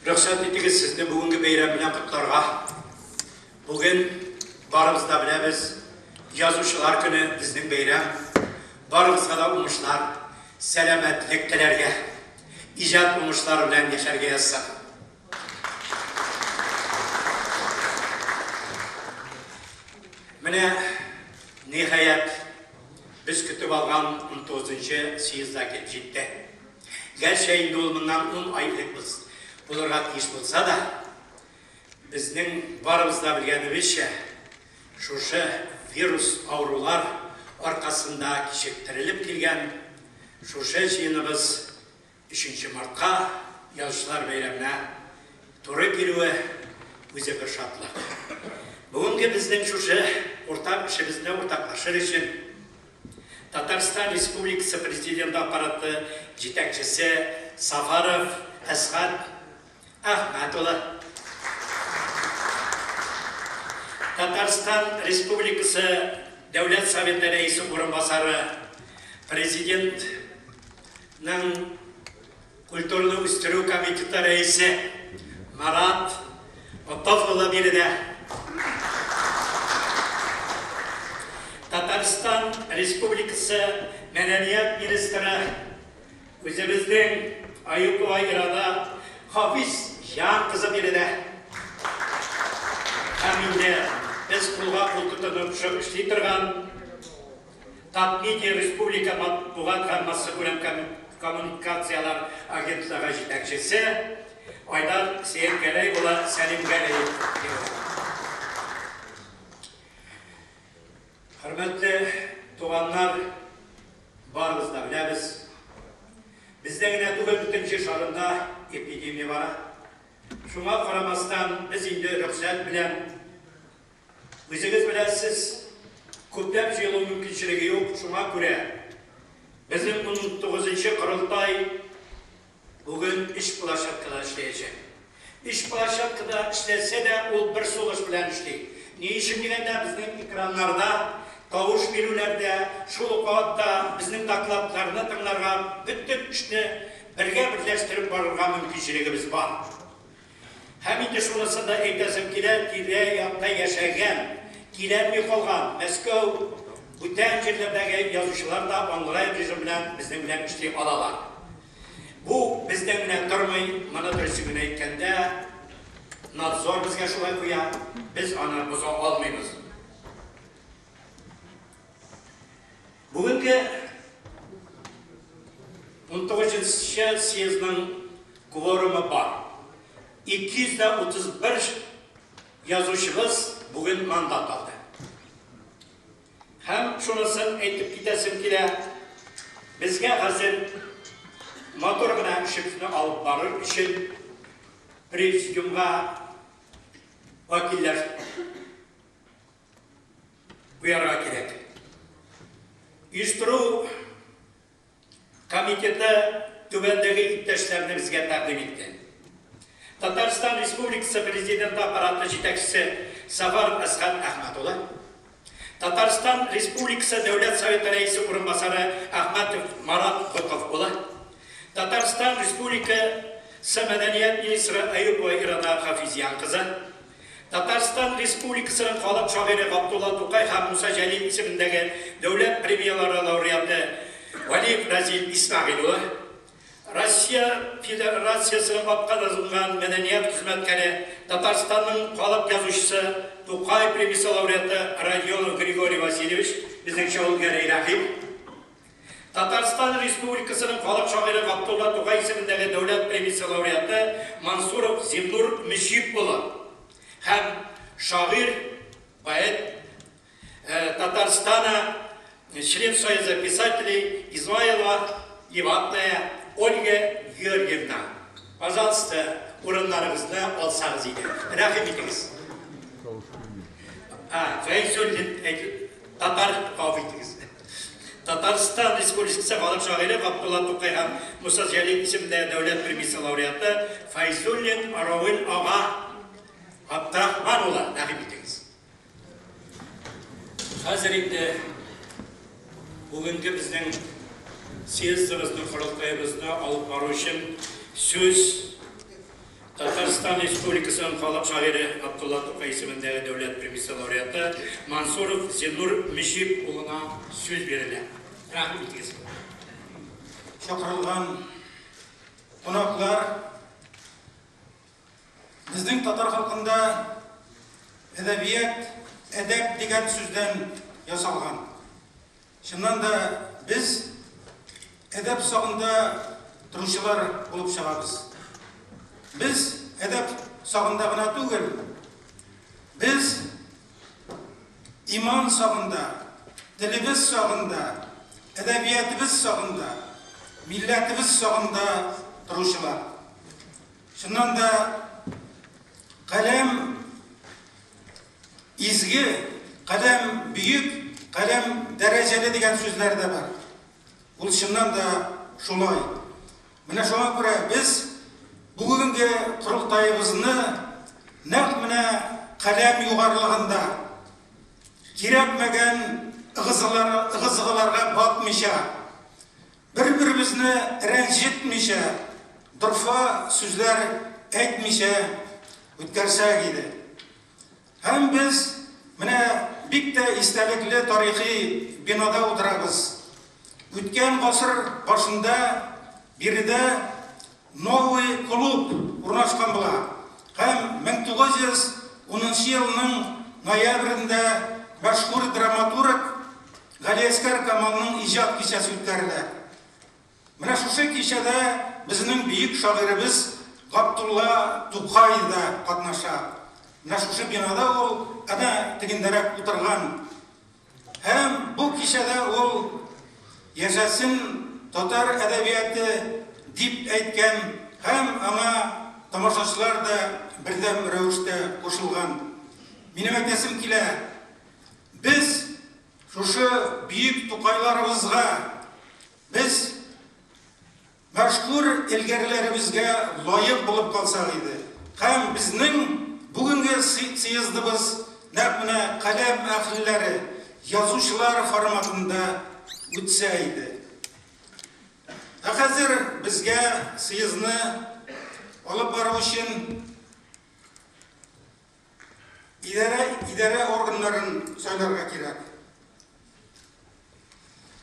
Рөхсәт итегез сезне бүгенге бәйрәм белән котларга. Бүген барыбыз да беләбез, Язучылар көне, безнең бәйрәм. Барыгызга да уңышлар, сәламәтлек теләргә, иҗат уңышлары белән яшәргә язсын. Менә, ниһаять, без көтеп алган унтугызынчы съезд да килеп җитте. Гәрчә инде ул моннан ун ай элек булырга тиеш булса да, безнең барыбыз да белгәнебезчә, шушы вирус авырулар аркасында кичектерелеп килгән шушы җыеныбыз өченче мартка, Язучылар бәйрәменә туры килүе үзе бер шатлык. Бүгенге безнең шушы уртак эшебезне уртаклашыр өчен Татарстан Республикасы Президенты Аппараты җитәкчесе Сафаров Әсгать Әхмәт улы, Татарстан Республикасы Дәүләт Советы Рәисе урынбасары, Президентның Культураны үстерү комитеты рәисе Марат Готов улы биредә. Татарстан Республикасы мәдәният министры, үзебезнең Аюпова Ирада Хафиз Җан кызы биредә. Һәм инде без кулга-кул тотынып эшли торган Татмедиа республика матбугат һәм массакүләм коммуникацияләр агентлыгы җитәкчесе Айдар Сәетгәрәй улы Сәлимгәрәев биредә. Хөрмәтле туганнар, барыбыз да беләбез, бездә генә түгел, бөтен җир шарында эпидемия бара. Шуңа карамастан, без инде рөхсәт белән Үзегез беләсез, күпләп җыелу мөмкинчелеге юк, шуңа күрә безнең унтугызынчы корылтай бүген өч площадкада эшләячәк. Өч площадкада эшләсә дә, ул бер сулыш белән эшли. Ни өчен дигәндә, безнең экраннарда тавыш бирүләрдә, шул ук вакытта безнең докладларны тыңларга, бөтен эшне бергә берләштереп барырга мөмкинчелегебез бар. Һәм инде шунысын да әйтәсем килә, тирә-якта яшәгән, киләлми калган Мәскәү, бүтән җирләрдәге язучылар да онлайн режим белән безнең белән эшли алалар. Бу бездән генә тормый, моны дөресен генә әйткәндә, надзор безгә шулай куя, без аны боза алмыйбыз. Бүгенге 19 съездның кворумы бар. 231 язучыбыз бүген мандат алды. Һәм шунысын әйтеп китәсем килә, безгә хәзер матур гына эшебезне алып барыр өчен президиумга вәкилләр куярга кирәк. Оештыру комитеты түбәндәге иптәшләрне безгә тәкъдим итте. Татарстан Республикасы Президенты аппараты җитәкчесе Сафаров Әсгать Әхмәт улы, Татарстан Республикасы Дәүләт Советы Рәисе урынбасары Әхмәтов Марат Готов улы, Татарстан Республикасы мәдәният министры Әюпова Ирада Хафизян кызы, Татарстан Республикасының халык шагыйре Габдулла Тукай һәм Муса Җәлил исемендәге дәүләт премияләре лауреаты Вәлиев Разил Исмәгыйль улы, Россия Федерациясенең атказанган мәдәният хезмәткәре, Татарстанның халык язучысы, Тукай премиясе лауреаты Родионов Григорий Васильевич, безнеңчә ул Гәрәй Рәхим, Татарстан Республикасының халык шагыйре Габдулла Тукай исемендәге дәүләт премиясе лауреаты Мансуров Зиннур Мөҗип улы һәм шагыйрь, поэт, Татарстана, член Союза писателей Измайлова Леватная Ольга Георгиевна. Пожалуйста, урыннарыгызны алсагыз иде. Рәхим итегез. А, Фәйзуллин, татар кабул итегез. Татарстан Республикасы халык шагыйре Габдулла Тукай һәм Муса Җәлил исемендәге дәүләт премиясе лауреаты Фәйзуллин Равил ага Габдрахман улы, рәхим итегез. Хәзер инде бүгенге безнең съездыбызны, корылтаебызны алып бару өчен сүз. Татарстан Республикасының халык шагыйре Габдулла Тукай исемендәге дәүләт премиясе лауреаты Мансуров Зиннур Мөҗип улына сүз бирелә. Рәхим итегез. Чакырылган кунаклар, безнең татар халкында әдәбият әдәп дигән сүздән ясалган. Чыннан да без әдәп сагында торучылар булып чыгабыз. Без әдәп сагында гына түгел, без иман сагында, телебез сагында, әдәбиятыбыз сагында, милләтебез сагында торучылар. Чыннан да каләм Изге, каләм бөек, каләм дәрәҗәле дигән сүзләр дә бар. Ул чыннан да шулай. Менә шуңа күрә без бүгенге корылтаебызны нәкъ менә каләм югарылыгында, кирәкмәгән ыгы-зыгыларга батмыйча, бер-беребезне рәнҗетмичә, дорфа сүзләр әйтмичә үткәрсәк иде. Һәм без менә бик тә истәлекле тарихи бинада утырабыз. Үткән гасыр башында биредә Новый клуб урнашкан була һәм 1910 елның ноябрендә мәшһүр драматург Галиәсгар Камалның иҗат кичәсе үткәрелә. Менә шушы кичәдә безнең бөек шагыйребез Габдулла Тукай да катнаша. Менә шушы бинада ул әнә тегендәрәк утырган. Һәм бу кичәдә ул Яшәсен татар әдәбияты дип әйткән һәм аңа тамашачылар да бердәм рәвештә кушылган. Минем әйтәсем килә, без шушы бөек Тукайларыбызга, Без мәшһүр элгәрләребезгә лаек булып калсак иде. Һәм безнең бүгенге съездыбыз нәкъ менә каләм әһелләре, язучылар форматында үтсә иде. Ә хәзер безгә съездны алып бару өчен идарә идарә органнарын сайларга кирәк.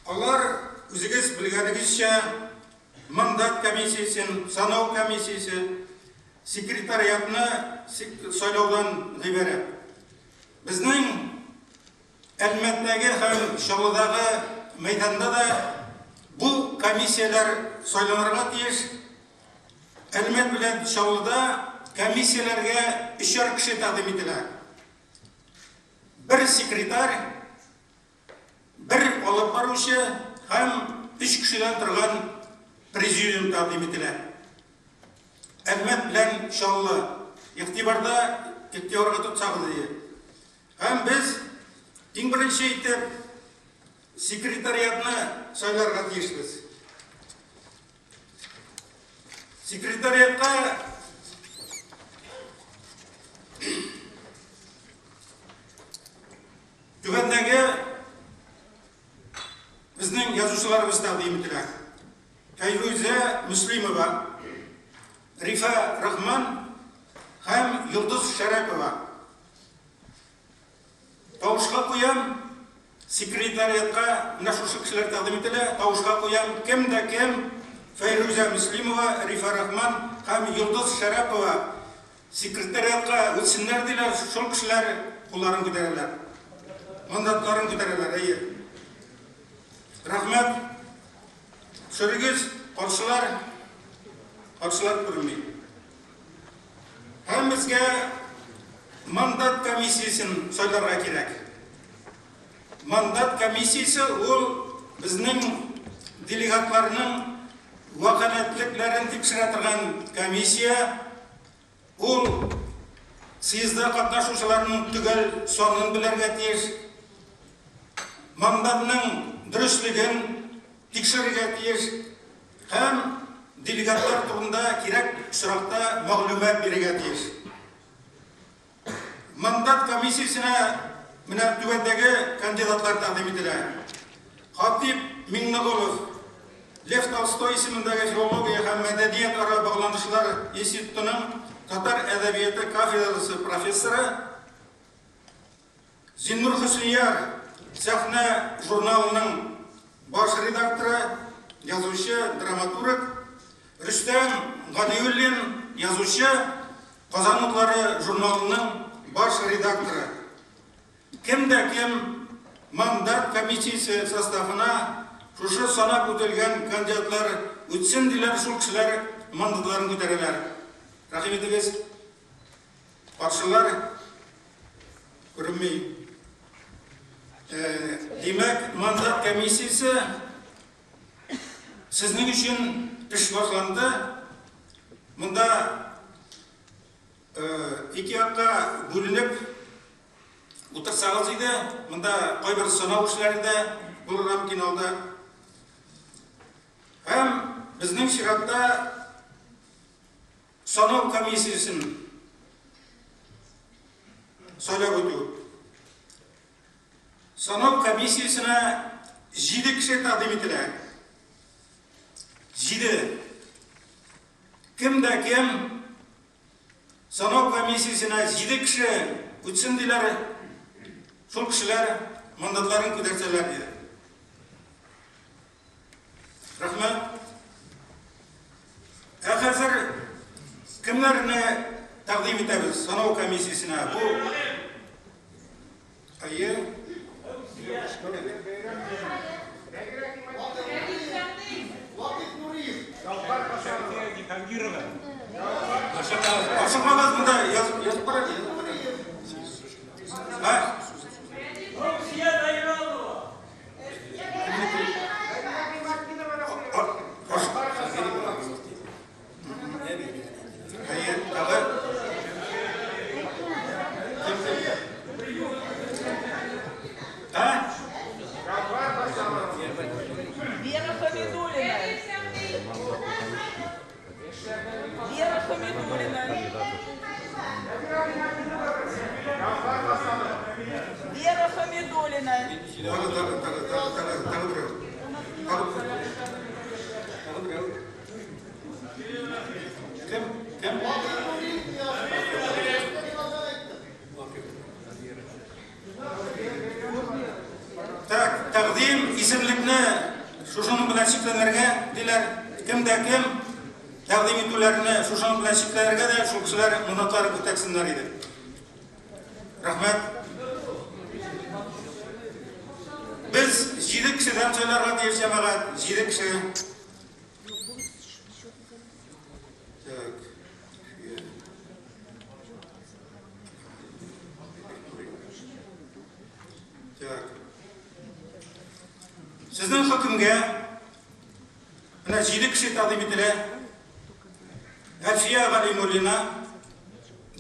Алар, үзегез белгәнегезчә, мандат комиссиясен, санау комиссиясе, секретариатны сайлаудан гыйбарәт. Безнең Әлмәттәге һәм Чаллыдагы мәйданда да бу комиссияләр сайланырга тиеш. Әлмәт белән Чаллыда комиссияләргә өчәр кеше тәкъдим ителә. Бер секретарь, бер алып баручы һәм өч кешедән торган президиум тәкъдим ителә. Әлмәт белән Чаллы игътибарда, игътибарга тотсагыз иде. Һәм без иң беренче итеп секретариатны сайларга тиешбез. Секретариатка түбәндәге безнең язучыларыбыз тәкъдим ителә. Фәйрүзә Мөслимова, Рифа Рахман һәм Йолдыз Шәрәпова. Тавышка куям, секретариатка менә шушы кешеләр тәкъдим ителә. Тавышка куям, кем дә кем Фәйрүзә Мөслимова, Рифа Рахман һәм Йолдыз Шәрәпова секретариатка үтсеннәр диләр, шул кешеләр кулларын күтәрәләр. Мандатларын күтәрәләр, әйе. Рәхмәт. Төшерегез, каршылар, каршылар күренми. Һәм безгә мандат комиссиясен сайларга кирәк. Мандат комиссиясе ул безнең делегатларның вәкаләтлекләрен тикшерә торган комиссия. Ул съездда катнашучыларның төгәл санын белергә тиеш. Мандатның дөреслеген тикшерергә тиеш һәм делегатлар турында кирәк очракта мәгълүмат бирергә тиеш. Мандат комиссиясенә менә түбәндәге кандидатлар тәкъдим ителә. Хатип Миңнеголов, Лев Толстой исемендәге филология һәм мәдәният мәдәниятара багланышлар институтының татар әдәбияты кафедрасы профессоры, Зиннур Хөснияр, Сәхнә журналының баш редакторы, язучы, драматург, Рөстәм Галиуллин, язучы, Казан утлары журналының баш редакторы. Кем дә кем мандат комиссиясе составына шушы санап үтелгән кандидатлар үтсен диләр, шул кешеләр мандатларын күтәрәләр. Рәхим итегез. Каршылар күренми. Димәк, мандат комиссиясе сезнең өчен эш башланды. Монда ике якка бүленеп утырсагыз иде, монда кайбер сынау эшләре дә булырга мөмкин алда. Һәм безнең чиратта санау комиссиясен сайлап үтү. Санау комиссиясенә җиде кеше тәкъдим ителә. Җиде. Кем дә кем санау комиссиясенә җиде кеше үтсен диләр, шул кешеләр мандатларын күтәрсәләр диде. Рәхмәт. Ә хәзер кемнәрне тәкъдим итәбез санау комиссиясенә? Бу Әйе. Ашыкмагыз, монда язып язып кара. Ә? Әйе, тагы. Ә? Вера Хамидуллина. Вера Хамидуллина. Вера Хамидуллина. Тагы, тагы, тагы, тагы, тагы, тагы берәү. Тагы, тагы берәү. Кем? Кем? Так, тәкъдим исемлекне шушының белән чикләнергә диләр. Кем дә кем тәкъдим итүләрне шушының белән чикләнергә дә шул кешеләр мандатларын күтәрсеннәр иде. Рәхмәт. Без җиде кешедән сайларга тиеш, җәмәгать, җиде кеше. Так. Так. Сезнең хөкемгә менә җиде кеше тәкъдим ителә. Әлфия Галимуллина,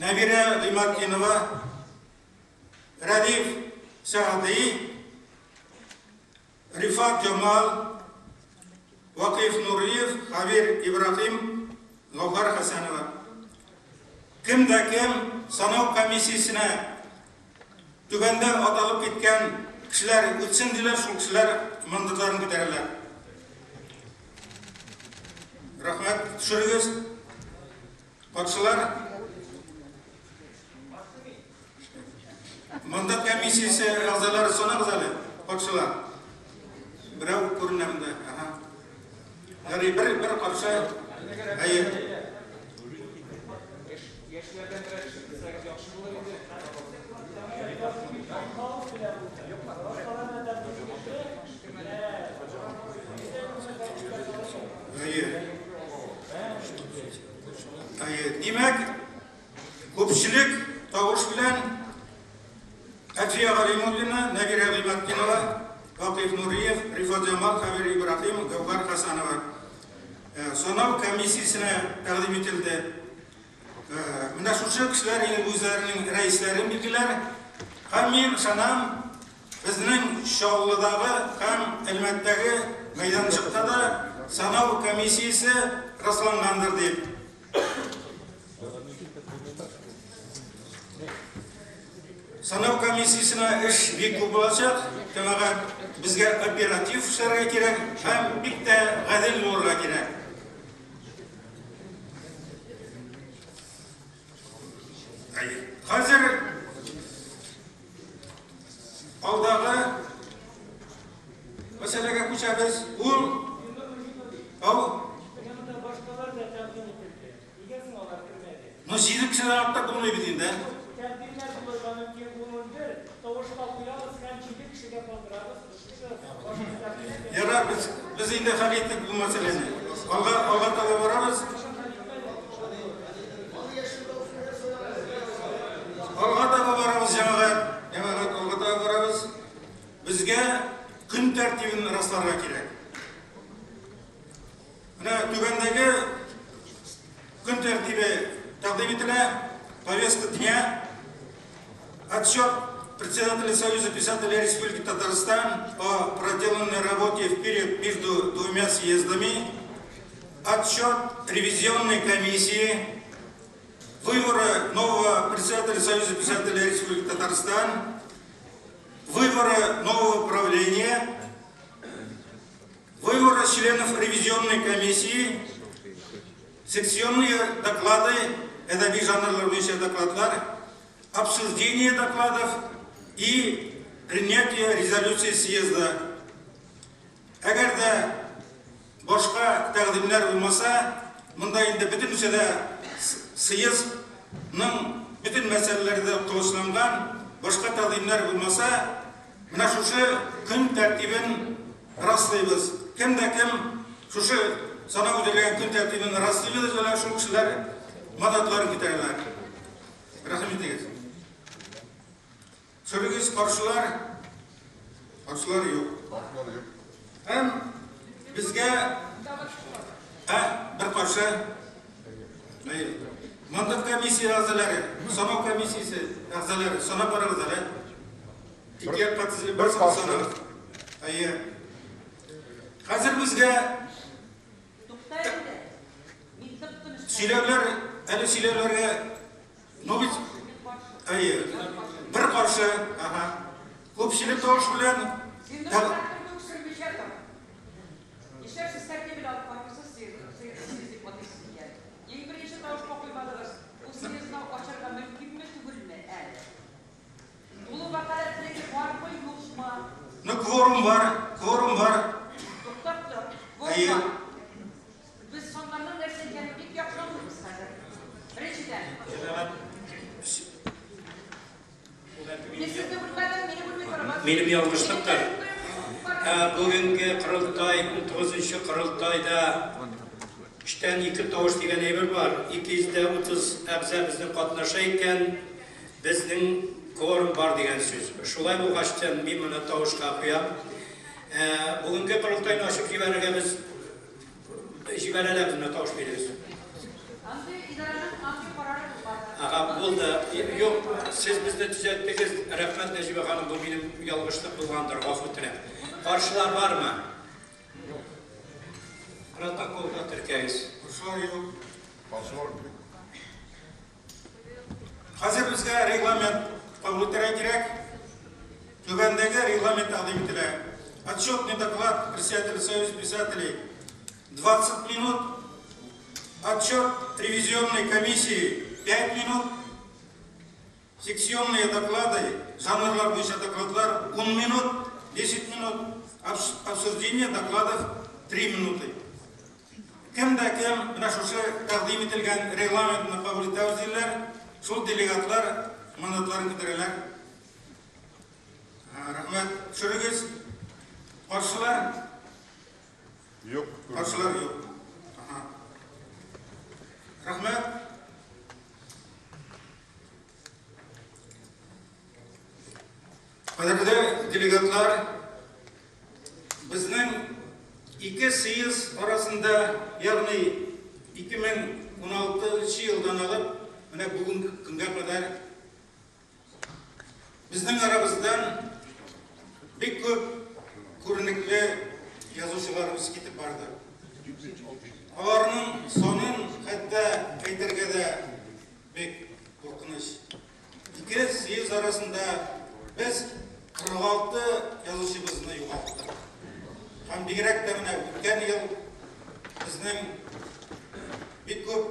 Нәбирә Гыйматдинова, Рәдиф Сәгъди, Рифат Җамал, Вакыйф Нуриев, Хәбир Ибраһим, Гәүһәр Хәсәнова. Кем дә кем санау комиссиясенә түбәндә аталып киткән кешеләр үтсен диләр, шул кешеләр мандатларын күтәрәләр. Рәхмәт, төшерегез. Каршылар. Мандат комиссиясе әгъзалары санагыз әле, каршылар. Берәү күренә монда. Ага. Ярый, бер бер каршы. Әйе. Яшьләрдән берәр кеше килсәгез яхшы булыр иде. Әйе. Әйе. Димәк, күпчелек тавыш белән Әлфия Галимуллина, Нәбирә Гыйбатдинова, Вакыйф Нуриев, Рифат Җамал, Хәбир Ибраһим, Гәүһәр Хәсәнова санау комиссиясенә тәкъдим ителде. Менә шушы кешеләр инде үзләренең рәисләрен билгеләр. Һәм мин ышанам, безнең Чаллыдагы һәм Әлмәттәге мәйданчыкта да санау комиссиясе раслангандыр дип. Санау комиссиясенә эш бик күп булачак. Җәмәгать, безгә оператив эшләргә кирәк һәм бик тә гадел булырга кирәк. Әйе. Хәзер алдагы мәсьәләгә күчәбез. Ул Ау. Менә башкалар да тәкъдим ителде. Нигә соң алар кермәде? Ну, 7 кешедән артык булмый бит инде. Тәкъдимнәр булырга мөмкин 11, тавышка куябыз һәм 7 кешегә калдырабыз. Ярар, без инде хәл иттек бу мәсьәләне. Алга таба барабыз. Алга таба барабыз, җәмәгать. Җәмәгать, алга таба барабыз. Безгә көн тәртибен расларга кирәк. Менә түбәндәге көн тәртибе тәкъдим ителә. Повестка дня. Отчет председателя Союза писателей Республики Татарстан о проделанной работе в период между двумя съездами. Отчет ревизионной комиссии. Выборы нового председателя Союза писателей Республики Татарстан. Выборы нового правления. Выборы членов ревизионной комиссии. Секционные доклады, әдәби жанрлар буенча докладлар, обсуждение докладов и принятие резолюции съезда. Әгәр дә башка тәкъдимнәр булмаса, монда инде бөтенесе дә съездның бөтен мәсьәләләре дә тулысыланган, башка тәкъдимнәр булмаса, менә шушы көн тәртибен раслыйбыз. Кем дә кем шушы санап үтелгән көн тәртибен раслыйбыз, менә шул кешеләр мандатларын күтәрәләр. Рәхим итегез. Сөрегез, каршылар? Каршылар юк. Каршылар юк. Һәм безгә бер каршы. Мандат комиссия әгъзалары, санау комиссиясе әгъзалары, санап барыгыз әле. Ике якка тезелеп Бер барсагыз каршы. санагыз. Әйе. Хәзер безгә Тукта инде. Мин тып-тыныч. сөйләүләр, әле сөйләүләргә, ну бит, әйе, бер каршы, ага. Күпчелек тавыш белән Син тракторны үксермичә тор. Нишләп сез тәртибен алып бармыйсыз, съезд дип атыйсыз икән. Иң беренче тавышка куймадыгыз. Ул съездны ачарга мөмкинме түгелме әле? Тулы вәкаләтлеге бармы, юкмы? Ну, кворум бар, кворум бар. Туктап тор. Әйе. Кворум бар. Без саннарның нәрсә икәнен бик яхшы аңлыйбыз хәзер. Беренчедән, Җәмәгать, мин сезне бүлмәдем, мине бүлми торыгыз. Минем ялгышлыктыр. Бүгенге корылтай, 19 корылтайда 3-тән 2 тавыш дигән әйбер бар. 230 әгъза безнең катнаша икән, безнең кворум бар дигән сүз. Шулай булгач та мин моны тавышка куям. Бүгенге корылтайны ачып җибәрергә без җибәрәләр менә тавыш бирегез. Андый идарәнең андый карары булмады. Ага, булды. Юк, сез безне төзәттегез. Рәхмәт, Нәҗибә ханым, бу минем ялгышлык булгандыр, гафу үтенәм. Каршылар бармы? Протоколда теркәгез. Каршылар юк. Каршылар юк. Хәзер безгә регламент кабул итәргә кирәк. Түбәндәге регламент тәкъдим ителә. Отчетный доклад председателя Союза писателей 20 минут. Отчет ревизионной комиссии 5 минут. Секционные доклады, жанрлар буенча докладлар 10 минут, 10 минут. Обсуждение докладов 3 минуты. Кем дә кем менә шушы тәкъдим ителгән регламентны кабул итәбез диләр, шул делегатлар мандатларын күтәрәләр. Рәхмәт. Төшерегез. Каршылар? Юк. Каршылар юк. Ага. Рәхмәт. Кадерле делегатлар, безнең ике съезд арасында, ягъни 2016 елдан алып, менә бүгенге көнгә кадәр безнең арабыздан бик күп күренекле язучыларыбыз китеп барды. Аларның санын хәтта әйтергә дә бик куркыныч. Ике съезд арасында без 46 язучыбызны югалттык. Һәм бигрәк тә менә үткән ел безнең бик күп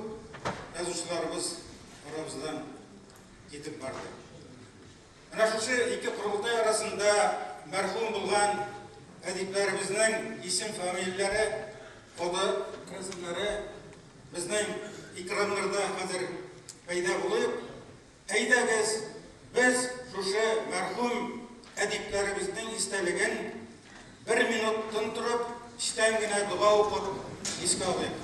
язучыларыбыз арабыздан китеп барды. Менә шушы ике корылтай арасында мәрхүм булган әдипләребезнең исем-фамилияләре, фото рәсемнәре безнең экраннарда хәзер пәйда булып, әйдәгез, без шушы мәрхүм әдипләребезнең истәлеген бер минут тын торып, эчтән генә дога укып искә алыйк.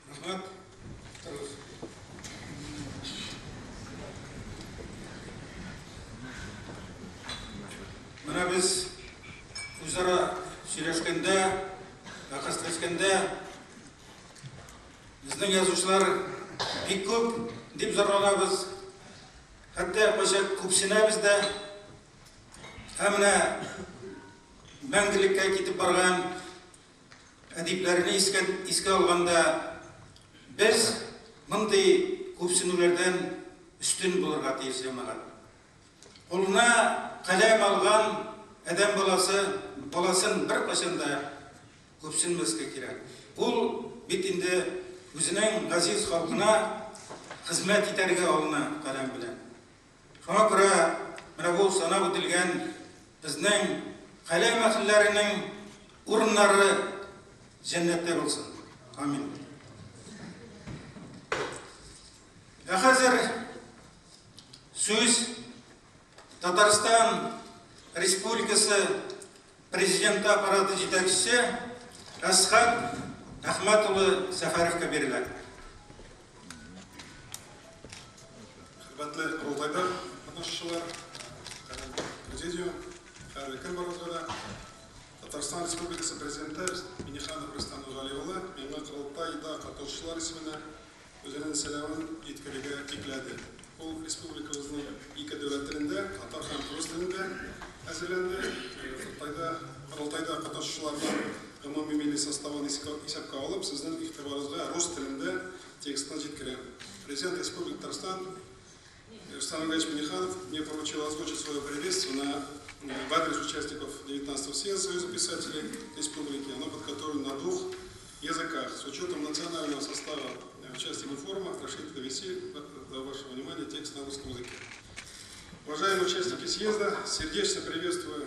Рәхмәт. Торыгыз. Менә без үзара сөйләшкәндә, бәхәсләшкәндә безнең язучылар бик күп дип зарланабыз. Хәтта кайчак күпсенәбез дә. Һәм менә мәңгелеккә китеп барган әдипләрне искә, искә алганда без мондый күпсенүләрдән өстен булырга тиеш җәмәгать. Кулына каләм алган адәм баласы баласын беркайчан да күпсенмәскә кирәк. Ул бит инде үзенең газиз халкына хезмәт итәргә алына каләм белән. Шуңа күрә менә бу санап үтелгән безнең каләм әһелләренең урыннары җәннәттә булсын. Амин. Ә хәзер сүз Татарстан Республикасы Президенты аппараты җитәкчесе Әсхәт Әхмәт улы Сәфәровка бирелә. Хөрмәтле корылтайда катнашучылар, хөрмәтле президиум, хәерле көн барыгызга да. Татарстан Республикасы Президенты Минниханов Рөстәм Нургали улы миңа корылтайда катнашучылар исеменә үзенең сәламен җиткерергә йөкләде. Ул республикабызның ике дәүләт телендә, татар һәм рус телендә әзерләнде. Корылтайда, корылтайда катнашучыларның гомуми милли составын исәпкә алып, сезнең игътибарыгызга рус телендә текстны җиткерәм. Президент Республики Татарстан Рустам Нургалиевич Минниханов мне поручил озвучить свое приветствие в адрес участников 19-го съезда Союза писателей Республики. Оно подготовлено на двух языках. С учетом национального состава участников форума, прошу довести до вашего внимания текст на русском языке. Уважаемые участники съезда, сердечно приветствую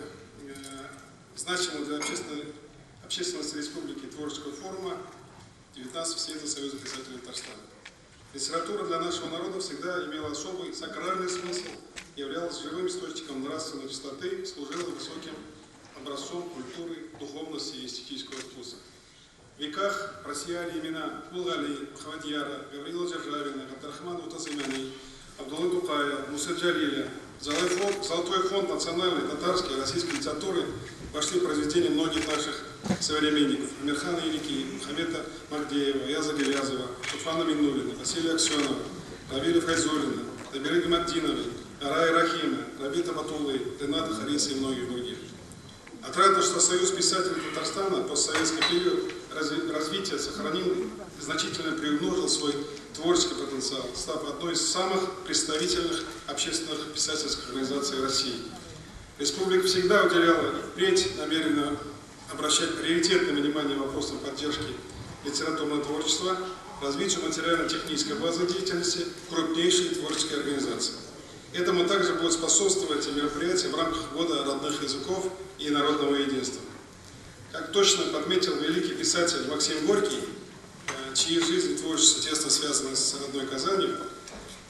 значимого для общественности Республики творческого форума 19-го съезда Союза писателей Татарстана. Литература для нашего народа всегда имела особый сакральный смысл, являлась живым источником нравственной чистоты, служила высоким образцом культуры, духовности и эстетического вкуса. В веках просияли имена Кулгали, Мухаммадьяра, Гаврила Державина, Габдрахмана Утазымяни, Абдуллы Тукая, Мусы Джалиля. В Золотой фонд национальной, татарской и российской литературы вошли произведения многих наших современников: Амирхана Еники, Мухаммеда Магдеева, Яза Гилязова, Туфана Миннуллина, Василия Аксенова, Равиля Файзуллина, Табиры Гаматдиновой, Арая Рахима, Рабита Батуллы, Рената Хариса и многих других. Отрадно, что Союз писателей Татарстана в постсоветский период развития сохранил и значительно приумножил свой творческий потенциал, став одной из самых представительных общественных писательских организаций России. Республика всегда уделяла и впредь намерена обращать приоритетное внимание вопросам поддержки литературного творчества, развитию материально-технической базы деятельности крупнейшей творческой организации. Этому также будут способствовать и мероприятия в рамках Года родных языков и народного единства. Как точно подметил великий писатель Максим Горький, чьи жизнь и творчество тесно связаны с родной Казанью,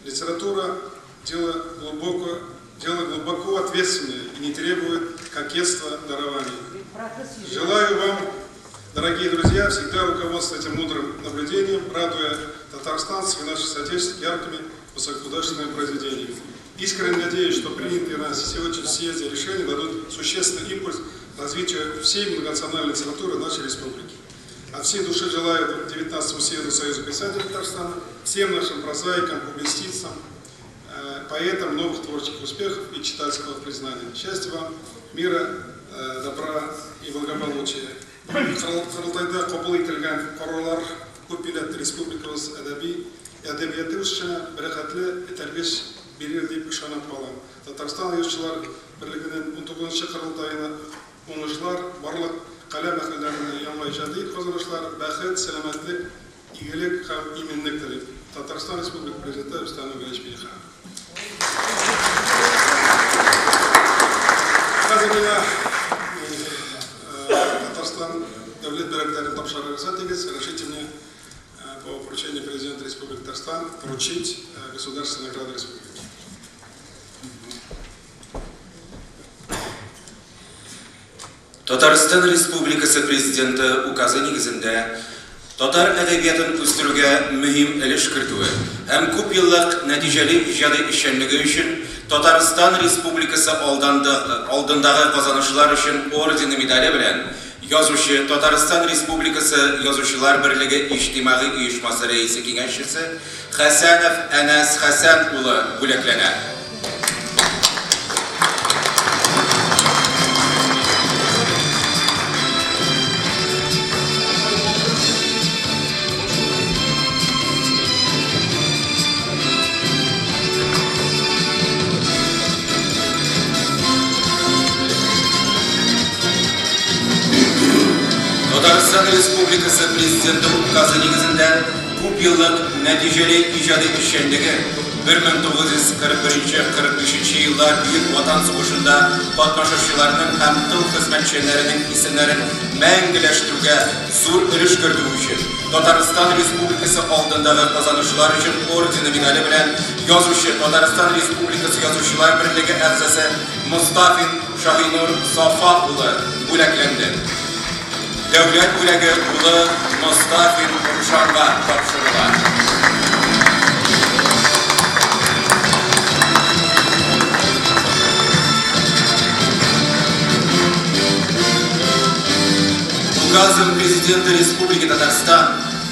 литература – дело глубоко ответственное и не требует кокетства дарований. Желаю вам, дорогие друзья, всегда руководствоваться этим мудрым наблюдением, радуя татарстанцев и наших соотечественников яркими высокохудожественными произведениями. Искренне надеюсь, что принятые на сегодняшнем съезде решения дадут существенный импульс развитию всей многонациональной литературы нашей республики. От всей души желаю 19-му съезду Союза писателей Татарстана, всем нашим прозаикам, публицистам, поэтам новых творческих успехов и читательского признания. Счастья вам, мира, добра и благополучия. Корылтайда кабул ителгән карарлар күп милләтле республикабыз әдәби әдәбияты үсешенә бәрәкәтле этәргеч бирер дип ышанып калам. Татарстан Язучылар берлегенең 19нчы корылтаена уңышлар, барлык каләм әһелләренә яңа иҗади казанышлар, бәхет, сәламәтлек, игелек һәм иминлек телим. Татарстан Республика Президенты Рөстәм Нургалиевич Миңнеханов. Хәзер миңа Татарстан дәүләт бүләкләрен тапшырырга рөхсәт итегез. Разрешите мне по поручению президента Республики Татарстан вручить государственные награды республики. Татарстан Республикасы Президенты указы нигезендә татар әдәбиятын үстерүгә мөһим өлеш кертүе һәм күпьеллык нәтиҗәле иҗади эшчәнлеге өчен Татарстан Республикасы алдындагы казанышлар өчен ордены медале белән язучы, Татарстан Республикасы Язучылар берлеге иҗтимагый оешмасы рәисе киңәшчесе Хәсәнов Әнәс Хәсән улы бүләкләнә. Татарстан Республикасы Президенты указы нигезендә күпьеллык нәтиҗәле иҗади эшчәнлеге 1941-45 еллар Бөек Ватан сугышында катнашучыларның һәм тыл хезмәтчәннәренең исемнәрен мәңгеләштерүгә зур өлеш кертү өчен Татарстан Республикасы алдындагы казанышлар өчен ордены медале белән язучы, Татарстан Республикасы Язучылар берлеге әгъзасы Мостафин Шаһинур Сафа улы бүләкләнде. Дәүләт бүләге улы Мостафин Рушанга тапшырыла. Указом президента Республики Татарстан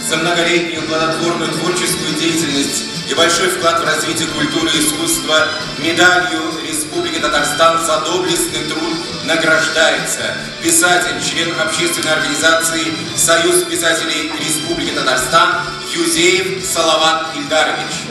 за многолетнюю плодотворную творческую деятельность и большой вклад в развитие культуры и искусства медалью Республики Татарстан за доблестный труд награждается писатель, член общественной организации «Союз писателей Республики Татарстан» Юзеев Салават Ильдарович.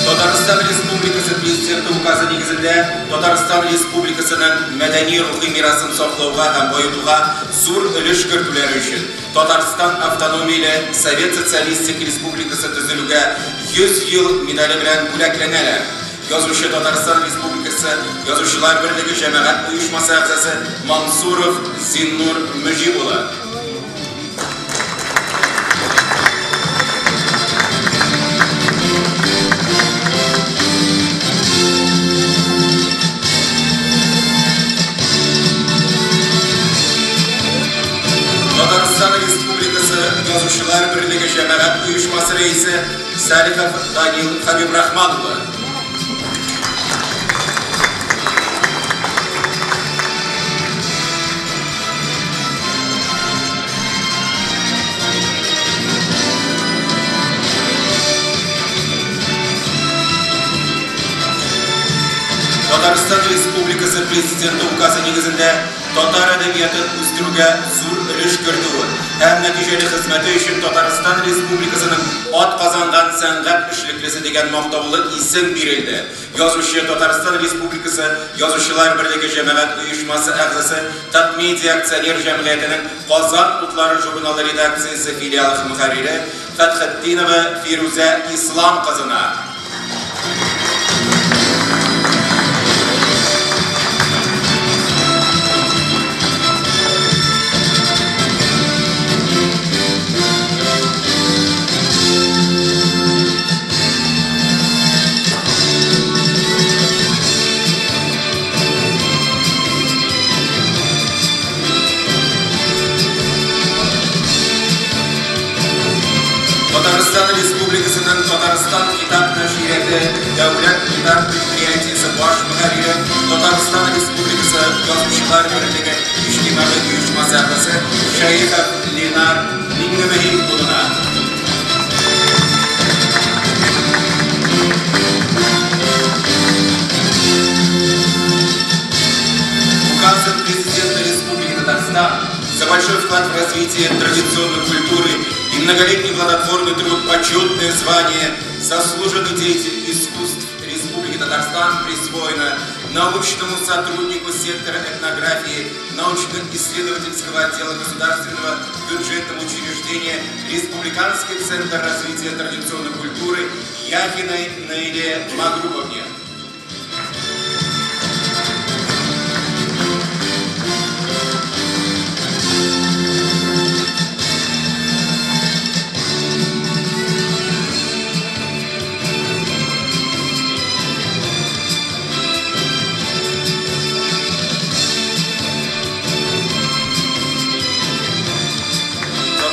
Татарстан Республикасы Президенты указы нигезендә Татарстан Республикасының мәдәни-рухи мирасын саклауга һәм баетуга зур өлеш кертүләре өчен Татарстан Автономияле Совет Социалистик Республикасы төзелүгә 100 ел медале белән бүләкләнәләр. Язучы Татарстан Республикасы Язучылар берлеге җәмәгать оешмасы әгъзасы Мансуров Зиннур Мөҗип улы. Татарстан Республикасы Язучылар берлеге җәмәгать оешмасы рәисе Салихов Данил Хәбибрахман улы. Татарстан Республикасы Президенты указы нигезендә татар әдәбиятын үстерүгә зур өлеш кертүе һәм нәтиҗәле хезмәте өчен Татарстан Республикасының атказанган сәнгать эшлеклесе дигән мактаулы исем бирелде. Язучы, Татарстан Республикасы Язучылар берлеге җәмәгать оешмасы әгъзасы, Татмедиа акционер җәмгыятенең Казан утлары журналы редакциясе филиалы мөхәррире Фәтхетдинова Фирүзә Ислам кызына. Татарстан Республикасының Татарстан китап нәшрияты дәүләт китап предприятиесе баш мөхәррире, Татарстан Республикасы Язучылар берлеге иҗтимагый оешмасы әгъзасы Шәехов Ленар Миңнемөһим улына. Указом Президента Республики Татарстан за большой вклад в развитие традиционной культуры и многолетний плодотворный труд почетное звание «Заслуженный деятель искусств Республики Татарстан» присвоено научному сотруднику сектора этнографии научно-исследовательского отдела государственного бюджетного учреждения Республиканский центр развития традиционной культуры Яхиной Наиле Магруповне.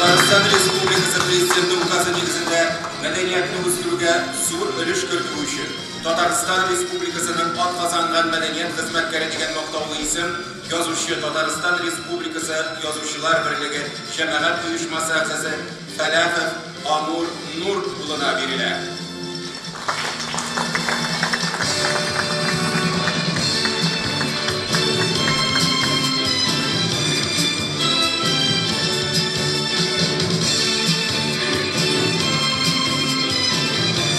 Татарстан Республикасы Президенты указы нигезендә мәдәниятне үстерүгә зур өлеш кертү өчен Татарстан Республикасының атказанган мәдәният хезмәткәре дигән мактаулы исем язучы Татарстан Республикасы Язучылар берлеге җәмәгать оешмасы әгъзасы Фәләхов Амур Нур улына бирелә.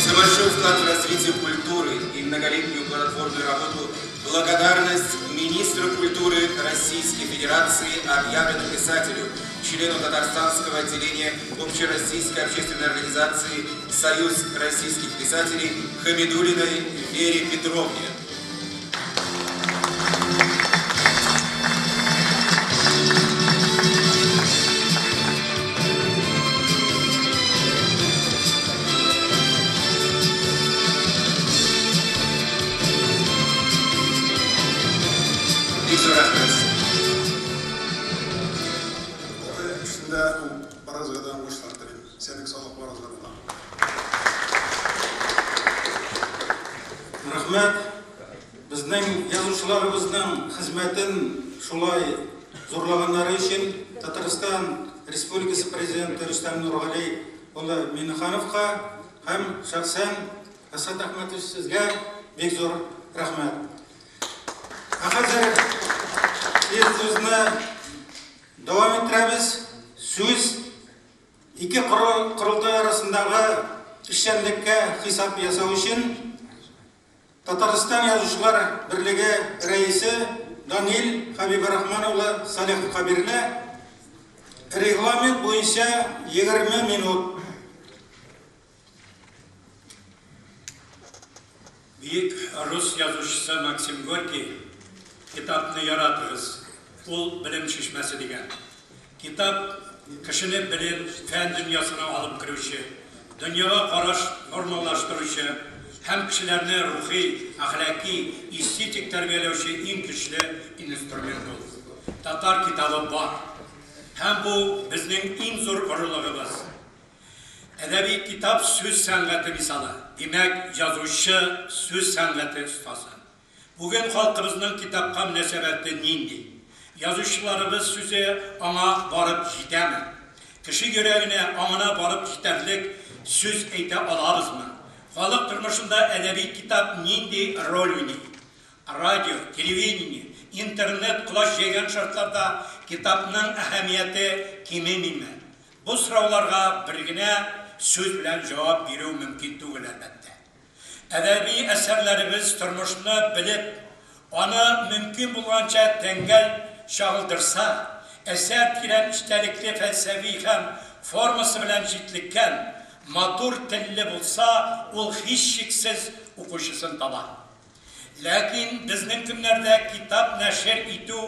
За большой вклад в развитие культуры и многолетнюю плодотворную работу благодарность министру культуры Российской Федерации объявлена писателю, члену Татарстанского отделения Общероссийской общественной организации «Союз российских писателей» Хамидуллиной Вере Петровне. Бик зур рәхмәт. Эшендә барыгызга да уңышлар телим. Исәнлек саулык барыгызга да. Рәхмәт. Безнең язучыларыбызның хезмәтен шулай зурлаганнары өчен Татарстан Республикасы Президенты Рөстәм Нургали улы Миңнехановка һәм шәхсән Әсгать Әхмәтович сезгә бик зур рәхмәт. Ә хәзер съездыбызны дәвам иттерәбез. Сүз ике корылтай арасындагы эшчәнлеккә хисап ясау өчен Татарстан Язучылар берлеге рәисе Данил Хәбибрахман улы Салиховка бирелә. Регламент буенча 20 минут. Бөек рус язучысы Максим Горький Китапны яратыгыз, ул белем чишмәсе дигән. Китап, кешене белем, фән дөньясына алып керүче, дөньяга караш формалаштыручы һәм кешеләрне рухи, әхлаки, эстетик тәрбияләүче иң көчле инструмент ул. Татар китабы бар. Һәм бу безнең иң зур горурлыгыбыз. Әдәби китап сүз сәнгате мисалы. Димәк, язучы, сүз сәнгате остасы. Бүген халкыбызның китапка мөнәсәбәте нинди? Язучыларыбыз сүзе аңа барып җитәме? Кеше йөрәгенә, аңына барып җитәрлек сүз әйтә алабызмы? Халык тормышында әдәби китап нинди роль уйный? Радио, телевидение, интернет колач җәйгән шартларда китапның әһәмияте кимемиме? Бу сорауларга бер генә сүз белән җавап бирү мөмкин түгел, әлбәттә. Әдәби әсәрләребез тормышны белеп, аны мөмкин булганча тәңгәл чагылдырса, әсәр тирән эчтәлекле фәлсәфи һәм формасы белән җитлеккән, матур телле булса, ул һичшиксез укучысын таба. Ләкин безнең көннәрдә китап нәшер итү,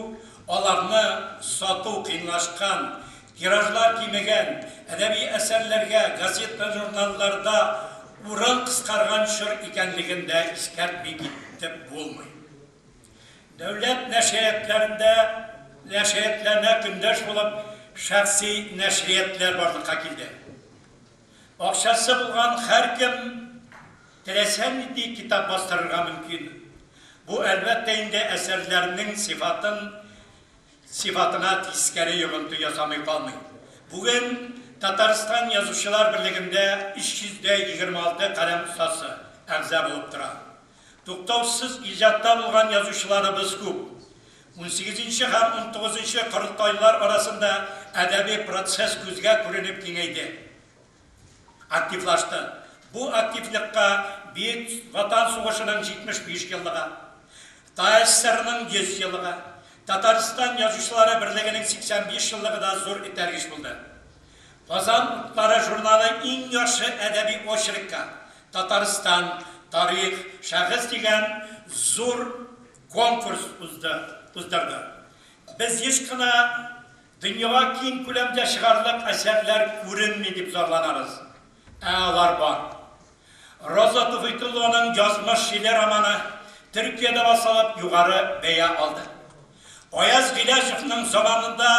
аларны сату кыенлашкан, тиражлар кимегән, әдәби әсәрләргә газета-журналларда урын кыскарган чор икәнлеген дә искәртми китеп булмый. Дәүләт нәшриятләрендә нәшриятләренә көндәш булып шәхси нәшриятләр барлыкка килде. Акчасы булган һәркем теләсә нинди китап бастырырга мөмкин. Бу, әлбәттә инде, әсәрләрнең сыйфатын сыйфатына тискәре йогынты ясамый калмый. Бүген Татарстан Язучылар берлегендә 326 каләм остасы әгъза булып тора. Туктаусыз иҗатта булган язучыларыбыз күп. Унсигезенче һәм унтугызынчы корылтайлар арасында әдәби процесс күзгә күренеп киңәйде, активлашты. Бу активлыкка Бөек Ватан сугышының 75 еллыгы, ТАССРның 100 еллыгы, Татарстан Язучылары берлегенең 85 еллыгы да зур этәргеч булды. Казан утлары журналы иң яхшы әдәби очеркка Татарстан, тарих, шәхес дигән зур конкурс узды, уздырды. Без еш кына дөньяга киң күләмдә чыгарлык әсәрләр күренми дип зарланабыз. Ә алар бар. Роза Туфыйтуллованың Язмыш җиле романы Төркиядә басылып, югары бәя алды. Аяз Гыйләҗевның заманында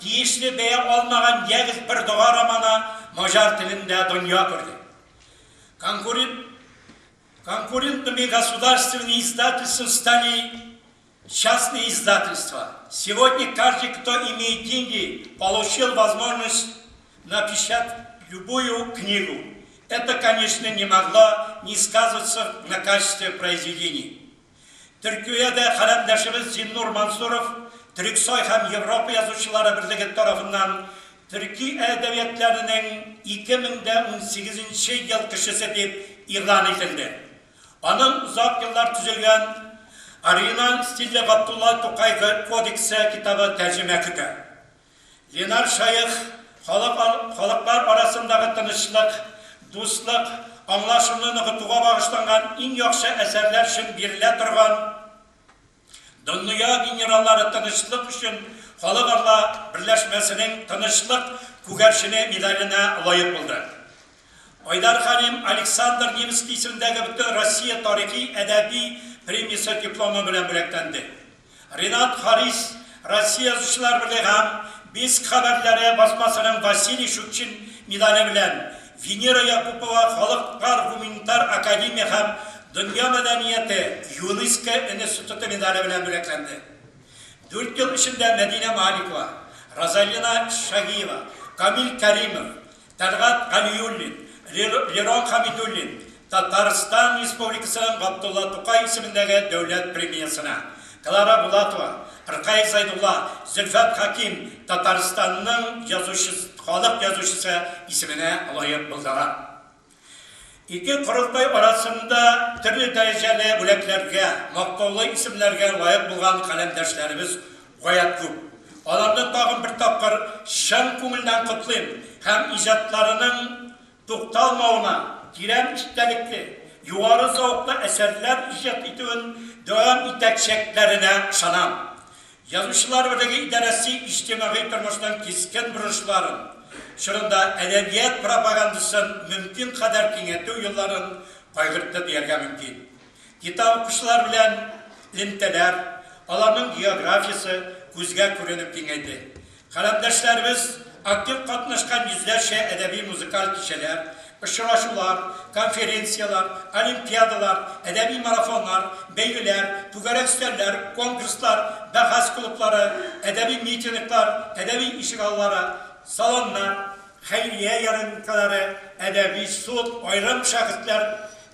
тиешле бәя алмаган Ягез бер дога романы маҗар телендә дөнья күрде. Конкурент Конкурентными государственные издательства стали частные издательства. Сегодня каждый, кто имеет деньги, получил возможность напечатать любую книгу. Это, конечно, не могло не сказываться на качестве произведений. Төркиядә каләмдәшебез Зиннур Мансуров Төрексой һәм Европа язучылары берлеге тарафыннан төрки әдәбиятларының 2018 нче ел кешесе дип игълан ителде. Аның озак еллар төзелгән оригиналь стильле Габдулла Тукай кодексы китабы тәрҗемә көтә. Ленар Шәех халык халыклар арасындагы тынычлык, дуслык, аңлашуны ныгытуга багышланган иң яхшы әсәрләр өчен бирелә торган Дөнья генераллары тынычлык өчен халыкара берләшмәсенең Тынычлык күгәрчене медаленә лаек булды. Айдар Хәлим Александр Невский исемендәге Бөтенроссия тарихи-әдәби премиясе дипломы белән бүләкләнде. Ренат Харис, Россия Язучылар берлеге һәм Бийск хәбәрләре басмасының Василий Шукшин медале белән, Венера Якупова Халыклар гуманитар академия һәм дөнья мәдәнияте ЮНЕСКО институты медале белән бүләкләнде. Дүрт ел эчендә Мәдинә Маликова, Розалина Шагиева, Камил Кәримов, Тәлгать Галиуллин, Лерон Хәмидуллин Татарстан Республикасының Габдулла Тукай исемендәге Дәүләт премиясенә, Клара Булатова, Ркаил Зәйдулла, Зөлфәт Хәким Татарстанның язучысы, халык язучысы исеменә лаек булдылар. Ике корылтай арасында төрле дәрәҗәле бүләкләргә, мактаулы исемнәргә лаек булган каләмдәшләребез гаять күп. Аларны тагын бер тапкыр чын күңелдән котлыйм һәм иҗатларының тукталмавына, тирән эчтәлекле, югары зәвыклы әсәрләр иҗат итүен дәвам итәчәкләренә ышанам. Язучылар берлеге идарәсе иҗтимагый тормышның кискен борылышларын чорында әдәбият пропагандасын мөмкин кадәр киңәйтү юлларын кайгыртты дияргә мөмкин. Китап укучылар белән элемтәләр, аларның географиясе күзгә күренеп киңәйде. Каләмдәшләребез актив катнашкан йөзләрчә әдәби-музыкаль кичәләр, очрашулар, конференцияләр, олимпиадалар, әдәби марафоннар, бәйгеләр, түгәрәк өстәлләр, конкурслар, бәхәс клублары, әдәби митинглар, әдәби ишегаллары, салоннар, хәйрия ярминкәләре, әдәби суд, аерым шәхесләр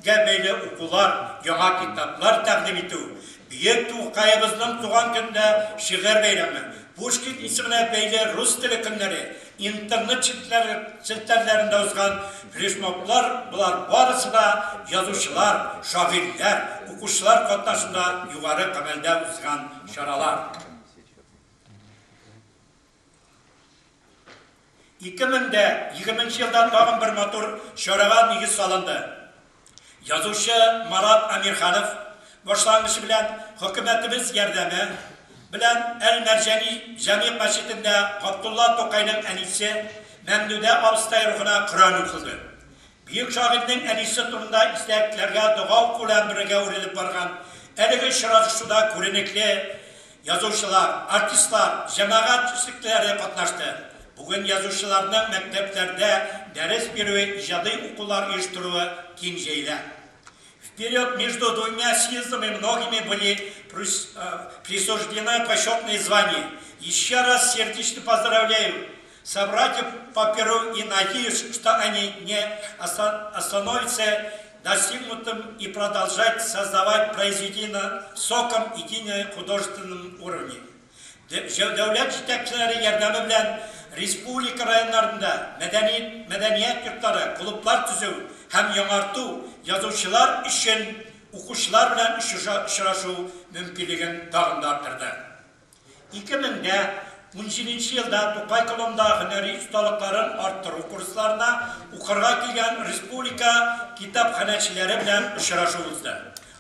гә бәйле укулар, яңа китаплар тәкъдим итү, бөек Тукаебызның туган көнендә шигырь бәйрәме, Пушкин исеменә бәйле рус теле көннәре, интернет челтәрләрендә узган флешмоблар, болар барысы да язучылар, шагыйрьләр, укучылар катнашында югары гамәлдә узган чаралар. 2020 елда тагын бер матур чарага нигез салынды. Язучы Марат Әмирханов башлангычы белән хөкүмәтебез ярдәме белән Әл-Мәрҗани Җәмигъ мәчетендә Габдулла Тукайның әнисе Мәмдүдә абыстай рухына Коръән укылды. Бөек шагыйрьнең әнисе турында истәлекләргә дога уку белән бергә үрелеп барган әлеге очрашуда күренекле язучылар, артистлар, җәмәгать эшлеклеләре катнашты. Бүген язучыларның мәктәпләрдә дәрес бирүе, иҗади укулар оештыруы киң җәелә. Вперед между двумя съездами многими были присуждены почетные звания. Еще раз сердечно поздравляю собратьев по перу и надеюсь, что они не остановятся достигнутым и продолжать создавать произведения на высоком идейно-художественном уровне. Дәүләт җитәкчеләре ярдәме белән республика районнарында мәдәни мәдәният йортлары, клублар төзү һәм яңарту, язучылар өчен укучылар белән очрашу мөмкинлеген тагын да арттырды. 2017 елда Тукай клубында һөнәри осталыкларын арттыру курсларына укырга килгән республика китапханәчеләре белән очрашу узды.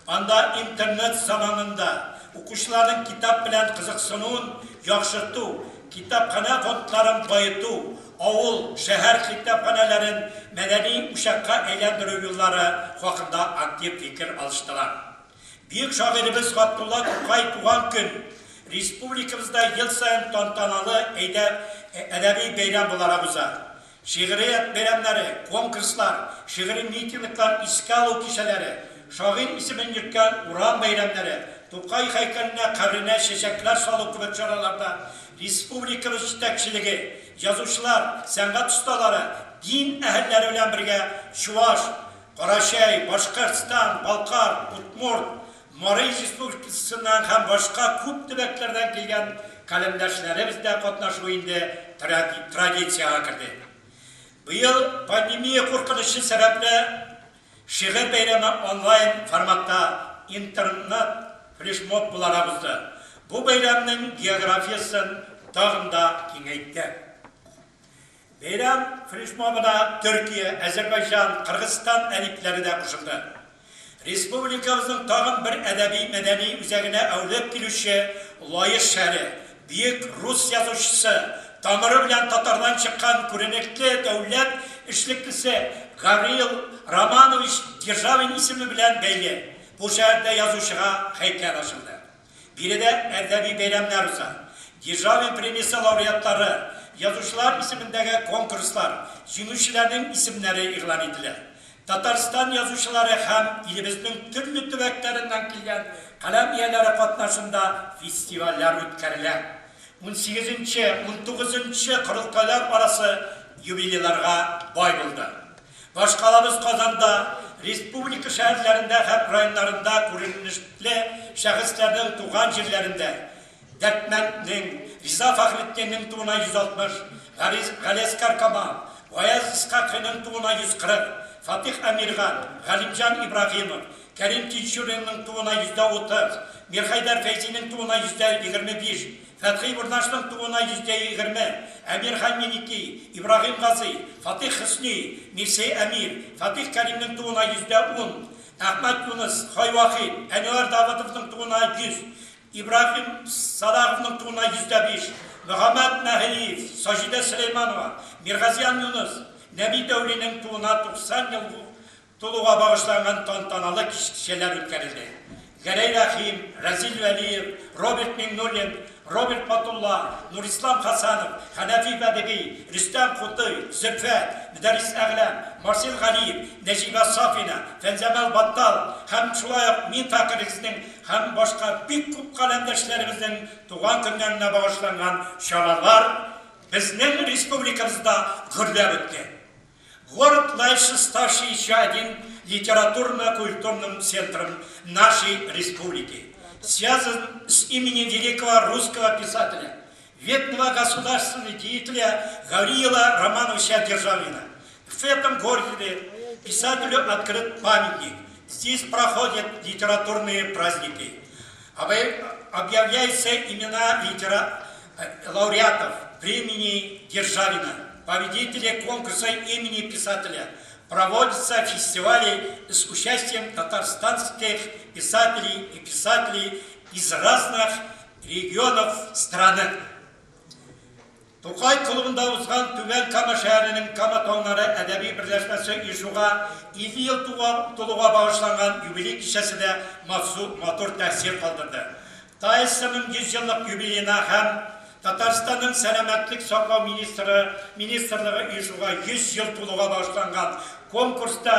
Анда интернет заманында укучыларның китап белән кызыксынуын яхшырту, китапханә фондларын баету, авыл, шәһәр китапханәләрен мәдәни учакка әйләндерү юллары хакында актив фикер алыштылар. Бөек шагыйребез Габдулла Тукай туган көн республикабызда ел саен тантаналы әдәби бәйрәм буларак уза. Шигърият бәйрәмнәре, конкурслар, шигъри митинглар, искә алу кичәләре, шагыйрь исемен йөрткән урам бәйрәмнәре, Тукай һәйкәленә, каберенә чәчәкләр салу кебек чараларда республикабыз җитәкчелеге, язучылар, сәнгать осталары, дин әһелләре белән бергә Чуаш, Карачай, Башкортстан, Балкар, Удмурт, Мари республикасыннан һәм башка күп төбәкләрдән килгән каләмдәшләребез дә катнашу инде традициягә керде. Быел пандемия куркынычы сәбәпле шигырь бәйрәме онлайн форматта интернет флешмоб буларак узды. Бу бәйрәмнең географиясен тагын да киңәйтте. Бәйрәм флешмобына Төркия, Әзербайҗан, Кыргызстан әдипләре дә кушылды. Республикабызның тагын бер әдәби-мәдәни үзәгенә әверелеп килүче Лаеш шәһәре, бөек рус язучысы, тамыры белән татардан чыккан күренекле дәүләт эшлеклесе Гавриил Романович Державин исеме белән бәйле. Бу шәһәрдә язучыга һәйкәл ачылды. Биредә әдәби бәйрәмнәр уза. Державин премиясе лауреатлары, язучылар исемендәге конкурслар җиңүчеләрнең исемнәре игълан ителә. Татарстан язучылары һәм илебезнең төрле төбәкләреннән килгән каләм ияләре катнашында фестивальләр үткәрелә. 18-нче, 19-нчы корылтайлар арасы юбилейларга бай булды. Башкалабыз Казанда, республика шәһәрләрендә һәм районнарында күренешле шәхесләрнең туган җирләрендә Дәрдмәнднең, Риза Фәхретдиннең тууына 160, Галиәсгар Камал, Гаяз Исхакыйның тууына 140, Фатих Әмирхан, Галимҗан Ибраһимов, Кәрим Тинчуринның тууына 130, Мирхәйдәр Фәйзинең тууына 125, Фәтхи Бурнашның тууына 120, Әмирхан Еники, Ибраһим Газый, Фатих Хөсни, Мирсәй Әмир, Фатих Кәримнең тууына 110, Әхмәт Юныс, Хай Вахит, Әнвәр Давыдовның тууына 100, Ибраһим Салаховның тууына 105, Мөхәммәт Мәһдиев, Саҗидә Сөләйманова, Миргазиян Юныс, Нәби Дәүлинең тууына 90 ел тулуга багышланган тантаналы кичәләр үткәрелде. Гәрәй Рәхим, Рәзил Вәлиев, Роберт Миңнуллин, Роберт Батулла, Нурислам Хәсәнов, Хәнәфи Бәдыгый, Рөстәм Кутый, Зөлфәт, Мөдәррис Әгъләм, Марсил Галиев, Нәҗибә Сафина, Фәнзәмал Баттал һәм шулай ук мин фәкыйрегезнең һәм башка бик күп каләмдәшләребезнең туган көннәренә багышланган чаралар безнең республикабызда гөрләп үтте. Город Лайши, ставший еще один литературно-культурным центром нашей республики, связан с именем великого русского писателя, Видного государственного деятеля Гавриила Романовича Державина. В этом городе писателю открыт памятник. Здесь проходят литературные праздники. Объявляются имена лауреатов премии Державина, победителей конкурса имени писателя. Проводятся фестивали с участием татарстанских писателей и писателей из разных регионов страны. Тукай клубында узган Түбән Кама шәһәренең Кама таңнары әдәби берләшмәсе оешуга 50 ел тулуга багышланган юбилей кичәсе дә матур тәэсир калдырды. ТАССРның 100 еллык юбилеена һәм Татарстанның сәламәтлек саклау министры министрлыгы оешуга 100 ел тулуга багышланган конкурста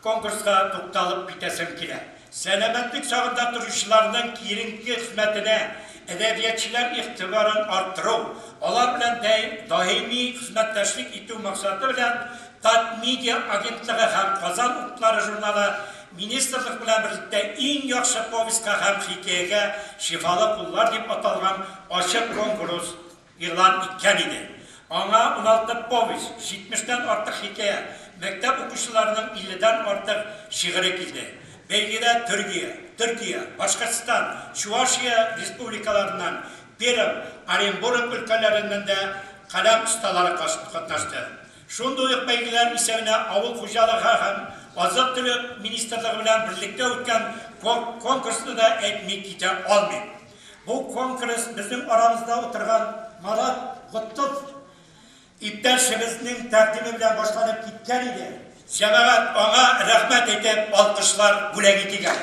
конкурска тукталып китәсем килә. Сәламәтлек сагында торучыларның киеренке хезмәтенә әдәбиятчылар игътибарын арттыру, алар белән даими хезмәттәшлек итү максаты белән Татмедиа агентлыгы һәм Казан утлары журналы министрлык белән берлектә иң яхшы повестька һәм хикәягә Шифалы куллар дип аталган ачык конкурс игълан иткән иде. Аңа 16 повесть, 70тән артык хикәя, мәктәп укучыларының 50дән артык шигыре килде. Бәйгедә Төркия, Төркия, Башкортстан, Чувашия республикаларыннан, Пермь, Оренбург өлкәләреннән дә каләм осталары катнашты. Шундый ук бәйгеләр исәбенә авыл хуҗалыгы һәм азык-төлек министрлыгы белән берлектә үткән конкурсны да әйтми китә алмыйм. Бу конкурс безнең арабызда утырган Марат Готтов иптәшебезнең тәкъдиме белән башланып киткән иде. Җәмәгать аңа рәхмәт әйтеп, алкышлар бүләк итик әле.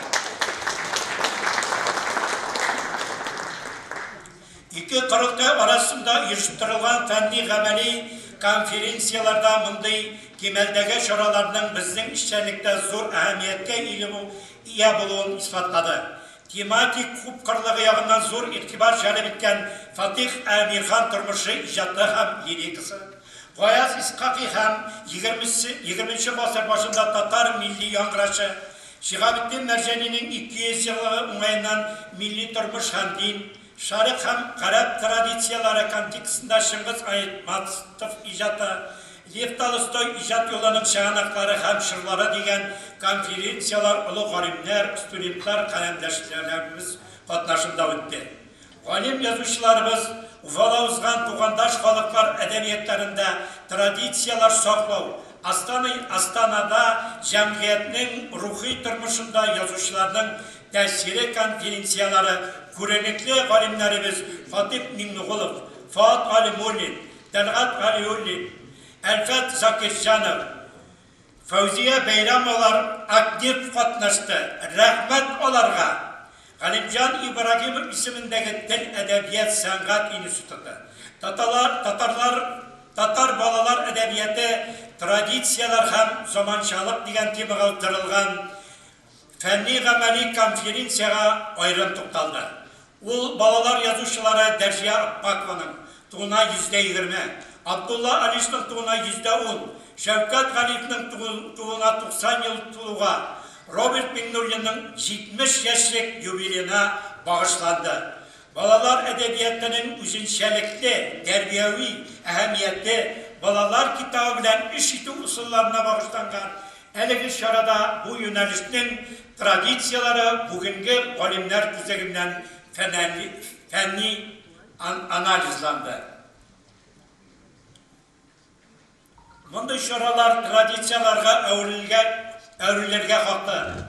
Ике корылтай арасында оештырылган фәнни-гамәли конференцияләрдә мондый кимәлдәге чараларның безнең эшчәнлектә зур әһәмияткә ия булуын исбатлады. Тематик күпкырлыгы ягыннан зур игътибар җәлеп иткән Фатих Әмирхан тормышы, иҗаты һәм лирикасы, Гаяз Исхакый һәм 20нче гасыр башында татар милли яңгырашы, Шиһабетдин Мәрҗанинең 200 еллыгы уңаеннан милли тормыш һәм дин, Шәрык һәм гарәп традицияләре контекстында Чыңгыз Айтматов иҗаты, Лев Толстой иҗат юлының чыганаклары һәм чорлары дигән конференцияләр олы галимнәр, студентлар, каләмдәшләребез катнашында үтте. Галим язучыларыбыз Уфада узган тугандаш халыклар әдәбиятларында традицияләр саклау, Астана Астанада җәмгыятьнең рухи тормышында язучыларның тәэсире конференцияләре күренекле галимнәребез Хатип Миңнегулов, Фоат Галимуллин, Тәлгать Галиуллин, Әлфәт Закирҗанов, Фәүзия Бәйрәмовалар актив катнашты. Рәхмәт аларга! Галимҗан Ибрагимов исемендәге тел, әдәбият, сәнгать институты, таталар, татарлар, татар балалар әдәбияты, традицияләр һәм заманчалык дигән темага уздырылган фәнни-гамәли конференциягә аерым тукталды. Ул балалар язучылары Дәрҗия Аппакованың тууына 120, Абдулла Алишның тууына 110, Шәүкәт Галиевның тууына 90 ел тулуга, Роберт Миңнуллинның 70 яшьлек юбилеена багышланды. Балалар әдәбиятының үзенчәлекле тәрбияви әһәмияте, балалар китабы белән эш итү ысулларына багышланган әлеге чарада бу юнәлешнең традицияләре бүгенге галимнәр күзлегеннән фәнни анализланды. Мондый чаралар традицияләргә әверелергә хаклы.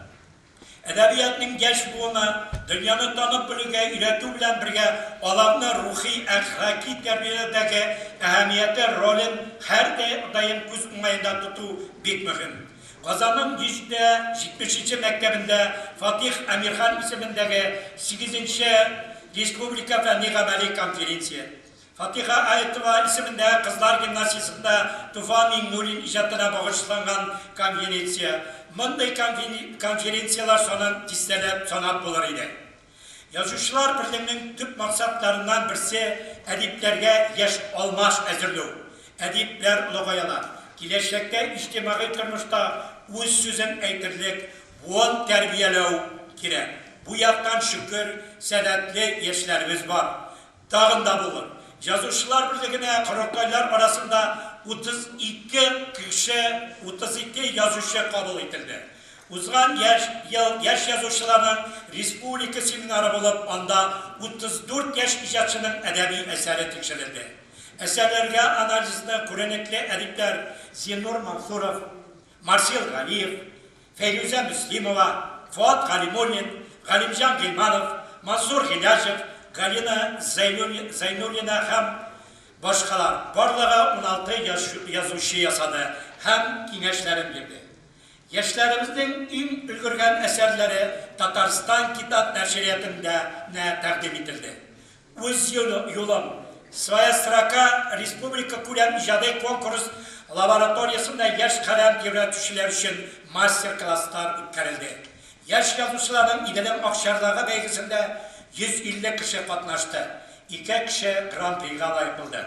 Әдәбиятның яшь буыны дөньяны танып белүгә өйрәтү белән бергә аларны рухи-әхлаки тәрбияләүдәге әһәмияте ролен һәрдаим күз уңаенда тоту бик мөһим. Казанның 170 нче мәктәбендә Фатих Әмирхан исемендәге сигезенче республика фәнни-гамәли конференция, Фатиха Аитова исемендәге кызлар гимназиясендә Туфан Миңнуллин иҗатына багышланган конференция. Мондый конференцияләр санын дистәләп санап булыр иде. Язучылар берлегенең төп максатларыннан берсе, әдипләргә яшь алмаш әзерләү. Әдипләр олыгаялар. Киләчәктә иҗтимагый тормышта үз сүзен әйтерлек буын тәрбияләү кирәк. Бу яктан, шөкер, сәләтле яшьләребез бар. Тагын да булыр. Язучылар берлегенә корылтайлар арасында 32 кеше, 32 язучы кабул ителде. Узган яшь ел яшь язучыларның республика семинары булып, анда 34 яшь иҗатчының әдәби әсәре тикшерелде. Әсәрләргә анализны күренекле әдипләр Зиннур Мансуров, Марсил Галиев, Фәйрүзә Мөслимова, Фоат Галимуллин, Галимҗан Гыйльманов, Мансур Гыйләҗев, Галина Зәйнуллина һәм башкалар, барлыгы 16 язучы ясады һәм киңәшләрен бирде. Яшьләребезнең иң өлгергән әсәрләре Татарстан китап нәшриятында тәкъдим ителде. Үз юлым, Своя строка республика күләм иҗади конкурс лабораториясендә яшь каләм тибрәтүчеләр өчен мастер-класслар үткәрелде. Яшь язучыларның Иделем акчарлагы бәйгесендә 150 кеше катнашты, ике кеше гран-прига лаек булды.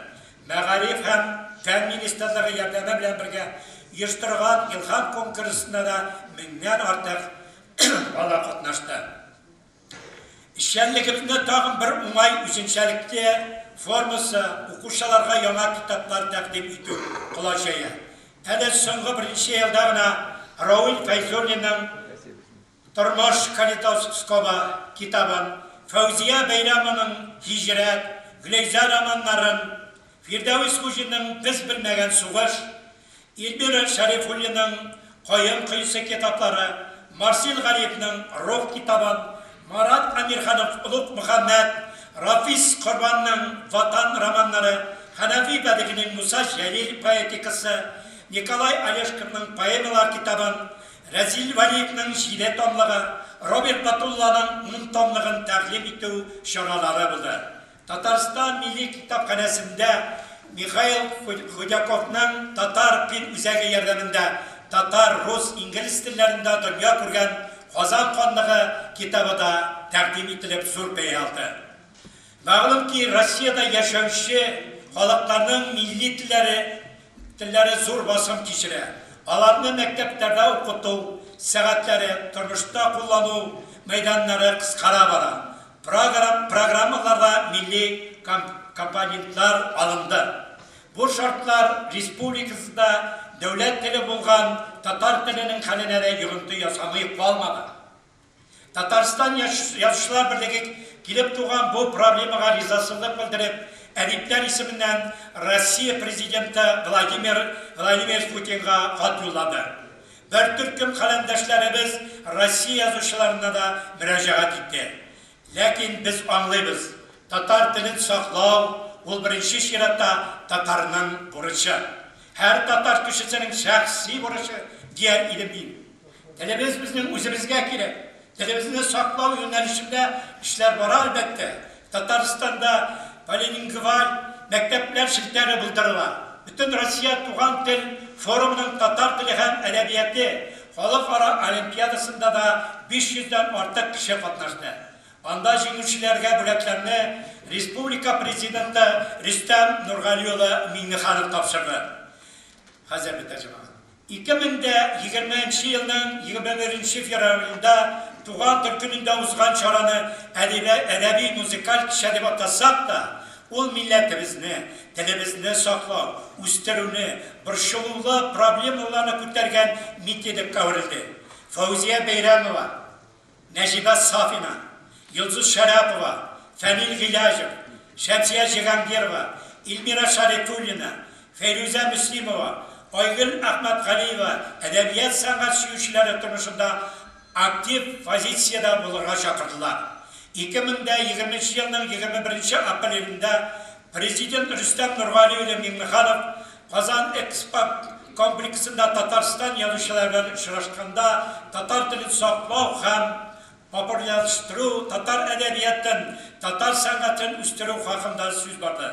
Мәгариф һәм фән министрлыгы ярдәме белән бергә оештырган Илһам конкурсында да меңнән артык бала катнашты. Эшчәнлегебезне тагын бер уңай үзенчәлекле формасы, укучыларга яңа китаплар тәкъдим итү колач җәя. Әле соңгы берничә елда гына Равил Фәйзуллинның Тормыш калейдоскобы китабын, Фәүзия Бәйрәмованың Һиҗрәт, Гөләйзә романнарын, Фирдәвес Хуҗинның Без белмәгән сугыш, Эльмира Шәрифуллинаның Каен коесы китаплары, Марсил Галиевның Рух китабын, Марат Әмирханов Олуг Мөхәммәт, Рафис Корбанның Ватан романнары, Хәнәфи Бәдыгинең Муса Җәлил поэтикасы, Николай Олешковның поэмалар китабын, Рәзил Вәлиевның җиде томлыгы, Роберт Батулланың ун томлыгын тәкъдим итү чаралары булды. Татарстан Милли китапханәсендә Михаил Худяковның Татар ПИН үзәге ярдәмендә татар, рус, инглиз телләрендә дөнья күргән Казан ханлыгы китабы да тәкъдим ителеп зур бәя алды. Мәгълүм ки, Россиядә яшәүче халыкларның милли телләре телләре зур басым кичерә. Аларны мәктәпләрдә укыту сәгатьләре, тормышта куллану мәйданнары кыскара бара. Программ программаларда милли компонентлар алынды. Бу шартлар республикасында дәүләт теле булган татар теленең хәленә дә йогынты ясамый калмады. Татарстан Язучылар берлеге килеп туган бу проблемага ризасызлык белдереп, әдипләр исеменнән Россия Президенты Владимир Владимирович Путинга хат юллады. Бер төркем каләмдәшләребез Россия язучыларына да мөрәҗәгать итте. Ләкин без аңлыйбыз, татар телен саклау, ул беренче чиратта татарның бурычы. Һәр татар кешесенең шәхси бурычы, дияр идем мин. Телебез безнең үзебезгә кирәк. Телебезне саклау юнәлешендә эшләр бара, әлбәттә. Татарстанда полилингваль мәктәпләр челтәре булдырыла. Бөтенроссия туган тел форумының татар теле һәм әдәбияте халыкара олимпиадасында да 500 дән артык кеше катнашты. Анда җиңүчеләргә бүләкләрне республика Президенты Рөстәм Нургали улы Миңнеханов тапшырды. Хәзер бетә, җәмәгать. 2020 нче елның 21 нче февралендә Туган тел көнендә узган чараны әдәби-музыкаль кичә дип атасак та, ул милләтебезне, телебезне саклау, үстерүне, борчылулы проблемаларны күтәргән митингка әверелде. Фәүзия Бәйрәмова, Нәҗибә Сафина, Йолдыз Шәрәпова, Фәнил Гыйләҗев, Шәмсия Җиһангирова, Эльмира Шәрифуллина, Фәйрүзә Мөслимова, Айгөл Әхмәтгалиева әдәбият-сәнгать сөючеләре тормышында актив позициядә булырга чакырдылар. 2020 нче елның 21 нче апрелендә Президент Рөстәм Нургали улы Миңнеханов Казан Экспо комплексында Татарстан язучылары белән очрашканда татар телен саклау һәм популярлаштыру, татар әдәбиятын, татар сәнгатен үстерү хакында сүз барды.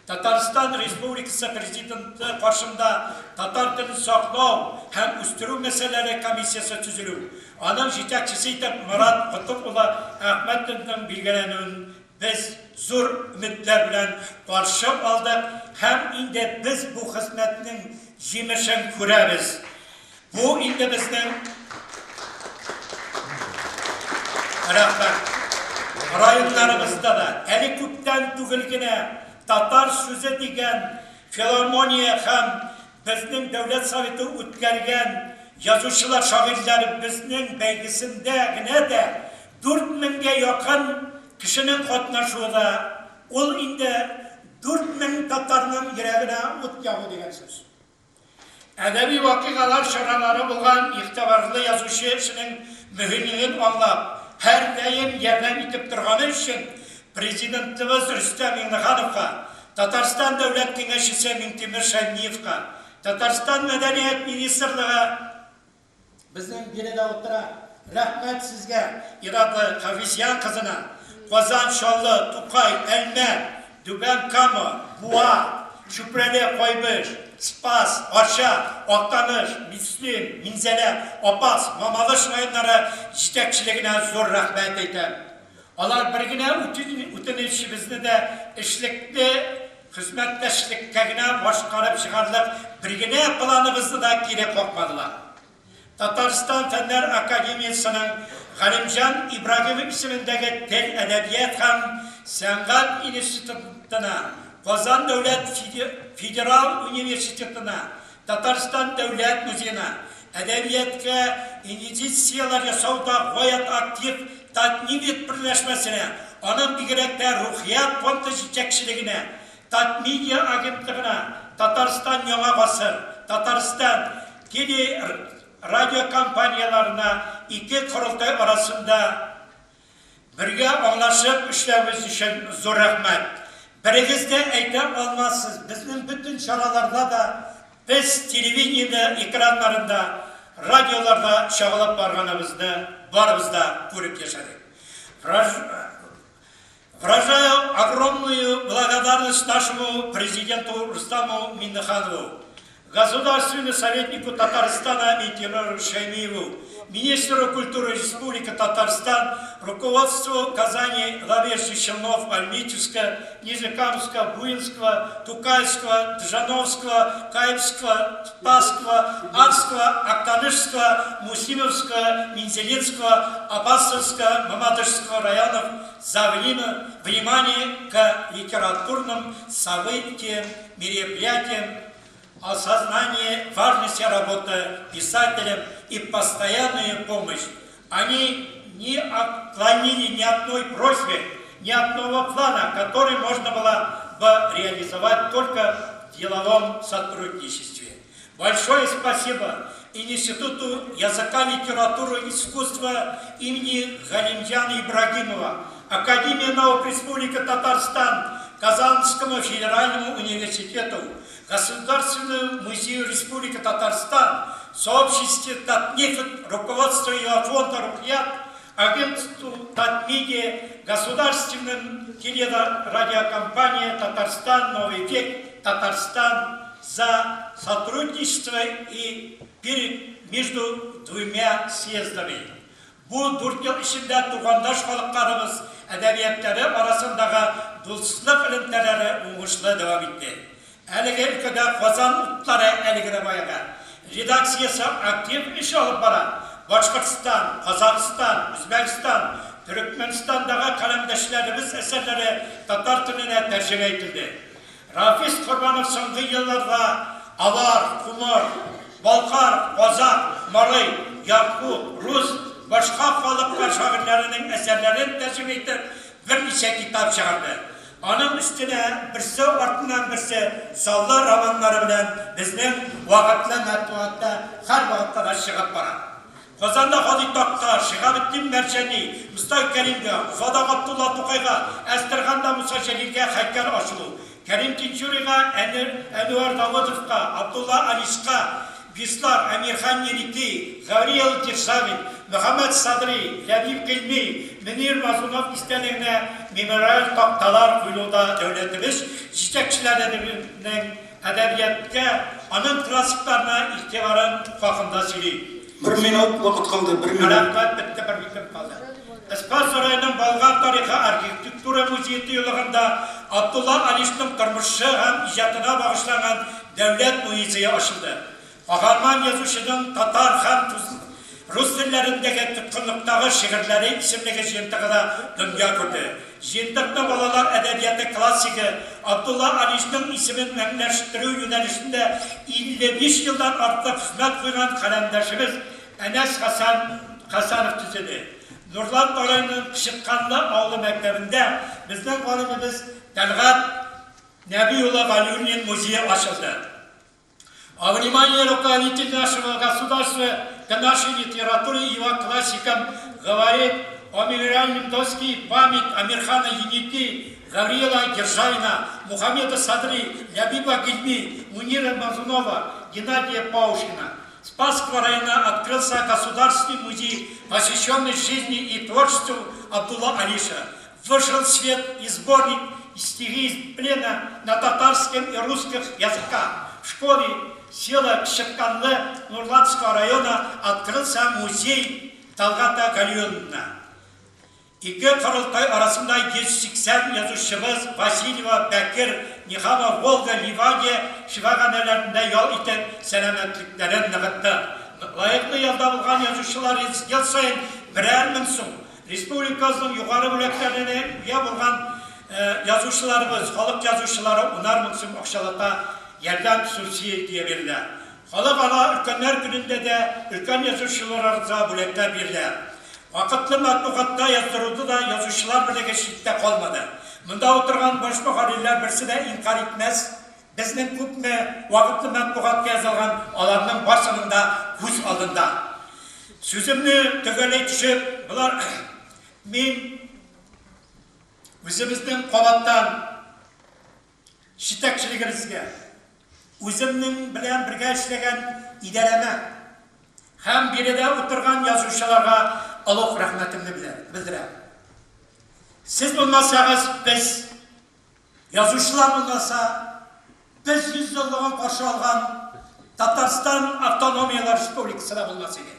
Татарстан Республикасы Президенты каршында татар телен саклау һәм үстерү мәсьәләләре комиссиясе төзелү, аның җитәкчесе итеп Марат Котып улы Әхмәтовның билгеләнүен Без зур өметләр белән каршы алдык һәм инде без бу хезмәтнең җимешен күрәбез. Бу инде безнең рәхмәт. Районнарыбызда да әле күптән түгел генә Татар сүзе дигән филармония һәм безнең Дәүләт Советы үткәргән язучылар, шагыйрьләребезнең бәйгесендә генә дә 4000 гә якын кешенең катнашуы да, ул инде 4000 татарның йөрәгенә ут ягу дигән сүз. Әдәби вакыйгалар чаралары булган игътибарлы язучы эшенең мөһимлеген аңлап, һәрдаим ярдәм итеп торганы өчен Президентыбыз Рөстәм Миңнехановка, Татарстан Дәүләт Киңәшчесе Миңтимер Шәймиевка, Татарстан Мәдәният министрлыгы, Безнең биредә утыра. Рәхмәт сезгә, Ирада Хавизян кызына, Казан, Чаллы, Тукай, Әлмәт, Түбән Кама, Буа, Чүпрәле, Кайбыч, Спас, Арча, Актаныш, Мөслим, Минзәлә, Апас, Мамадыш районнары җитәкчелегенә зур рәхмәт әйтәм. Алар бер генә үтенечебезне дә эшлекле хезмәттәшлеккә генә башкарып чыгарлык бер генә планыбызны да кире какмадылар. Татарстан Фәннәр академиясенең Галимҗан Ибраһимов исемендәге тел, әдәбият һәм сәнгать институтына, Казан дәүләт федераль университетына, Татарстан дәүләт музеена, әдәбиятка инвестицияләр ясауда гаять актив Татнивет берләшмәсенә, аның бигрәк тә Рухият фонды җитәкчелегенә, Татмедиа агентлыгына, Татарстан Яңа гасыр, Татарстан телерадиокомпанияләренә ике корылтай арасында Бергә аңлашып эшләвегез өчен зур рәхмәт. Берегез дә әйтә алмассыз, безнең бөтен чараларда да без телевидениедә экраннарында, радиоларда чагылып барганыбызны барыбыз да күреп яшәдек. Выражаю огромную благодарность нашему президенту Рустаму Минниханову, государственному советнику Татарстана Минтимеру Шаймиеву, министру культуры Республики Татарстан, руководству Казани, Лавеши, Челнов, Альметьевска, Нижнекамского, Буинского, Тукайского, Джановского, Каевского, Спасского, Арского, Актанышского, Мусимовского, Мензелинского, Абасовского, Мамадышского районов за внимание к литературным событиям, мероприятиям, осознание важности работы писателем и постоянную помощь. Они не отклонили ни одной просьбы, ни одного плана, который можно было бы реализовать только в деловом сотрудничестве. Большое спасибо Институту языка, литературы и искусства имени Галимджана Ибрагимова, Академии наук Республики Татарстан, Казанскому федеральному университету, Государственному музею Республики Татарстан, сообществе Татнефть, руководству его фонда «Рухият», агентству Татмедиа, государственным телерадиокомпания «Татарстан», «Новый век», «Татарстан» за сотрудничество и перед, между двумя съездами. Бу дүрт ел эчендә тугандаш халыкларыбыз әдәбиятлары арасындагы дуслык элемтәләре уңышлы дәвам итте. Әлеге өлкәдә Казан утлары әлеге дә баягы редакциясе актив эш алып бара. Башкортстан, Казахстан, Үзбәкстан, Төрекмәнстандагы каләмдәшләребез әсәрләре татар теленә тәрҗемә ителде. Рафис Корбанов соңгы елларда авар, кумыр, балкар, казак, марый, якут, рус, башка халыклар шагыйрьләренең әсәрләрен тәрҗемә итеп, берничә китап чыгарды. Аның өстенә берсе артыннан берсе саллы романнары белән безнең вакытлы матбугатта һәрвакытта да чыгып бара. Казанда Һади Такташ, Шиһабетдин Мәрҗани, Мостай Кәримгә, Уфада Габдулла Тукайга, Әстерханда Муса Җәлилгә һәйкәл ачылу, Кәрим Тинчуринга, Әнвәр Давыдовка, Абдулла Алишка бюстлар, Әмирхан Еники, Гавриил Державин, Мөхәммәт Садри, Ләбиб Гыйльми, Мөнир Мазунов истәлегенә мемориаль такталар куелу да дәүләтебез җитәкчеләренең әдәбиятка, аның классикларына игътибарын хакында сөйли. Бер минут вакыт калды, бер минут. Рәхмәт, бетте, бер минутым калды. Спас сараеның Болгар тарихы архитектура музее тыюлыгында Абдулла Алишның тормышы һәм иҗатына багышланган дәүләт музее ачылды. Каһарман язучының татар һәм рус телләрендәге тоткынлыктагы шигырьләре исемлеге җыентыгы да дөнья күрде. Җыентыкны балалар әдәбияты классигы Абдулла Алишның исемен мәңгеләштерү юнәлешендә 55 елдан артык хезмәт куйган каләмдәшебез Әнәс Хәсән Хәсәнов төзеде. Нурлат районының Кычытканлы авылы мәктәбендә безнең галимебез Тәлгать Нәби улы Галиуллин музее ачылды. А внимание руководитель нашего государства к нашей литературе и его классикам говорит о мемориальном доске память Амирхана Еники, Гавриила Державина, Мухаммеда Садри, Лябиба Гильми, Мунира Мазунова, Геннадия Паушкина. Спасского района открылся государственный музей, посвященный жизни и творчеству Абдулла Алиша. Вышел в свет и сборник стихи из плена на татарском и русских языках. В школе села Кшепканлы Нурлатского района открылся музей Талгата Галиуллина. Ике корылтай арасында 180 язучыбыз Васильева, Бәкер, Нихама, Волга, Ливадия шифаханәләрендә ял итеп, сәламәтлекләрен ныгытты. Лаеклы ялда булган язучылар ел саен берәр мең сум республикабызның югары бүләкләренә ия булган язучыларыбыз, халык язучылары унар мең сум акчалата ярдәм субсидия бирелә. Халыкара өлкәннәр көнендә дә өлкән язучыларыбызга бүләкләр бирелә. Вакытлы матбугатта яздыруды да язучылар берлеге читтә калмады. Монда утырган баш мөхәррирләр берсе дә инкарь итмәс, безнең күпме вакытлы матбугатка язылган, аларның барсының да күз алдында. Сүземне төгәлләй төшеп, болар мин үзебезнең кабаттан җитәкчелегебезгә, үземнең белән бергә эшләгән идарәмә һәм биредә утырган язучыларга олуг рәхмәтемне белдерәм. Сез булмасагыз, без, язучылар булмаса, без 100 еллыгын каршы алган Татарстан Автономияләр Республикасы да булмас иде.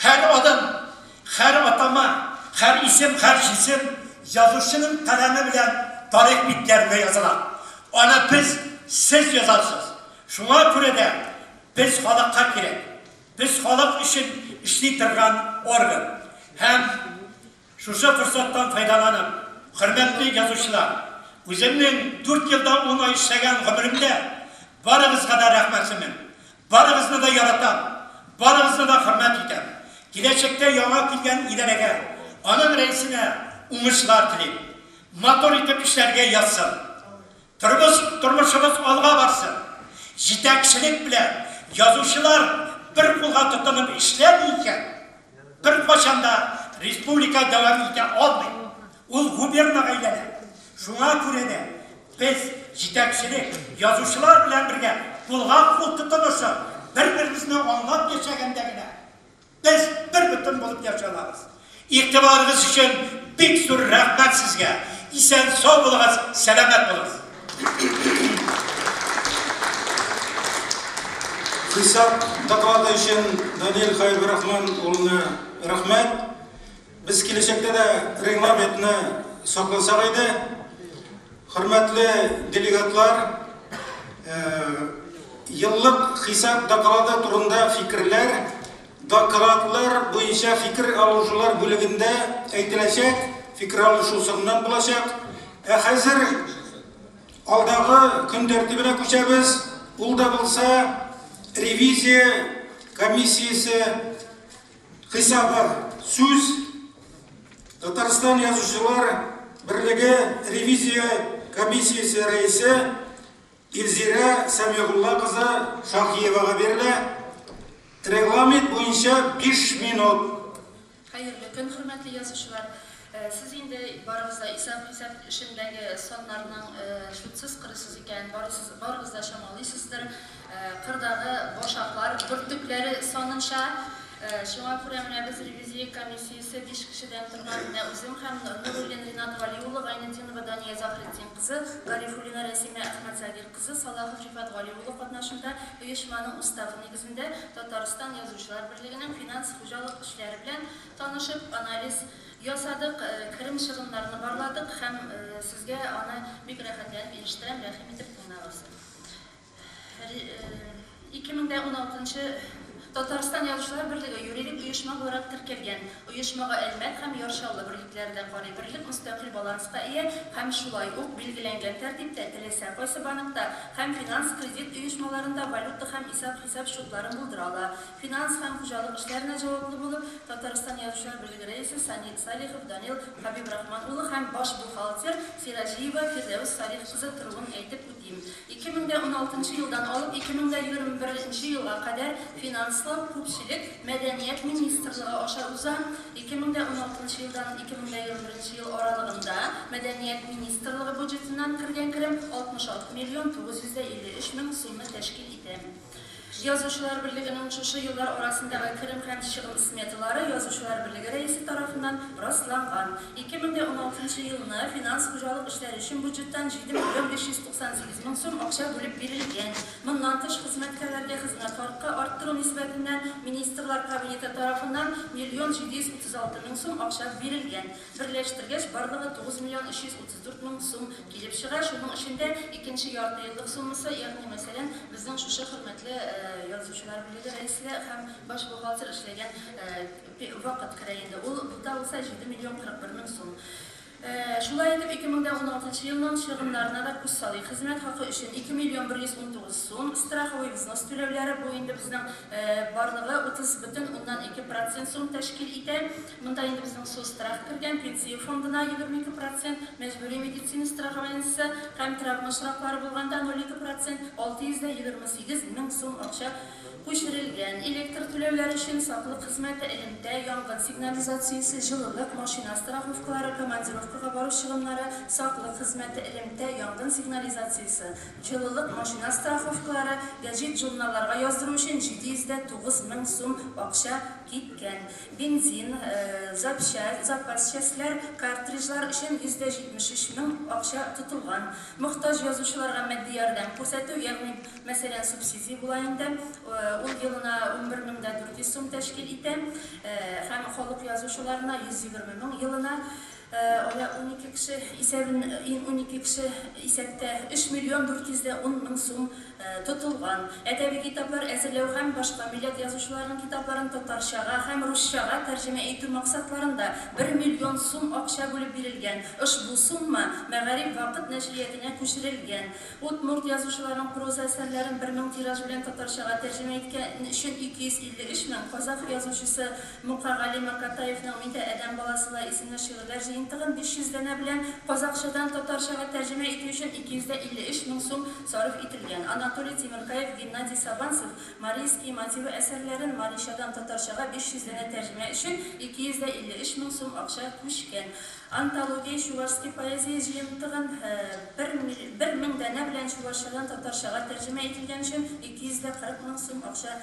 Һәр адым, һәр атама, һәр исем, һәр җисем язучының каләме белән тарих битләрендә языла. Аны без, сез язасыз. Шуңа күрә дә без халыкка кирәк. Без халык өчен эшли торган орган. Һәм шушы форсаттан файдаланып, хөрмәтле язучылар, үземнең 4 елда 10 ай эшләгән гомеремдә барыгызга да рәхмәтлемен. Барыгызны да яратам, барыгызны да хөрмәт итәм. Киләчәктә яңа килгән идарәгә, аның рәисенә уңышлар телим. Матур итеп эшләргә язсын. Тормыш, тормышыбыз алга барсын. Җитәкчелек белән язучылар бер кулга тотынып эшләми икән, беркайчан да республика дәвам итә алмый. Ул губернага әйләнә. Шуңа күрә дә без, җитәкчелек, язучылар белән бергә кулга-кул тотынышып, бер-беребезне аңлап яшәгәндә генә без бер бөтен булып яши алабыз. Игътибарыгыз өчен бик зур рәхмәт сезгә. Исән-сау булыгыз, сәламәт булыгыз. Хисап доклады өчен Данил Хәйбрахман улына рәхмәт. Без киләчәктә дә регламентны сакласак иде. Хөрмәтле делегатлар, еллык хисап доклады турында фикерләр докладлар буенча фикер алышулар бүлегендә әйтеләчәк, фикер алышу соңыннан булачак. Ә хәзер алдагы көн тәртибенә күчәбез. Ул да булса ревизия комиссиясе хисабы. Сүз Татарстан Язучылар берлеге ревизия комиссиясе рәисе Илзирә Сәмигулла кызы Шаһиевага бирелә. Регламент буенча 5 минут. Хәерле көн, хөрмәтле язучылар! Сез инде барыгыз да исәп-хисап эшендәге саннарның чутсыз-кырыйсыз икәнен барыгыз да чамалыйсыздыр. Кырдагы башаклар бөртекләре санынча. Шуңа күрә менә без ревизия комиссиясе биш кешедән торган, менә үзем һәм Нуруллин Ринат Гали улы, Гайнетдинова Дания Заһретдин кызы, Гарифуллина Рәсимә Әхмәтзагир кызы, Салахов Рифат Гали улы катнашында оешманың уставы нигезендә Татарстан Язучылар берлегенең финанс-хуҗалык эшләре белән танышып, анализ ясадык, керем-чыгымнарны барладык һәм сезгә аны бик рәхәтләнеп ирештерәм, рәхим итеп тыңлагыз. 2016 нчы Татарстан Язучылар берлеге юридик оешма буларак теркәлгән. Оешмага Әлмәт һәм Яр Чаллы берлекләре дә карый. Берлек мөстәкыйль баланска ия һәм шулай ук билгеләнгән тәртиптә теләсә кайсы банкта һәм финанс-кредит оешмаларында валюта һәм исәп-хисап счетларын булдыра ала. Финанс һәм хуҗалык эшләренә җаваплы булып Татарстан Язучылар берлеге рәисе Салихов Данил Хәбибрахман улы һәм баш бухгалтер Сираҗиева Фирдәвес Салих кызы торуын әйтеп үтим. 2016 елдан алып 2021 елга кадәр финанслау күпчелек Мәдәният министрлыгы аша уза. 2016 елдан 2021 ел аралыгында Мәдәният министрлыгы бюджетыннан кергән керем 66 миллион 953 мең сумны тәшкил итә. Язучылар берлегенең шушы еллар арасындагы керем һәм чыгым сметалары Язучылар берлеге рәисе тарафыннан расланган. 2016 елны финанс-хуҗалык эшләре өчен бюджеттан 7 миллион 598 мең сум акча бүлеп бирелгән. Моннан тыш, хезмәткәрләргә хезмәт хакы арттыру нисбәтеннән Министрлар Кабинеты тарафыннан миллион 736 мең сум акча бирелгән. Берләштергәч, барлыгы 9 миллион 334 мең сум килеп чыга. Шуның эчендә икенче яртыеллык суммасы, ягъни мәсәлән, безнең шушы хөрмәтле Язучылар берлеге рәисе һәм баш бухгалтер эшләгән вакыт керә инде. Ул да булса 7 миллион 41 мең сум. Шулай итеп, 2016 елның чыгымнарына да күз салыйк. Хезмәт хакы өчен 2 миллион 119 сум, страховой взнос түләүләре, бу инде безнең барлыгы 30,2% сум тәшкил итә. Монда инде безнең соцстрах кергән, пенсия фондына 22%, мәҗбүри медицина страхованиесе һәм травма очраклары булганда 0,2%, 628 мең сум акча күчерелгән. Электр түләүләре өчен саклык хезмәте, элемтә, янгын сигнализациясе, җылылык, машина страховкалары, командировкага бару чыгымнары, саклык хезмәте, элемтә, янгын сигнализациясе, җылылык, машина страховкалары, гәҗит-журналларга яздыру өчен 709 мең сум акча киткән. Бензин, запчасть, запас частьләр, картриджлар өчен 173 мең акча тотылган. Мохтаҗ язучыларга матди ярдәм күрсәтү, ягъни, мәсәлән, субсидия була инде, ул елына 11 мең дә 400 сум тәшкил итә, һәм халык язучыларына 120 мең елына, ала 12 кеше исәбен, 12 кеше исәптә 3 миллион 410 мең сум тотылган. Әдәби китаплар әзерләү һәм башка милләт язучыларының китапларын татарчага һәм русчага тәрҗемә итү максатларында 1 миллион сум акча бүлеп бирелгән. Ошбу сумма Мәгариф Вакыт нәшриятенә күчерелгән. Удмурт язучыларының проза әсәрләрен 1000 тираж белән татарчага тәрҗемә иткән өчен 253 мең, казах язучысы Мукагали Макатаевның Мин дә адәм баласы ла исемле шигырьләр җыентыгын 500 данә белән казахчадан татарчага тәрҗемә итү өчен 253 мең сум сарыф ителгән. Анатолий Тимеркаев, Геннадий Сабанцев Марийские мотивы әсәрләрен маричадан татарчага 500 данә тәрҗемә өчен 253 мең сум акча күчкән. Антология чувашской поэзии җыентыгын бер мең данә белән чувашчадан татарчага тәрҗемә ителгән өчен 240 мең сум акча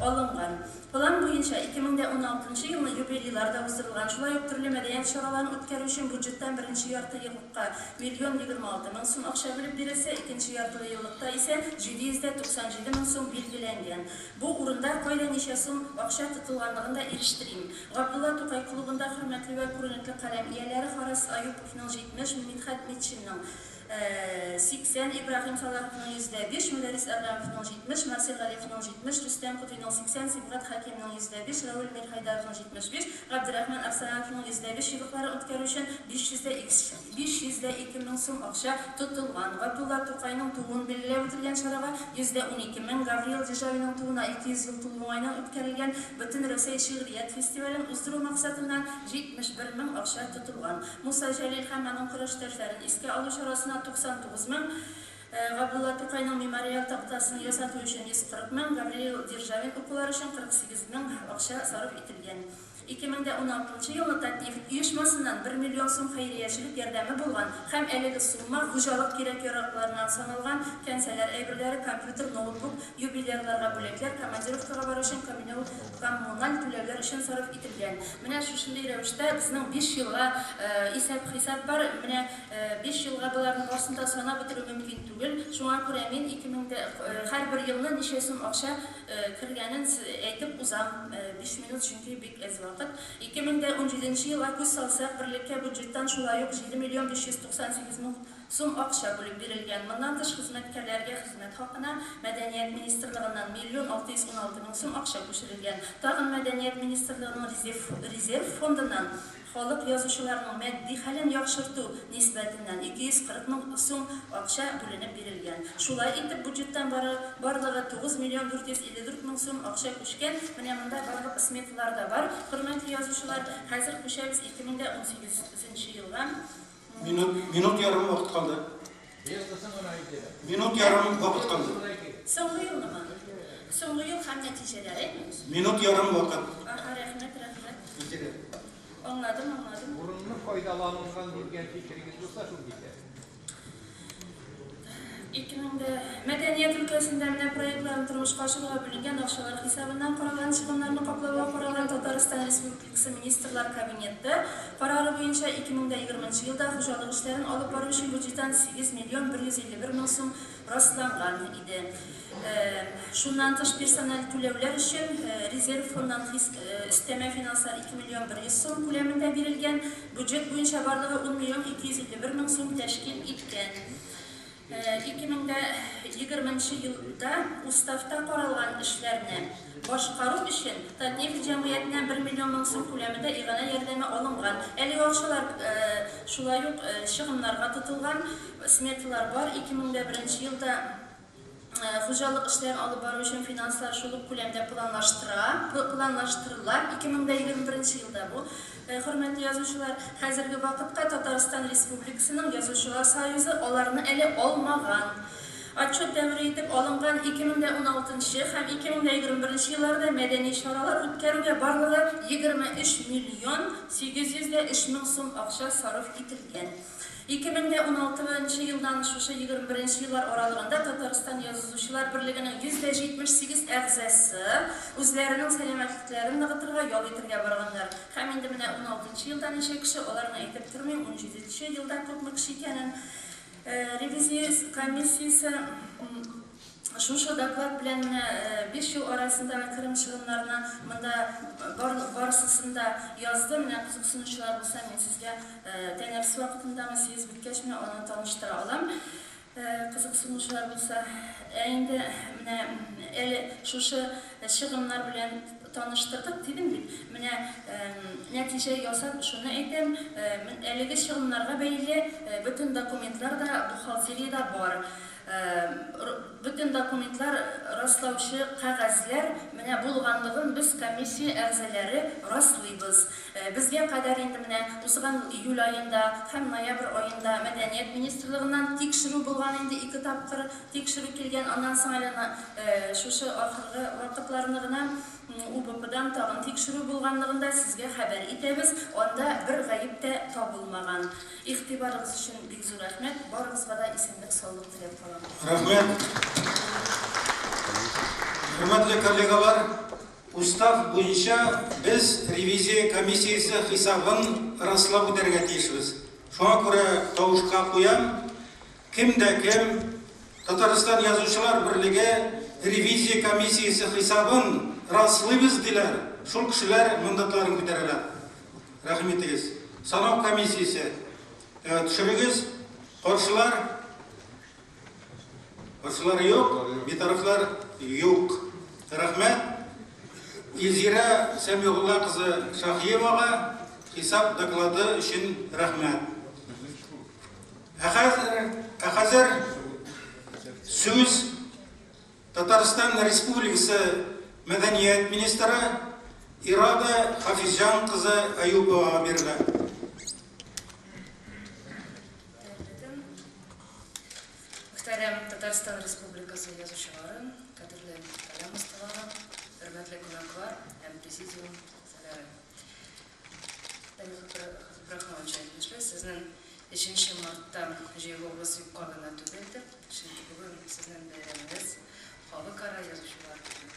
алынган. План буенча 2016 елны юбилейлар да уздырылган. Шулай ук төрле мәдәният чараларын үткәрү өчен бюджеттан беренче ярты еллыкка миллион 26 мең сум акча бүлеп бирелсә, икенче ярты еллыкта исә 797 мең сум билгеләнгән. Бу урында кайда ничә сум акча тотылганлыгын да ирештерим. Габдулла Тукай клубында хөрмәтле вә күренекле каләм ияләре Харис Аюповның 70, Мидхәт Метшинның 80, Ибраһим Салаховның 105, Мөдәррис Әгъләмовның 70, Марсель Галиевның 70, Рөстәм Кутуйның 80, Сибгат Хәкимнең 105, Равил Мирхәйдәровның 75, Габдерахман Әфсәләновның 105 еллыклары үткәрү өчен 502 мең сум акча тотылган. Габдулла Тукайның тууын билгеләп үтелгән чарага 112 мең, Гавриил Державинның тууына 200 ел тулу уңаеннан үткәрелгән Бөтенрәсәй шигърият фестивален уздыру максатыннан 71 мең акча тотылган. Муса Җәлил һәм аның көрәштәшләрен искә алу чарасына 99 мең, Габдулла Тукайның мемориаль тактасын ясату өчен 140 мең, Гавриил Державин укулары өчен 48 мең акча сарыф ителгән. 2016 елны Татнефть оешмасыннан 1 миллион сум хәйриячелек ярдәме булган һәм әлеге сумма хуҗалык кирәк-яракларыннан саналган кәнсәләр әйберләре, компьютер, ноутбук, юбилярларга бүләкләр, командировкага бару өчен коммуналь түләүләр өчен сарыф ителгән. Менә шушындый рәвештә безнең 5 елга исәп-хисап бар. Менә 5 елга боларның барысын да санап бетерү мөмкин түгел. Шуңа күрә мин 2000 дә һәрбер елны ничә сум акча кергәнен әйтеп узам. 5 минут, чөнки бик әз вакыт. 2017 елга күз салсак, берлеккә бюджеттан шулай ук 7 миллион 598 мең Сум акча бүлеп бирелгән. Моннан тыш, хезмәткәрләргә хезмәт хакына Мәдәният министрлыгыннан миллион 616 мең сум акча күчерелгән. Тагын Мәдәният министрлыгының резерв фондыннан халык язучыларының матди хәлен яхшырту нисбәтеннән 240 мең сум акча бүленеп бирелгән. Шулай итеп, буджеттан бары барлыгы 9 миллион 454 мең сум акча күчкән. Менә монда барлык сметалар да бар, хөрмәтле язучылар. Хәзер күчәбез 2018 нче елга. Минут, минут ярым вакыт калды. Минут ярым вакыт калды. Соңгы елнымы? Соңгы ел һәм нәтиҗәләре. Минут ярым вакыт. Аһа, рәхмәт, рәхмәт. Аңладым, аңладым. Урынлы файдаланылган дигән фикерегез булса, шул җитә. 2000 дә мәдәният өлкәсендә менә проектларын тормышка ашыруга бүленгән акчалар хисабыннан каралган чыгымнарны каплауга каралган Татарстан Республикасы Министрлар Кабинеты карары буенча 2020 нче елда хуҗалык эшләрен алып бару өчен бюджеттан 8 миллион 151 мең сум расланган иде. Шуннан тыш персональ түләүләр өчен резерв фонднан өстәмә финанслар 2 миллион 100 сум күләмендә бирелгән, бюджет буенча барлыгы 10 миллион 251 мең сум тәшкил иткән. 2020 нче елда уставта каралган эшләрне башкару өчен Татнефть җәмгыятеннән бер миллион мең сум күләмендә иганә ярдәме алынган. Әлеге акчалар шулай ук чыгымнарга тотылган, сметалар бар. 2001 нче елда Хуҗалык эшләрен алып бару өчен финанслар шул ук күләмдә планлаштыра, планлаштырыла. 2021 нче елда бу. Хөрмәтле язучылар, хәзерге вакытка Татарстан Республикасының Язучылар союзы аларны әле алмаган. Отчет дәвере итеп алынган 2016 нчы һәм 2021 нче елларда мәдәни чаралар үткәрүгә барлыгы 23 миллион 803 мең сум акча сарыф ителгән. 2016 нчы елдан шушы 21 нче еллар аралыгында Татарстан Язучылар берлегенең 178 әгъзасы үзләренең сәламәтлекләрен ныгытырга, ял итергә барганнар. Һәм инде менә 16 нчы елда ничә кеше, аларны әйтеп тормыйм, 17 нче елда күпме кеше икәнен ревизия комиссиясе Шушы доклад белән менә биш ел арасындагы керем-чыгымнарны монда барлык барысысын да яздым. Менә кызыксынучылар булса, мин сезгә тәнәфес вакытындамы, съезд беткәчме аны таныштыра алам. Кызыксынучылар булса. Ә инде менә әле шушы чыгымнар белән таныштырдык дидем бит. Менә нәтиҗә ясап шуны әйтәм, әлеге чыгымнарга бәйле бөтен документлар да бухгалтериядә бар. Бөтен документлар раслаучы кәгазьләр менә булганлыгын без комиссия әгъзаләре раслыйбыз. Безгә кадәр инде менә узган июль аенда һәм ноябрь аенда Мәдәният министрлыгыннан тикшерү булган инде ике тапкыр тикшерү килгән, аннан соң әле шушы ахыргы вакытларны гына УБПдан тагын тикшерү булганлыгын да сезгә хәбәр итәбез, анда бер гаеп тә табылмаган. Игътибарыгыз өчен бик зур рәхмәт, барыгызга да исәнлек-саулык теләп калам. Рәхмәт. Хөрмәтле коллегалар, устав буенча без ревизия комиссиясе хисабын раслап үтәргә тиешбез. Шуңа күрә тавышка куям, кем дә кем Татарстан Язучылар берлеге ревизия комиссиясе хисабын раслыйбыз диләр, шул кешеләр мандатларын күтәрәләр. Рәхим итегез. Санау комиссиясе. Төшерегез. Каршылар? Каршылар юк, битарафлар юк. Рәхмәт. Илзирә Сәмигулла кызы Шаһиевага хисап доклады өчен рәхмәт. Ә хәзер, ә хәзер сүз Татарстан Республикасы мәдәният министры Ирада Хафизҗан кызы Әюповага бирелә. Мөхтәрәм Татарстан Республикасы язучылары, кадерле каләм осталары, хөрмәтле кунаклар һәм президиум әгъзалары. Данил Хәбибрахманович әйтмешли, сезнең өченче мартта җыелуыгыз юкка гына түгелдер, чөнки бүген сезнең бәйрәмегез, Халыкара язучылар көне.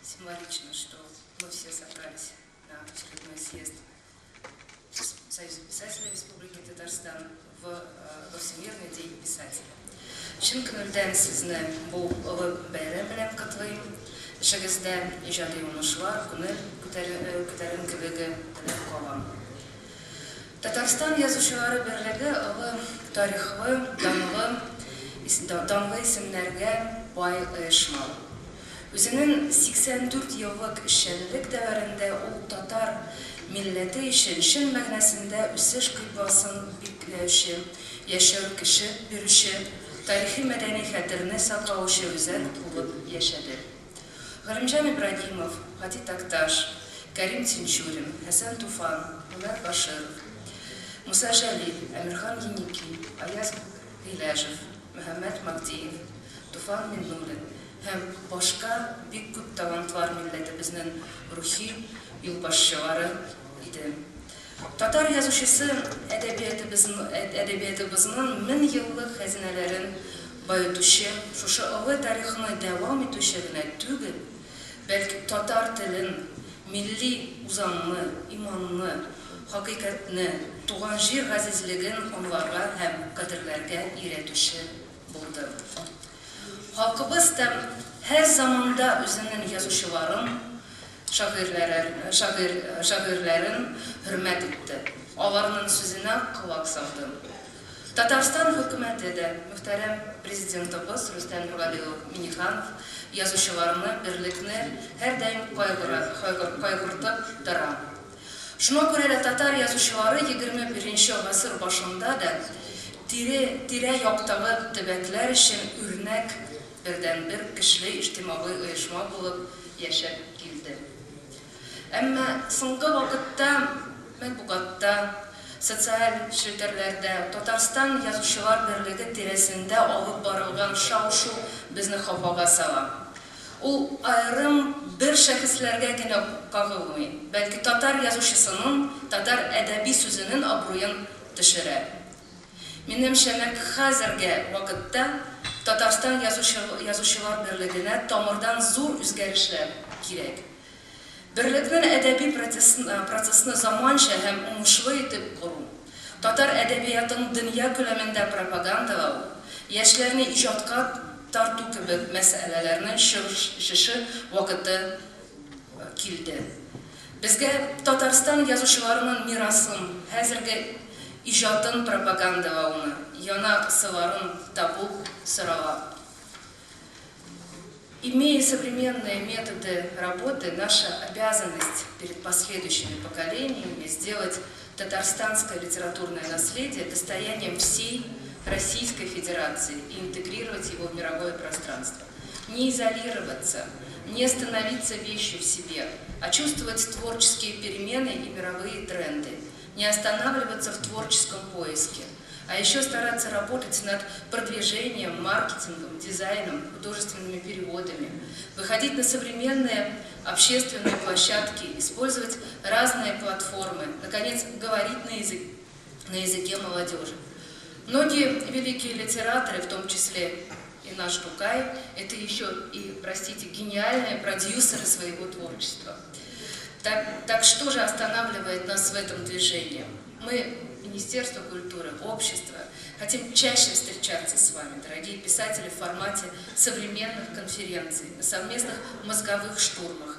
Символично, что мы все собрались на очередной съезд Союза писателей Республики Татарстан в, э, во Всемирный день писателя. Чын күңелдән сезне бу олы бәйрәм белән котлыйм. Эшегездә иҗади уңышлар, күңел күтәренкелеге теләп калам. Татарстан Язучылары берлеге олы тарихлы, данлы, данлы исемнәргә бай оешма. Үзенең 84 еллык эшчәнлек дәверендә ул татар милләте өчен чын мәгънәсендә үсеш кыйбласын билгеләүче, яшәү көче бирүче, тарихи-мәдәни хәтерне саклаучы үзәк булып яшәде. Галимҗан Ибрагимов, Һади Такташ, Кәрим Тинчурин, Хәсән Туфан, Гомәр Баширов, Муса Җәлил, Әмирхан Еники, Аяз Гыйләҗев, Мөхәммәт Магдиев, Туфан Миңнуллин һәм башка бик күп талантлар милләтебезнең рухи юлбашчылары иде. Татар язучысы әдәбиятыбызның мең еллык хәзинәләрен баетучы, шушы олы тарихны дәвам итүче генә түгел, бәлки татар телен, милли үзаңны, иманны, хакыйкатьне, туган җир газизлеген аңларга һәм кадерләргә өйрәтүче булды. Халкыбыз та һәр заманда үзенең язучыларын, шагыйрьләрен хөрмәт итте, аларның сүзенә колак салды. Татарстан хөкүмәте дә, мөхтәрәм Президентыбыз Рөстәм Нургали улы Миңнеханов язучыларны, берлекне һәрдаим кайгыртып тора. Шуңа күрә дә татар язучылары 21 гасыр башында да тирә-яктагы төбәкләр өчен үрнәк бердәнбер көчле иҗтимагый оешма булып яшәп килде. Әмма соңгы вакытта матбугатта, социаль челтәрләрдә Татарстан Язучылар берлеге тирәсендә алып барылган шау-шу безне хафага сала. Ул аерым бер шәхесләргә генә кагылмый, бәлки татар язучысының, татар әдәби сүзенең абруен төшерә. Минемчә, нәкъ хәзерге вакытта Татарстан Язучылар берлегенә тамырдан зур үзгәрешләр кирәк. Берлекнең әдәби процессны заманча һәм уңышлы итеп кору, татар әдәбиятын дөнья күләмендә пропагандалау, яшьләрне иҗатка тарту кебек мәсьәләләрнең чишү вакыты килде. Безгә Татарстан язучыларының мирасын, хәзерге иҗатын пропагандалауны, яңа сыларын табу сорала. Имея современные методы работы, наша обязанность перед последующими поколениями сделать татарстанское литературное наследие достоянием всей Российской Федерации и интегрировать его в мировое пространство. Не изолироваться, не становиться вещью в себе, а чувствовать творческие перемены и мировые тренды, не останавливаться в творческом поиске, а еще стараться работать над продвижением, маркетингом, дизайном, художественными переводами, выходить на современные общественные площадки, использовать разные платформы, наконец, говорить на, язык, на языке молодежи. Многие великие литераторы, в том числе и наш Тукай, это еще и, простите, гениальные продюсеры своего творчества. Так, так что же останавливает нас в этом движении? Мы, Министерство культуры, общество, хотим чаще встречаться с вами, дорогие писатели, в формате современных конференций, на совместных мозговых штурмах,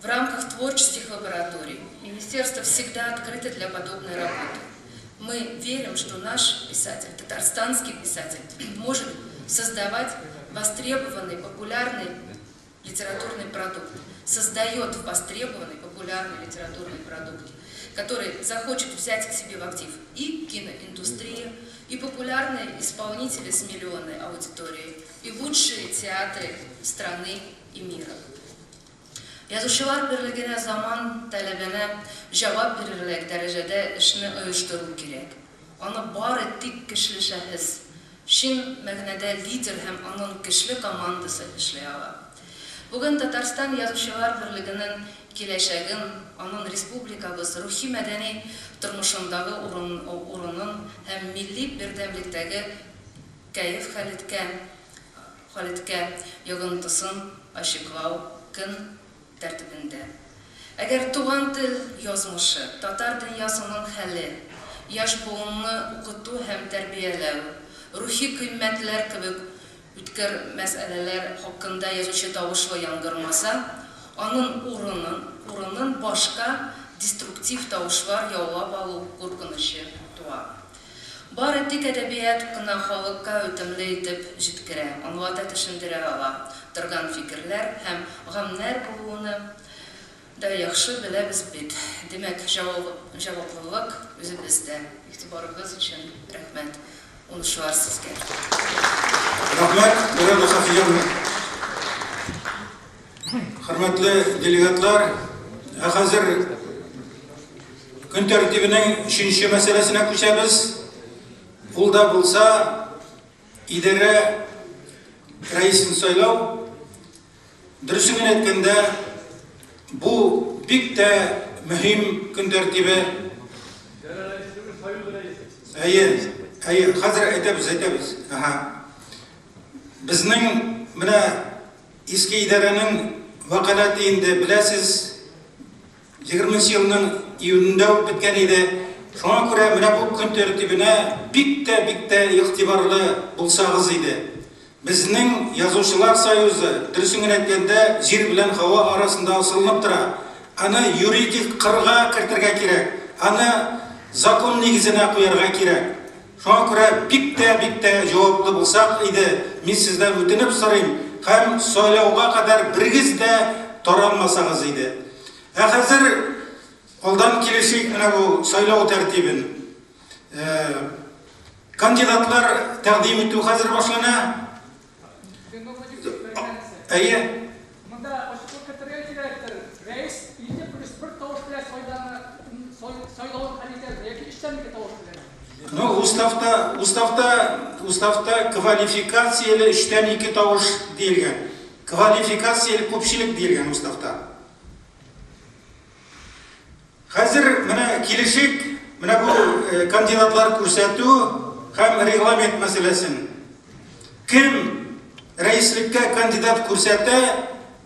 в рамках творческих лабораторий. Министерство всегда открыто для подобной работы. Мы верим, что наш писатель, татарстанский писатель, может создавать востребованный, популярный литературный продукт, создает востребованный, популярный литературный продукт, который захочет взять к себе в актив и киноиндустрия, и популярные исполнители с миллионной аудиторией, и лучшие театры страны и мира. Язучылар берлегенә заман таләбенә җавап бирерлек дәрәҗәдә эшне оештыру кирәк. Аны бары тик көчле шәхес, чын мәгънәдә лидер һәм аның көчле командасы эшли ала. Бүген Татарстан Язучылар берлегенең киләчәген, аның республикабыз рухи-мәдәни тормышындагы урынын һәм милли бердәмлектәге кәеф-халәткә йогынтысын ачыклау көн тәртибендә. Әгәр туган тел язмышы, татар дөньясының хәле, яшь буынны укыту һәм тәрбияләү, рухи кыйммәтләр кебек үткер мәсьәләләр хакында язучы тавышлы яңгырамаса, аның урынын, урынын башка деструктив тавышлар яулап алу куркынычы туа. Бары тик әдәбият кына халыкка үтемле итеп җиткерә, аңлата-төшендерә ала торган фикерләр һәм гамьнәр булуыны да яхшы беләбез бит. Димәк, җаваплылык үзебездә. Игътибарыгыз өчен рәхмәт. Уңышлар сезгә! Рәхмәт, Мирада Хафизовна. Хөрмәтле делегатлар, ә хәзер көн тәртибенең өченче мәсьәләсенә күчәбез. Ул да булса идарә рәисен сайлау. Дөресен генә әйткәндә, бу бик тә мөһим көн тәртибе. Әйе, әйе, хәзер әйтәбез, әйтәбез. Ага. Безнең менә иске идарәнең вәкаләте инде беләсез, 20 елның июнендә үк беткән иде. Шуңа күрә менә бу көн тәртибенә бик тә, бик тә игътибарлы булсагыз иде. Безнең Язучылар союзы, дөресен генә әйткәндә, җир белән һава арасында асылынып тора. Аны юридик кырга кертергә кирәк, аны закон нигезенә куярга кирәк. Шуңа күрә бик тә, бик тә җаваплы булсак иде, мин сездән үтенеп сорыйм һәм сайлауга кадәр берегез дә таралмасагыз иде. Ә хәзер алдан килешик менә бу сайлау тәртибен. Кандидатлар тәкъдим итү хәзер башлана. Әйе. Монда ачыклык кертергә кирәктер. Рәис 50 плюс 1 тавыш белән сайлана, сайлавын хәл итәме яки өчтән ике тавыш белән? Ну, уставта, уставта, уставта квалификацияле өчтән ике тавыш диелгән. Квалификацияле күпчелек диелгән уставта. Хәзер менә килешик, менә бу кандидатлар күрсәтү һәм регламент мәсьәләсен. Кем рәислеккә кандидат күрсәтә,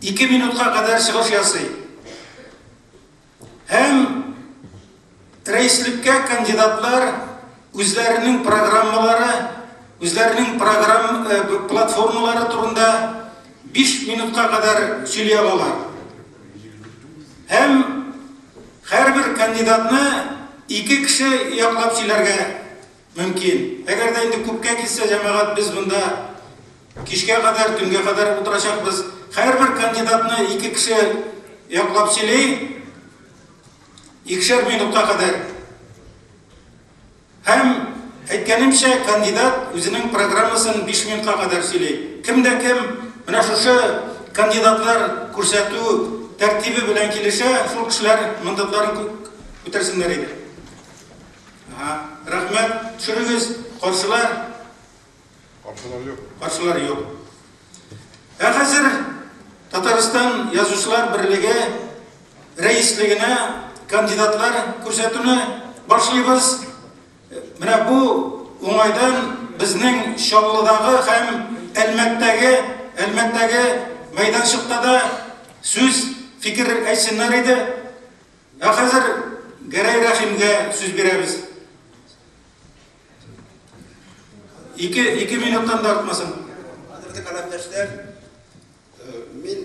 2 минутка кадәр чыгыш ясый. Һәм рәислеккә кандидатлар үзләренең программалары, үзләренең программ платформалары турында 5 минутка кадәр сөйли алалар. Һәм һәрбер кандидатны ике кеше яклап сөйләргә мөмкин. Әгәр дә инде күпкә килсә, җәмәгать, без монда кичкә кадәр, төнгә кадәр утырачакбыз. Һәрбер кандидатны ике кеше яклап сөйли, икешәр минутка кадәр. Һәм, әйткәнемчә, кандидат үзенең программасын 5 минутка кадәр сөйли. Кем дә кем менә шушы кандидатлар күрсәтү тәртибе белән килешә, шул кешеләр мандатларын күтәрсеннәр иде. Ага, рәхмәт. Төшерегез. Каршылар? Каршылар юк. Каршылар юк. Ә хәзер Татарстан Язучылар берлеге рәислегенә кандидатлар күрсәтүне башлыйбыз. Менә бу уңайдан безнең Чаллыдагы һәм Әлмәттәге Әлмәттәге мәйданчыкта да сүз, фикер әйтсеннәр иде. Ә хәзер Гәрәй Рәхимгә сүз бирәбез. Ике, ике минуттан да артмасын. Кадерле каләмдәшләр, мин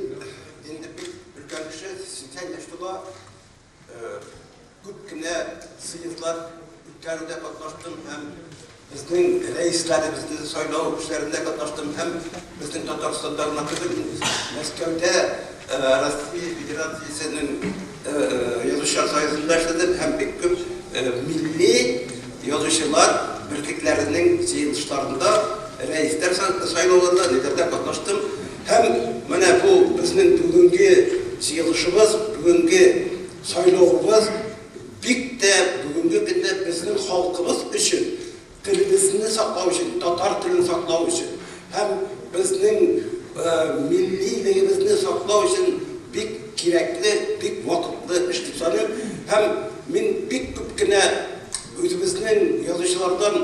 инде бик өлкән кеше, 80 яшь тула, күп кенә съездлар үткәрүдә катнаштым һәм безнең рәисләребезне сайлау эшләрендә катнаштым һәм безнең Татарстанда гына түгел, Мәскәүдә Россия Федерациясенең Язучылар союзында эшләдем һәм бик күп милли Язучылар берлекләренең җыелышларында, рәисләр сайлауларында, ниләрдә катнаштым. Һәм менә бу безнең бүгенге җыелышыбыз, бүгенге сайлавыбыз бик тә бүгенге көндә безнең халкыбыз өчен, телебезне саклау өчен, татар телен саклау өчен һәм безнең миллилегебезне саклау өчен бик кирәкле, бик вакытлы эш дип саныйм. Һәм мин бик күп кенә Үзебезнең язучылардан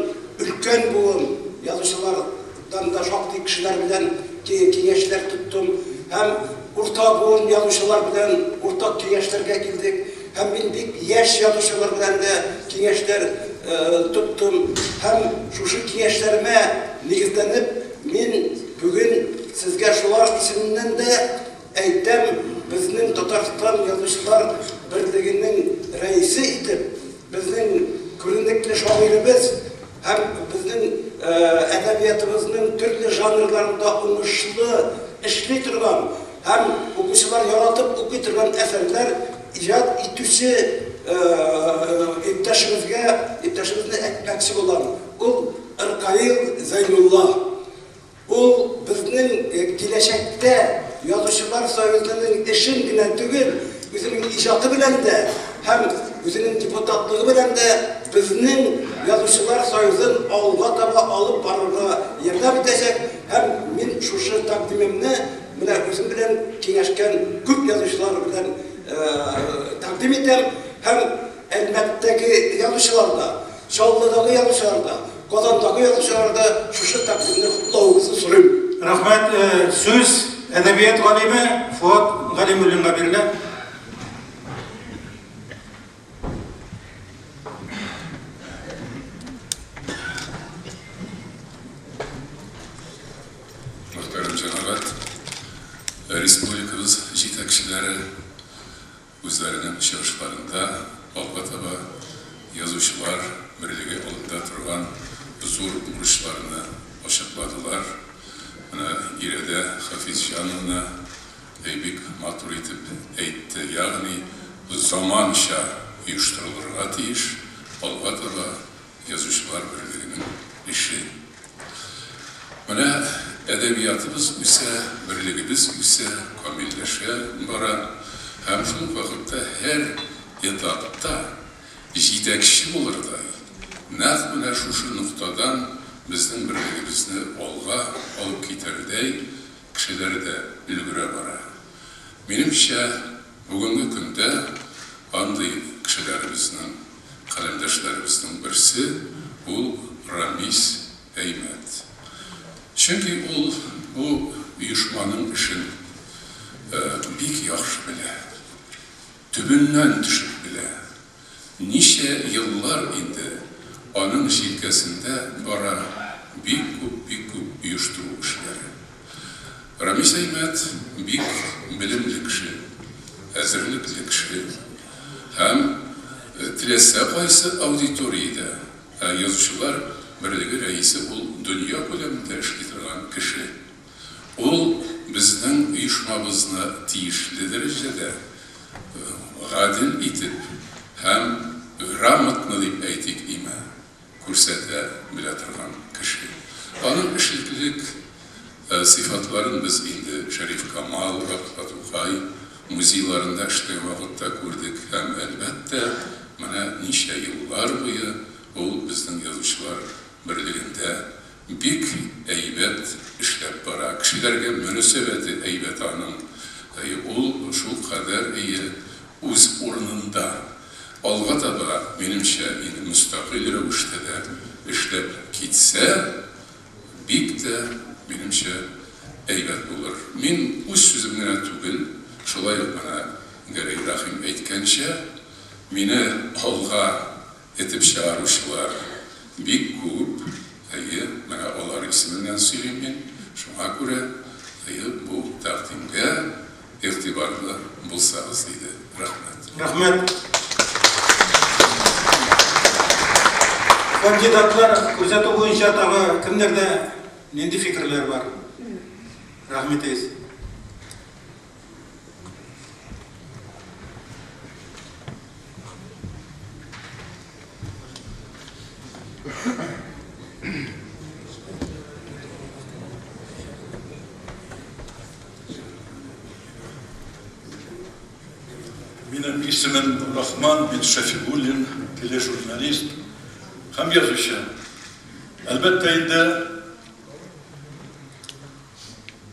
өлкән буын язучылардан да шактый кешеләр белән киңәшләр тоттым һәм урта буын язучылар белән уртак киңәшләргә килдек. Һәм мин бик яшь язучылар белән дә киңәшләр тоттым. Һәм шушы киңәшләремә нигезләнеп, мин бүген сезгә шулар исеменнән дә Әйтәм, безнең Татарстан Язучылар берлегенең рәисе итеп безнең күренекле шагыйребез һәм безнең әдәбиятыбызның төрле жанрларында уңышлы эшли торган һәм укучылар яратып укый торган әсәрләр иҗат итүче иптәшебезгә, иптәшебезне әйтмәкче булам. Ул Ркаил Зәйнулла. Ул безнең киләчәктә Язучылар союзының эшен генә түгел, үзенең иҗаты белән дә һәм үзенең депутатлыгы белән дә безнең Язучылар союзын алга таба алып барырга ярдәм итәчәк һәм мин шушы тәкъдимемне менә үзем белән киңәшкән күп язучылар белән тәкъдим итәм һәм Әлмәттәге язучылар да, Чаллыдагы язучылар да, Казандагы язучылар да шушы тәкъдимне хуплавыгызны сорыйм. Рәхмәт. Сүз әдәбият галиме Фоат Галимуллинга бирелә. Мөхтәрәм җәмәгать, республикабыз җитәкчеләре, Үзләренең чыгышларында алга таба Язучылар берлеге алдында торган зур бурычларны ачыкладылар. Менә Ирәдә Хафизҗановна бик матур итеп әйтте, ягъни заманча оештырылырга тиеш алга таба Язучылар берлегенең эше. Менә әдәбиятыбыз үсә, берлегебез үсә, камилләшә бара һәм шул ук вакытта һәр этапта җитәкче булырдай, нәкъ менә шушы ноктадан безнең берлегебезне алга алып китәрдәй кешеләр дә өлгерә бара. Минемчә, бүгенге көндә андый кешеләребезнең Каләмдәшләребезнең берсе ул Рамис Әймәт. Чөнки ул бу оешманың эшен бик яхшы белә, төбеннән төшеп белә. Ничә еллар инде аның җилкәсендә бара бик күп, бик күп оештыру эшләре. Рамис Әймәт бик белемле кеше, әзерлекле кеше һәм теләсә кайсы аудиториядә, ә Язучылар берлеге рәисе ул дөнья күләмендә эшли торган кеше. Ул безнең оешмабызны тиешле дәрәҗәдә гадел итеп һәм грамотно дип әйтик име, күрсәтә белә торган кеше. Аның эшлеклелек сыйфатларын без инде Шәриф Камал, Габдулла Тукай музейларында эшләгән вакытта күрдек һәм, әлбәттә, менә ничә еллар буе ул безнең Язучылар берлегендә бик әйбәт эшләп бара. Кешеләргә мөнәсәбәте әйбәт аның. Ул шулкадәр ие үз урынында. Алга таба, минемчә, инде мөстәкыйль рәвештә дә эшләп китсә, бик тә, минемчә, әйбәт булыр. Мин үз сүзем генә түгел, шулай ук менә Гәрәй Рәхим әйткәнчә, мине алга этеп чыгаручылар бик күп, әйе, менә алар исеменнән сөйлим мин, шуңа күрә, әйе, бу тәкъдимгә Игътибарлы булсагыз иде. Рәхмәт. Рәхмәт. Кандидатлар күрсәтү буенча тагы кемнәрдә нинди фикерләр бар? Рәхим итегез. Минем исемем Рахман, мин Шәфигуллин, тележурналист һәм язучы. Әлбәттә инде,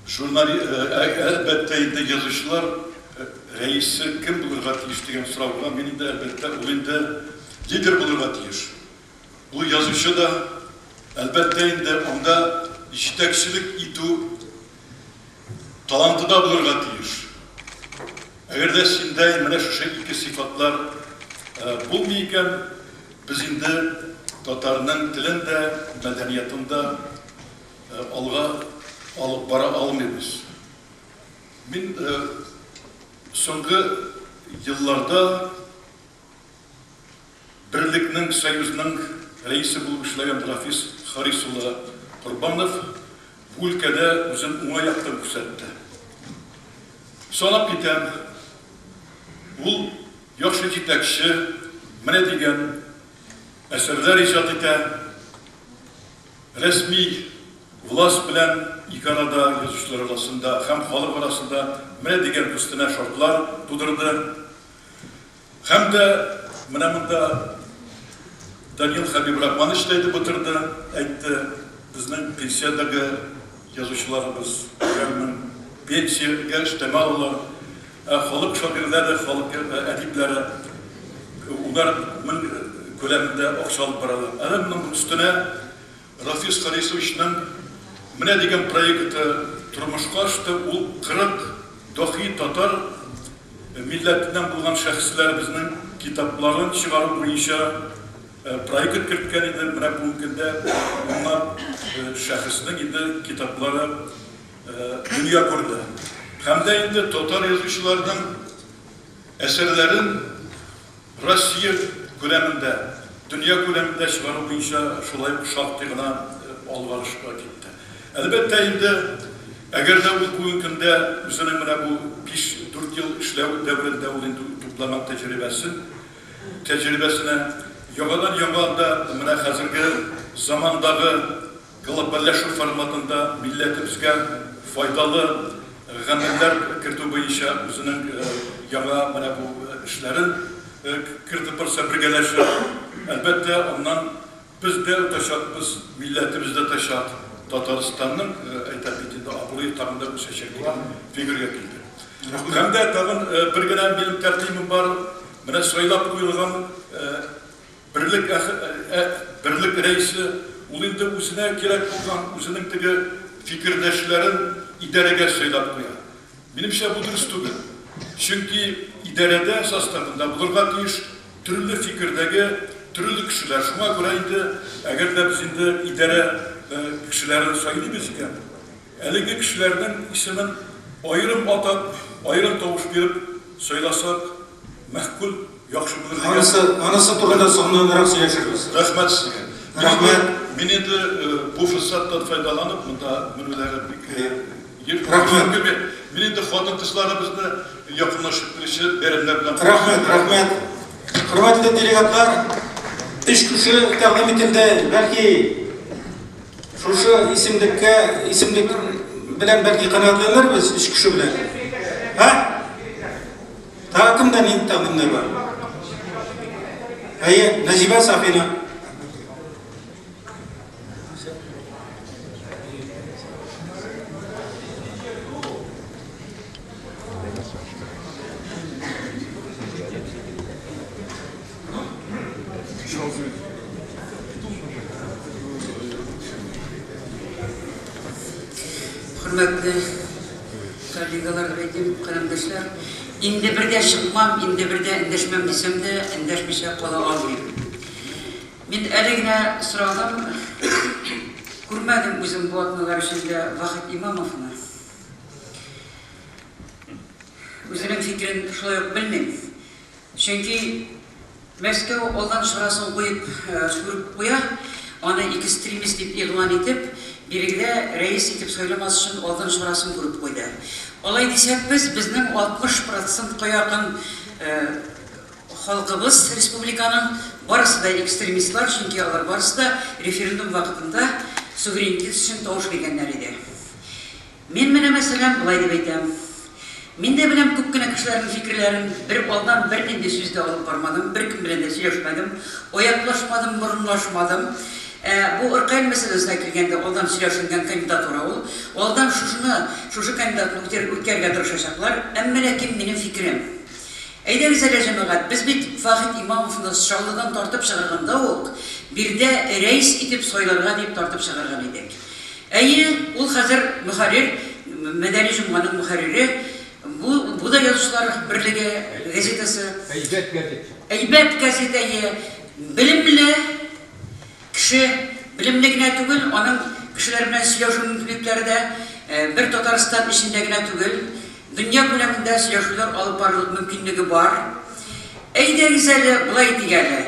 журнали, әлбәттә инде язучылар рәисе кем булырга тиеш дигән сорауга мин инде әлбәттә ул инде лидер булырга тиеш. Ул язучы да, әлбәттә инде анда җитәкчелек итү Таланты да булырга тиеш. Әгәр дә синдә менә шушы ике сыйфатлар булмый икән, без инде татарның телен дә, мәдәниятын да алга алып бара алмыйбыз. Мин соңгы елларда. Берлекнең, Союзның рәисе булып эшләгән Рафис Харис улы Корбанов бу өлкәдә үзен уңай яктан күрсәтте. Санап китәм, ул яхшы җитәкче, менә дигән әсәрләр иҗат итә, рәсми власть белән ике арада, язучылар арасында һәм халык арасында менә дигән дустанә шартлар тудырды. Һәм дә менә монда Данил Хәбибрахманович та әйтеп утырды, әйтте, безнең пенсиядәге язучыларыбыз берәр пенсиягә өстәмә алалар, ә халык шагыйрьләре, халык әдипләре унар мең күләмендә акча алып баралар. Әле моның өстенә Рафис Харисовичның менә дигән проекты тормышка ашты, ул 40 дахи татар милләтеннән булган шәхесләребезнең китапларын чыгару буенча проект керткән иде. Менә бүгенге көндә унлап шәхеснең инде китаплары дөнья күрде. Һәм дә инде татар язучыларының әсәрләрен Россия күләмендә, дөнья күләмендә чыгару буенча шулай ук шактый гына алгарышка китте. Әлбәттә инде, әгәр дә ул бүгенге көндә үзенең менә бу биш-дүрт ел эшләү дәверендә ул инде туплаган тәҗрибәсен, тәҗрибәсенә яңадан-яңа анда менә хәзерге замандагы Глобальләшү форматында милләтебезгә файдалы гамәлләр кертү буенча үзенең яңа менә бу эшләрен кертеп барса, бергәләшеп, әлбәттә, аннан без дә отачакбыз, милләтебез дә отачак, Татарстанның, әйтәм бит инде, абруе тагын да үсәчәк дигән фикергә килдек. Һәм дә тагын бер генә минем тәкъдимем бар, менә сайлап куелган Берлек берлек рәисе, ул инде үзенә кирәк булган, үзенең теге фикердәшләрен идарәгә сайлап куя. Минемчә, бу дөрес түгел. Чөнки идарәдә составында булырга тиеш төрле фикердәге төрле кешеләр. Шуңа күрә инде, әгәр дә без инде идарә кешеләрен сайлыйбыз икән, әлеге кешеләрнең исемен аерым атап, аерым тавыш биреп сайласак, Мәгъкуль, яхшы булыр дигән. Анысы, анысы турында соңыннанрак сөйләшербез. Рәхмәт сезгә. Рәхмәт. Мин инде бу форсаттан файдаланып, монда менүләре бик еш. Рәхмәт. Мин инде хатын-кызларыбызны якынлашып килүче бәйрәмнәр белән. Рәхмәт, рәхмәт. Хөрмәтле делегатлар, өч кеше тәкъдим ителде. Бәлки шушы исемлеккә, исемлек белән бәлки канәгатьләнербез өч кеше белән. Ә? Тагы кемдә нинди тәкъдимнәр бар? Әйе, Нәҗибә Сафина. Хөрмәтле коллегалар, әйтим, каләмдәшләр, инде бер дә чыкмам, инде бер дә эндәшмәм дисәм дә, эндәшмичә кала алмыйм. Мин әле генә сорадым, күрмәдем үзем бу атналар эчендә Вахит Имамовны. Үзенең фикерен шулай ук белмим. Чөнки Мәскәү алдан чарасын куеп, күреп куя, аны экстремист дип игълан итеп, бирегедә рәис итеп сайламас өчен алдан чарасын күреп куйды. Алай дисәк, без, безнең 60 процентка якын халкыбыз республиканың, барысы да экстремистлар, чөнки алар барысы да референдум вакытында суверенитет өчен тавыш биргәннәр иде. Мин менә, мәсәлән, болай дип әйтәм. Мин дә беләм күп кенә кешеләрнең фикерләрен, бер алдан бернинди сүз дә алып бармадым, беркем белән дә сөйләшмәдем, аяклашмадым, борынлашмадым. Ә бу РКЛ мәсьәләсенә килгәндә, алдан сөйләшенгән кандидатура ул. Алдан шушыны, шушы кандидатны үткәрергә тырышачаклар. Әмма ләкин минем фикерем. Әйдәгез әле, җәмәгать, без бит Вахит Имамовны Чаллыдан тартып чыгарганда ук, биредә рәис итеп сайларга дип тартып чыгарган идек. Әйе, ул хәзер мөхәррир, Мәдәни җомганың мөхәррире, бу, бу да Язучылар берлеге газетасы. Әйбәт газета чыга. Әйбәт газета, әйе. Белемле кеше, белемле генә түгел, аның кешеләр белән сөйләшү мөмкинлекләре дә бер Татарстан эчендә генә түгел, дөнья күләмендә сөйләшүләр алып барырлык мөмкинлеге бар. Әйдәгез әле, болай итик әле.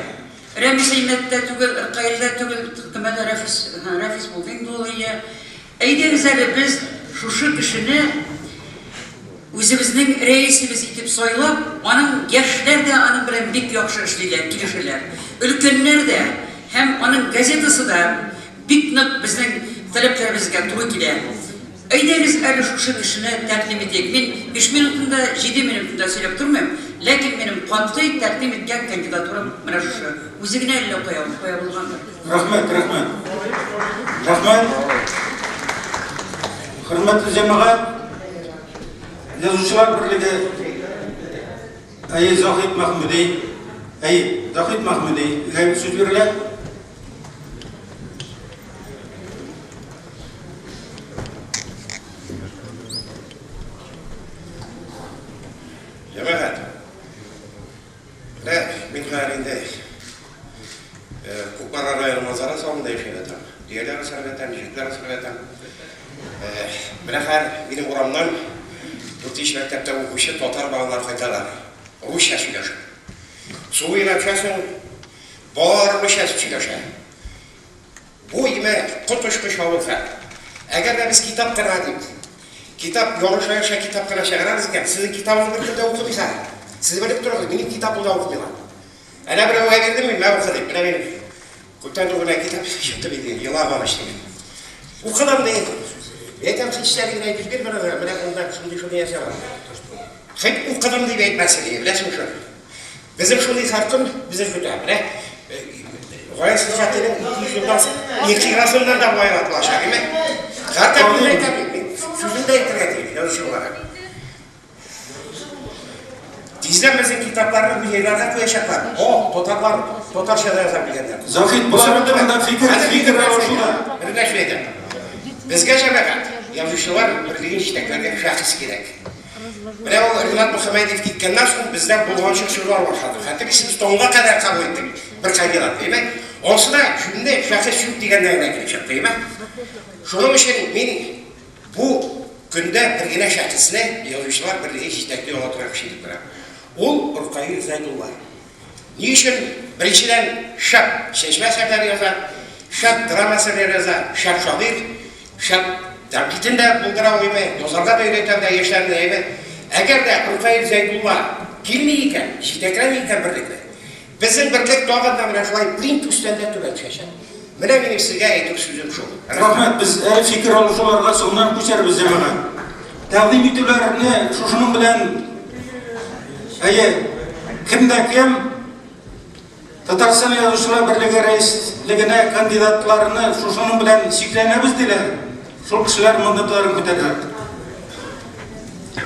Рәмис Әймәт тә түгел, Ркаил дә түгел, кем әле Рәфис, Рәфис булды инде ул, әйе. Әйдәгез әле без шушы кешене үзебезнең рәисебез итеп сайлап, аның яшьләр дә аның белән бик яхшы эшлиләр, килешәләр. Өлкәннәр дә һәм аның газетасы да бик нык безнең таләпләребезгә туры килә. Әйдәгез әле шушы кешене тәкъдим итик. Мин биш минутны да, җиде минутны да сөйләп тормыйм, ләкин минем катгый тәкъдим иткән кандидатурам менә шушы. Үзе генә әллә кая, кая булгандыр. Рәхмәт, рәхмәт. Рәхмәт. Хөрмәтле җәмәгать, Язучылар берлеге, әйе, Заһид Мәхмүди, әйе, Заһид Мәхмүди, сүз бирелә. Җәмәгать, менә мин хәзер инде Кукмара районы Манзара авылында яшәп ятам. Дөяләр асрап ятам, җәкләр асрап ятам. Менә хәзер минем урамнан дүртенче мәктәптә укучы татар балалары кайталар. Русча сөйләшеп. Су буена төшәсең, балалар русча сөйләшә. Бу, димәк, коточкыч авыр хәл. Әгәр дә без китап кына дип, китап, ярыша-ярыша китап кына чыгарабыз икән, сезнең китабыгызны беркем дә укымый хәзер. Сез белеп торыгыз, минем китапны да укымыйлар. Әнә берәүгә бирдем мин, мә укы дип. Менә минем күптән түгел генә китап чыкты бит инде, Елак агач дигән. Укыдым ди. Әйтәм, хисләреңне әйтеп бир бераз, менә монда шундый-шундый нәрсә бар. Хет укыдым дип әйтмәсен, беләсең шул. Безнең шундый хәл безне көтә. Менә Гаяз Исхакыйның 200 елдан инкыйразыннан да болайрак булачак, әйме? Хәтта мин әйтәм бит, мин сүзен дә әйтергә тиеш, язучы буларак. Тиздән безнең китапларны музейларга куячаклар. О, татарлар татарча да яза белгәннәр. Заһид, болар турында фикер, фикер алышу да. Бер нәрсә әйтәм. Безгә җәмәгать, язучылар берлеген җитәкләргә шәхес кирәк. Менә ул Ринат Мөхәммәдиев киткәннән соң бездә болганчык чорлар башлады. Хәтерлисез, таңга кадәр кабул иттек бер кандидат, әйме? Ансы да җүнле шәхес юк дигәннән генә килеп чыкты, әйме? Шуның өчен мин бу көндә бер генә шәхесне Язучылар берлеге җитәкли ала торган кеше итеп күрәм. Ул Ркаил Зәйдулла. Ни өчен? Беренчедән, шәп чәчмә әсәрләре яза, шәп драма әсәрләре яза, шәп шагыйрь, шәп тәнкыйтен дә булдыра ул, әйме, язарга да өйрәтә дә яшьләрне, әйме. Әгәр дә Ркаил Зәйдулла килми икән, җитәкләми икән берлекне, безнең берлек тагын да менә шулай плинтустан да түбән төшәчәк. Менә минем сезгә әйтер сүзем шул. Рәхмәт, без әле фикер алышуларга соңыннан күчәрбез, җәмәгать. Тәкъдим итүләрне шушының белән әйе, кем дә кем Татарстан Язучылар берлеге рәислегенә кандидатларны шушының белән чикләнәбез диләр. Шул кешеләр мандатларын күтәрәләр.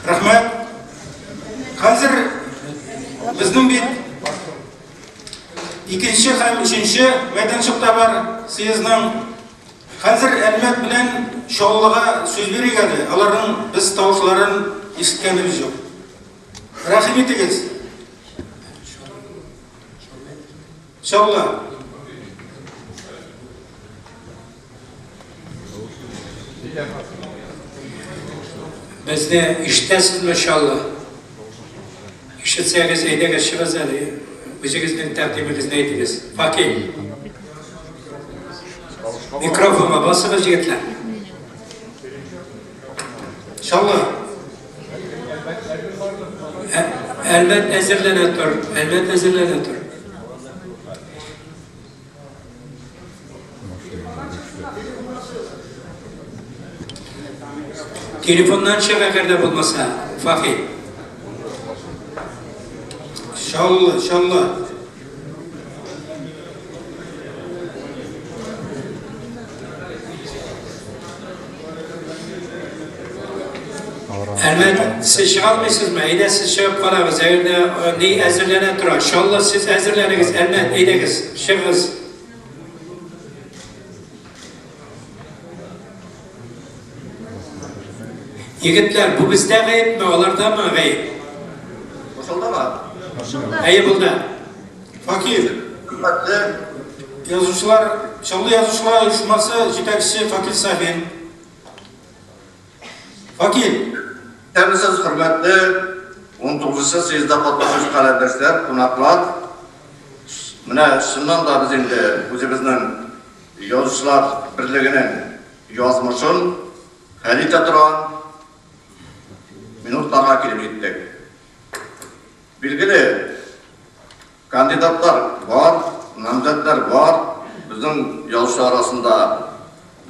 Рәхмәт. Хәзер безнең бит Икенче һәм өченче мәйданчык та бар съездның. Хәзер Әлмәт белән Чаллыга сүз бирик әле. Аларның без тавышларын ишеткәнебез юк. Рәхим итегез. Чаллы. Безне ишетәсезме, Чаллы? Ишетсәгез, әйдәгез, чыгыз әле. Үзегезнең тәкъдимегезне әйтегез. Факил. Микрофонга басыгыз, егетләр. Чаллы. Әлмәт әзерләнә тор. Әлмәт әзерләнә тор. Телефоннан чык әгәр дә булмаса, Фахи. Чаллы, Чаллы. Әлмәт, сез чыга алмыйсызмы? Әйдә, сез чыгып карагыз. Әгәр дә э, ни әзерләнә тора. Чаллы, сез әзерләнегез. Әлмәт, әйдәгез, чыгыгыз. Егетләр, бу бездә гаепме, алардамы гаеп? Кушылдымы? Әйе, булды. Факир. Хөрмәтле Язучылар, Чаллы язучылар оешмасы җитәкчесе Факил Сафин. Факил. Исәнмесез, хөрмәтле 19 съездда катнашучы каләмдәшләр, кунаклар. Менә чыннан да без инде үзебезнең Язучылар берлегенең язмышын хәл итә торган минутларга килеп җиттек. Билгеле, кандидатлар бар, намзәтләр бар, безнең язучылар арасында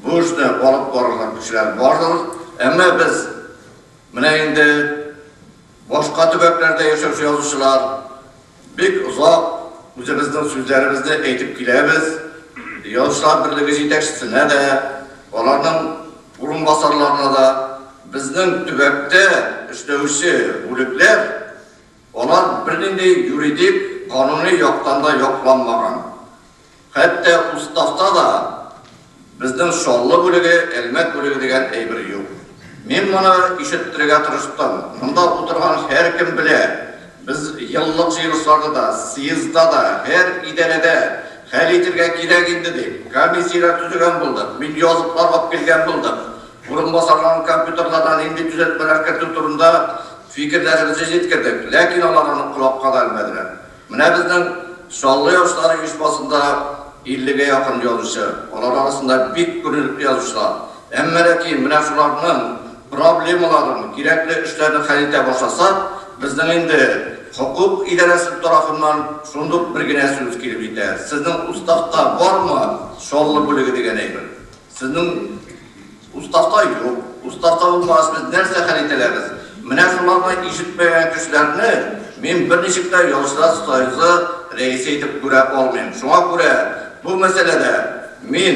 бу эшне алып барырлык кешеләр бардыр. Әмма без менә инде башка төбәкләрдә яшәүче язучылар бик озак үзебезнең сүзләребезне әйтеп киләбез. Язучылар берлеге җитәкчесенә дә, аларның урынбасарларына да безнең төбәктә эшләүче бүлекләр, алар бернинди юридик, кануни яктан да якланмаган. Хәтта уставта да безнең Чаллы бүлеге, Әлмәт бүлеге дигән әйбер юк. Мин моны ишеттерергә тырыштым. Монда утырган һәркем белә, без еллык җыелышларда да, съездда да, һәр идарәдә хәл итергә кирәк инде дип, комиссияләр төзегән булдык, мин языплар алып килгән булдык, урынбасарларның компьютерларына нинди төзәтмәләр кертү турында фикерләребезне җиткердек, ләкин алар аны колакка да элмәделәр. Менә безнең Чаллы язучылары оешмасында иллегә якын язучы, алар арасында бик күренекле язучылар. Әмма ләкин менә шуларның проблемаларын, кирәкле эшләрне хәл итә башласак, безнең инде хокук идарәсе тарафыннан шундук бер генә сүз килеп җитә, Сезнең уставта бармы Чаллы бүлеге дигән әйбер? Сезнең уставта юк. Уставта булмагач, без нәрсә хәл итәләбез? Менә шуларны ишетмәгән кешеләрне мин берничек тә Язучылар союзы рәисе итеп күрә алмыйм. Шуңа күрә бу мәсьәләдә мин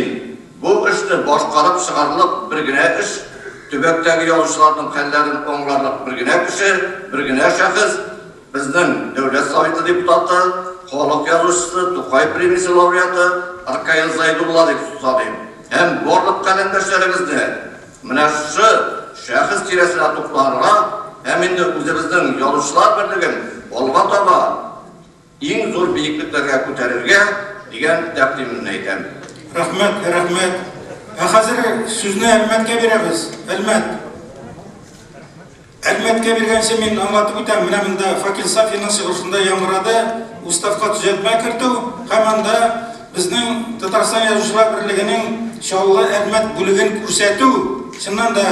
бу эшне башкарып чыгарлык бер генә эш, төбәктәге язучыларның хәлләрен аңларлык бер генә кеше, бер генә шәхес, Безнең Дәүләт Советы депутаты, халык язучысы, Тукай премиясе лауреаты Ркаил Зайдулла дип саныйм. Һәм барлык каләмдәшләребезне менә шушы шәхес тирәсенә тупланырга һәм инде үзебезнең Язучылар берлеген алга таба иң зур биеклекләргә күтәрергә дигән тәкъдимемне әйтәм. Рәхмәт, рәхмәт. Ә хәзер сүзне Әлмәткә бирәбез. Әлмәт. Әлмәткә биргәнче мин аңлатып үтәм, менә монда Факил Сафинның чыгышында яңгырады уставка төзәтмә кертү һәм анда безнең Татарстан Язучылар берлегенең Чаллы Әлмәт бүлеген күрсәтү. Чыннан да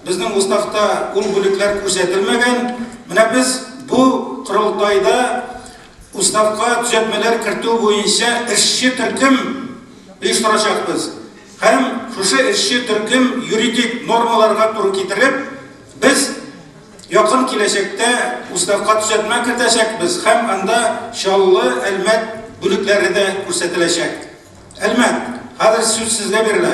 безнең уставта ул бүлекләр күрсәтелмәгән. Менә без бу корылтайда уставка төзәтмәләр кертү буенча эшче төркем оештырачакбыз. Һәм шушы эшче төркем юридик нормаларга туры китереп, Без якын киләчәктә уставка төзәтмә кертәчәкбез һәм анда Чаллы, Әлмәт бүлекләре дә күрсәтеләчәк. Әлмәт, хәзер сүз сезгә бирелә.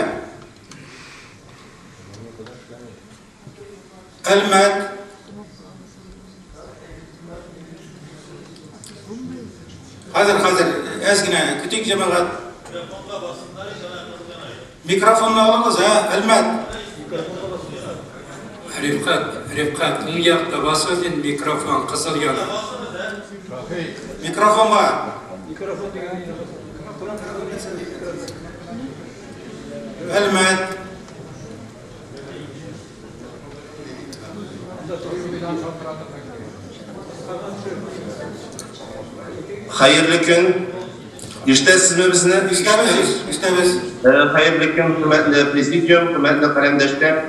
Әлмәт. Хәзер, хәзер, әз генә көтик, җәмәгать. Микрофонны алыгыз, ә, Әлмәт. Рифкать, Рифкать, уң якта басыгыз инде микрофон, кызыл яна. Микрофонга. Әлмәт. Хәерле көн. Ишетәсезме безне? Ишетәбез, ишетәбез. Хәерле көн, хөрмәтле президиум, хөрмәтле каләмдәшләр.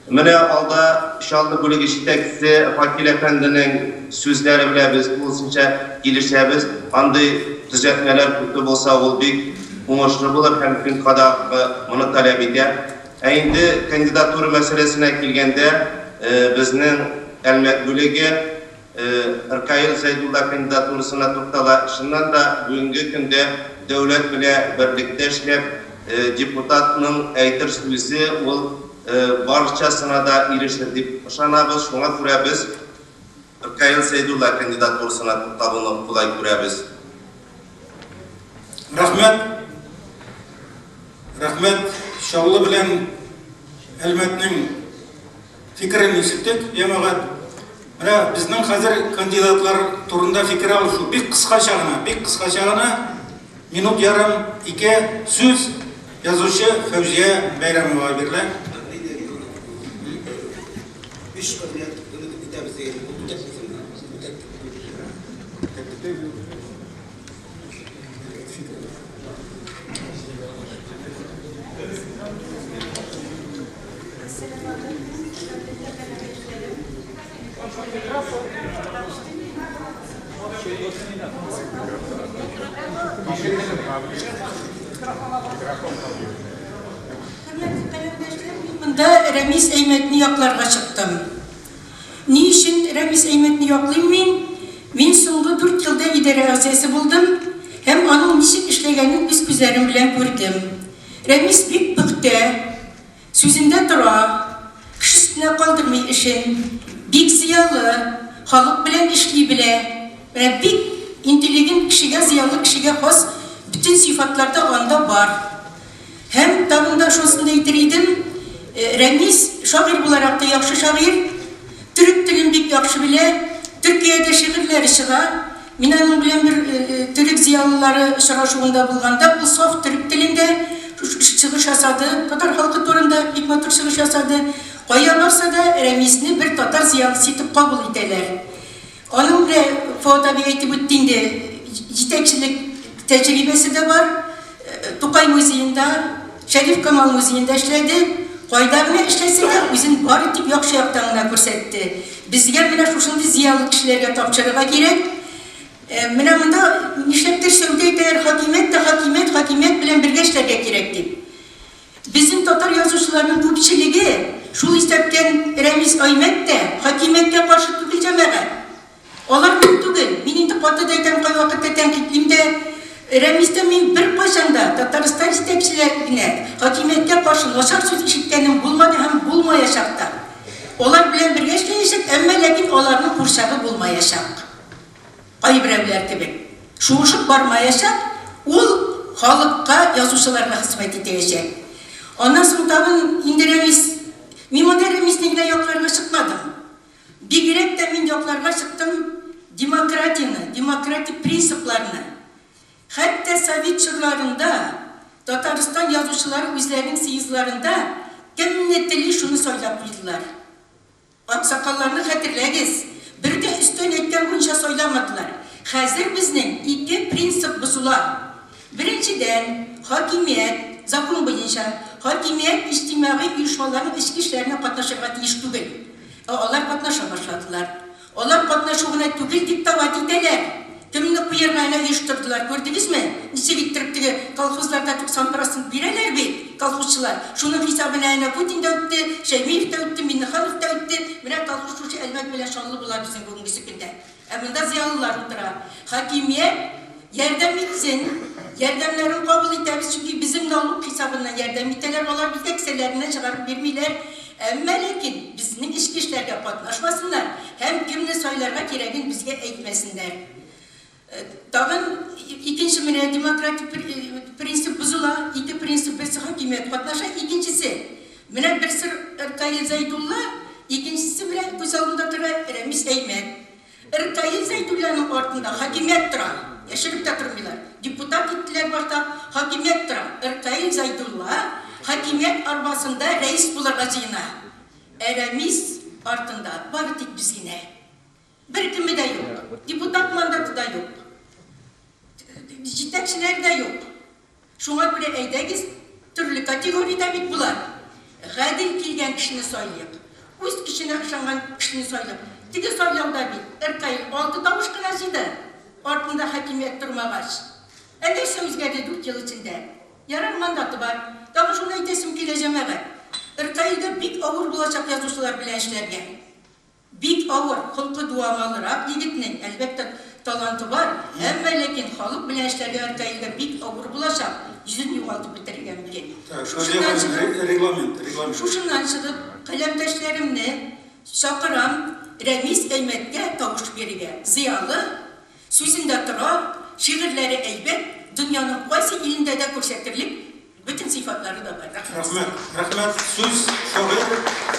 Менә алда Чаллы бүлеге җитәкчесе Факил әфәнденең сүзләре белән без тулысынча килешәбез. Андый төзәтмәләр кертү булса, ул бик уңышлы булыр һәм көн кадагы моны таләп итә. Ә инде кандидатура мәсьәләсенә килгәндә, безнең Әлмәт бүлеге Ркаил Зәйдулла кандидатурасына туктала. Чыннан да, бүгенге көндә дәүләт белән берлектә эшләп, депутатның әйтер сүзе ул барчасына да ирешер дип ышанабыз. Шуңа күрә без Ркаил Сәйдулла кандидатурасына тукталуны кулай күрәбез. Рәхмәт. Рәхмәт. Чаллы белән Әлмәтнең фикерен ишеттек, җәмәгать. Менә безнең хәзер кандидатлар турында фикер алышу бик кыскача гына, бик кыскача гына, минут ярым, ике сүз язучы Фәүзия Бәйрәмовага бирелә. Өч кабинет итәбез дигән, үтәк. Хөрмәтле каләмдәшләр, мин монда Рәмис Әймәтне якларга чыктым. Ни өчен Рәмис Әймәтне яклыйм мин? Мин соңгы дүрт елда идарә әгъзасы булдым һәм аның ничек эшләгәнен үз күзләрем белән күрдем. Рәмис бик пөхтә, Сүзендә тора, кеше өстенә калдырмый эшен. Бик зыялы, халык белән эшли белә. Менә бик интеллигент кешегә, зыялы кешегә хас бөтен сыйфатлар да анда бар. Һәм тагын да шунысын да әйтер идем, Рәмис шагыйрь буларак та яхшы шагыйрь. Төрек телен бик яхшы белә. Төркиядә шигырьләре чыга. Мин аның белән бер төрек зыялылары очрашуында булганда, ул саф төрек телендә чыгыш ясады, татар халкы турында бик матур чыгыш ясады. Кая барса да, Рәмисне бер татар зыялысы итеп кабул итәләр. Аның белән, Фоат абый әйтеп үтте инде, җитәкчелек тәҗрибәсе дә бар. Тукай музеенда, Шәриф Камал музеенда эшләде. Кайда гына эшләсә дә, үзен бары тик яхшы яктан гына күрсәтте. Безгә менә шушындый зыялы кешеләргә тапшырырга кирәк. Менә монда нишләптер сәүдә итәләр, хакимият тә хакимият, хакимият белән бергә эшләргә кирәк дип. Безнең татар язучыларының күпчелеге, шул исәптән Рәмис Аймәт тә, хакимияткә каршы түгел, җәмәгать. Алар күп түгел. Мин инде каты да әйтәм, кайвакытта тәнкыйтьлим дә. Рәмистән мин беркайчан да Татарстан җитәкчеләренә, хакимияткә каршы начар сүз ишеткәнем булмады һәм булмаячак та. Алар белән бергә эшләячәк, әмма ләкин аларның курчагы булмаячак. Кайберәүләр кебек. Шуышып бармаячак, ул халыкка, язучыларга хезмәт итәячәк. Аннан соң тагын инде Рәмис, мин монда Рәмисне генә якларга чыкмадым. Бигрәк тә мин якларга чыктым демократияне, демократик принципларны. Хәтта совет чорларында Татарстан язучылары үзләренең съездларында кемне тели шуны сайлап куйдылар. Аксакалларны хәтерләгез, бер дә өстән әйткән буенча сайламадылар. Хәзер безнең ике принцип бозыла. Беренчедән, хакимият, закон буенча, хакимият иҗтимагый оешмаларның эчке эшләренә катнашырга тиеш түгел. Ә алар катнаша башладылар. Алар катнашу гына түгел, диктовать итәләр. Кемне куярга әнә оештырдылар, күрдегезме? Ничек иттереп теге колхозларда 90 процент бирәләр бит, колхозчылар. Шуның хисабына әнә Путин да үтте, Шәймиев тә үтте, Миңнеханов та үтте. Менә колхоз шушы Әлмәт белән Чаллы була безнең бүгенгесе көндә. Ә монда зыялылар утыра. Хакимият ярдәм итсен, ярдәмнәрен кабул итәбез, чөнки безнең налог хисабыннан ярдәм итәләр, алар безгә кесәләреннән чыгарып бирмиләр. Әмма ләкин безнең эчке эшләргә катнашмасыннар һәм кемне сайларга кирәген безгә әйтмәсеннәр. Тагын икенче менә демократик принцип бозыла, ике принцип, берсе хакимият катнаша, икенчесе, менә берсе Ркаил Зәйдулла, икенчесе менә күз алдында тора Рәмис Әймәт. Ркаил Зәйдулланың артында хакимият тора, яшереп тә тормыйлар. Депутат иттеләр башта, хакимият тора. Ркаил Зәйдулла хакимият арбасында рәис булырга җыена. Ә Рәмис артында бары тик без генә. Беркеме дә юк. Депутат мандаты да юк. Җитәкчеләр дә юк. Шуңа күрә әйдәгез, төрле категориядә бит болар. Гадел килгән кешене сайлыйк. Үз көченә ышанган кешене сайлыйк. Теге сайлауда бит РКИ алты тавыш кына җыйды, артында хакимият тормагач. Ә нәрсә үзгәрде дүрт ел эчендә? Ярар, мандаты бар. Тагын шуны әйтәсем килә, җәмәгать. РКИдә бик авыр булачак язучылар белән эшләргә. Бик авыр, холкы дуамалрак егетнең, әлбәттә, таланты бар, әмма ләкин халык белән эшләргә Ркаилгә бик авыр булачак, йөзен югалтып бетерергә мөмкин. Шушыннан чыгып, шушыннан чыгып, каләмдәшләремне чакырам Рәмис Әймәткә тавыш бирергә. Зыялы, сүзендә тора, шигырьләре әйбәт, дөньяның кайсы илендә дә күрсәтерлек Бөтен сыйфатлары да бар. Рәхмәт. Рәхмәт. Рәхмәт. Сүз шагыйрь.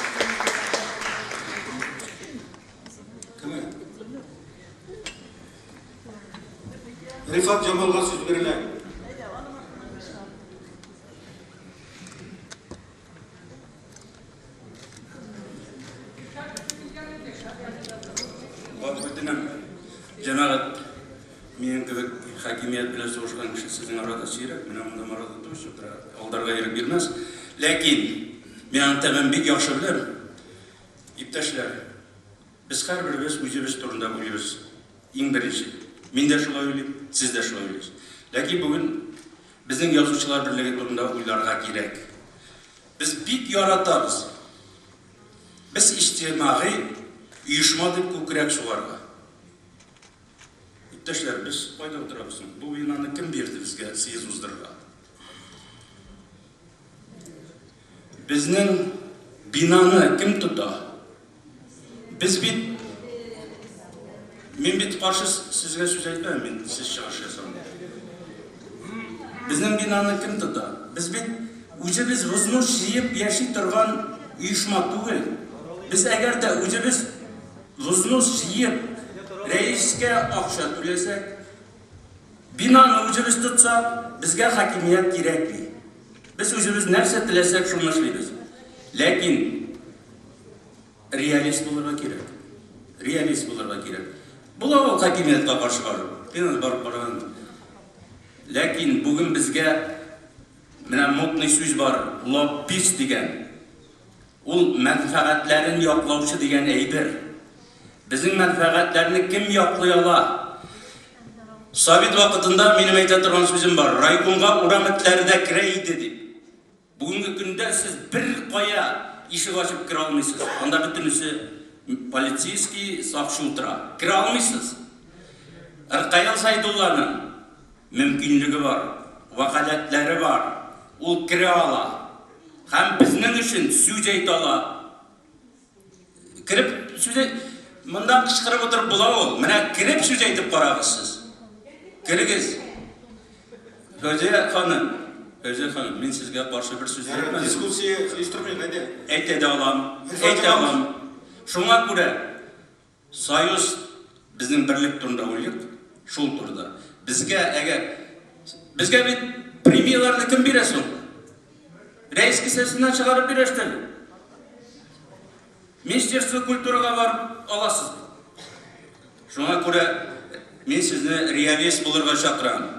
Кемгә? Рифат Җамалга сүз бирелә. Гафу Җәмәгать, минем кебек хакимият белән сугышкан кеше сезнең арада сирәк. Менә монда Марат Гатович утыра, алдарга ирек бирмәс. Ләкин мин аның тәмен бик яхшы беләм. Иптәшләр, Без һәрберебез үзебез турында уйлыйбыз. Иң беренче. Мин дә шулай уйлыйм, сез дә шулай уйлыйсыз. Ләкин бүген безнең Язучылар берлеге турында уйларга кирәк. Без бик яратабыз. Без иҗтимагый оешма дип күкрәк сугарга. Иптәшләр, без кайда утырабыз соң? Бу бинаны кем бирде безгә съезд уздырырга? Безнең бинаны кем тота? Без бит Мин бит каршы сезгә сүз әйтмәм, мин сез чыгыш ясаганда. Безнең бинаны кем тота? Без бит үзебез взнос җыеп яши торган оешма түгел. Без әгәр дә үзебез взнос җыеп рәискә акча түләсәк, бинаны үзебез тотсак, безгә хакимият кирәкми. Без үзебез нәрсә теләсәк, шуны эшлибез. Ләкин реалист булырга кирәк. Реалист булырга кирәк. Була ул хакимияткә каршы бару. Мин аны барып караган. Ләкин бүген безгә менә модный сүз бар, лоббист дигән. Ул мәнфәгатьләрен яклаучы дигән әйбер. Безнең мәнфәгатьләрне кем яклый ала? Совет вакытында минем әйтә торган сүзем бар, райкомга урам этләре дә керә иде дип. Бүгенге көндә сез бер кая ишек ачып керә алмыйсыз. Анда бөтенесе полицейский, сакчы утыра. Керә алмыйсыз. Ркаил Зайдулланың мөмкинлеге бар, вәкаләтләре бар. Ул керә ала. Һәм безнең өчен сүз әйтә ала. Кереп сүз әйт... Монда кычкырып утырып була ул. Менә кереп сүз әйтеп карагыз сез. Керегез. Фәүзия ханым, Фәүзия ханым, мин сезгә каршы бер сүз әйтмәдем. Дискуссия оештырмыйк, әйдә. Әйтә дә алам, әйтә алам. Шуңа күрә Союз безнең берлек турында уйлыйк, шул турыда. Безгә әгәр безгә бит премияләрне кем бирә соң? Рәис кесәсеннән чыгарып бирә что ли? Министерство культурага барып аласыз бит. Шуңа күрә мин сезне реалист булырга чакырам.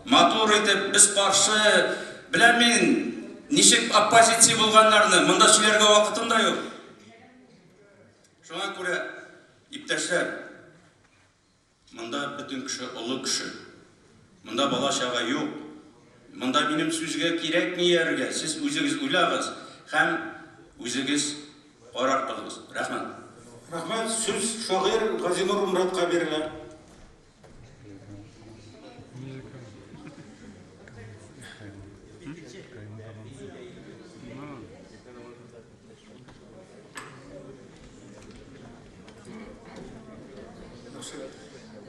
Матур итеп без каршы, беләм мин, ничек оппозиция булганнарны, монда сөйләргә вакытым да юк. Шуңа күрә, иптәшләр, монда бөтен кеше олы кеше. Монда бала-чага юк. Монда минем сүзгә кирәкми иярергә, сез үзегез уйлагыз һәм үзегез карар кылыгыз. Рәхмәт. Рәхмәт. Сүз шагыйрь Газинур Муратка бирелә.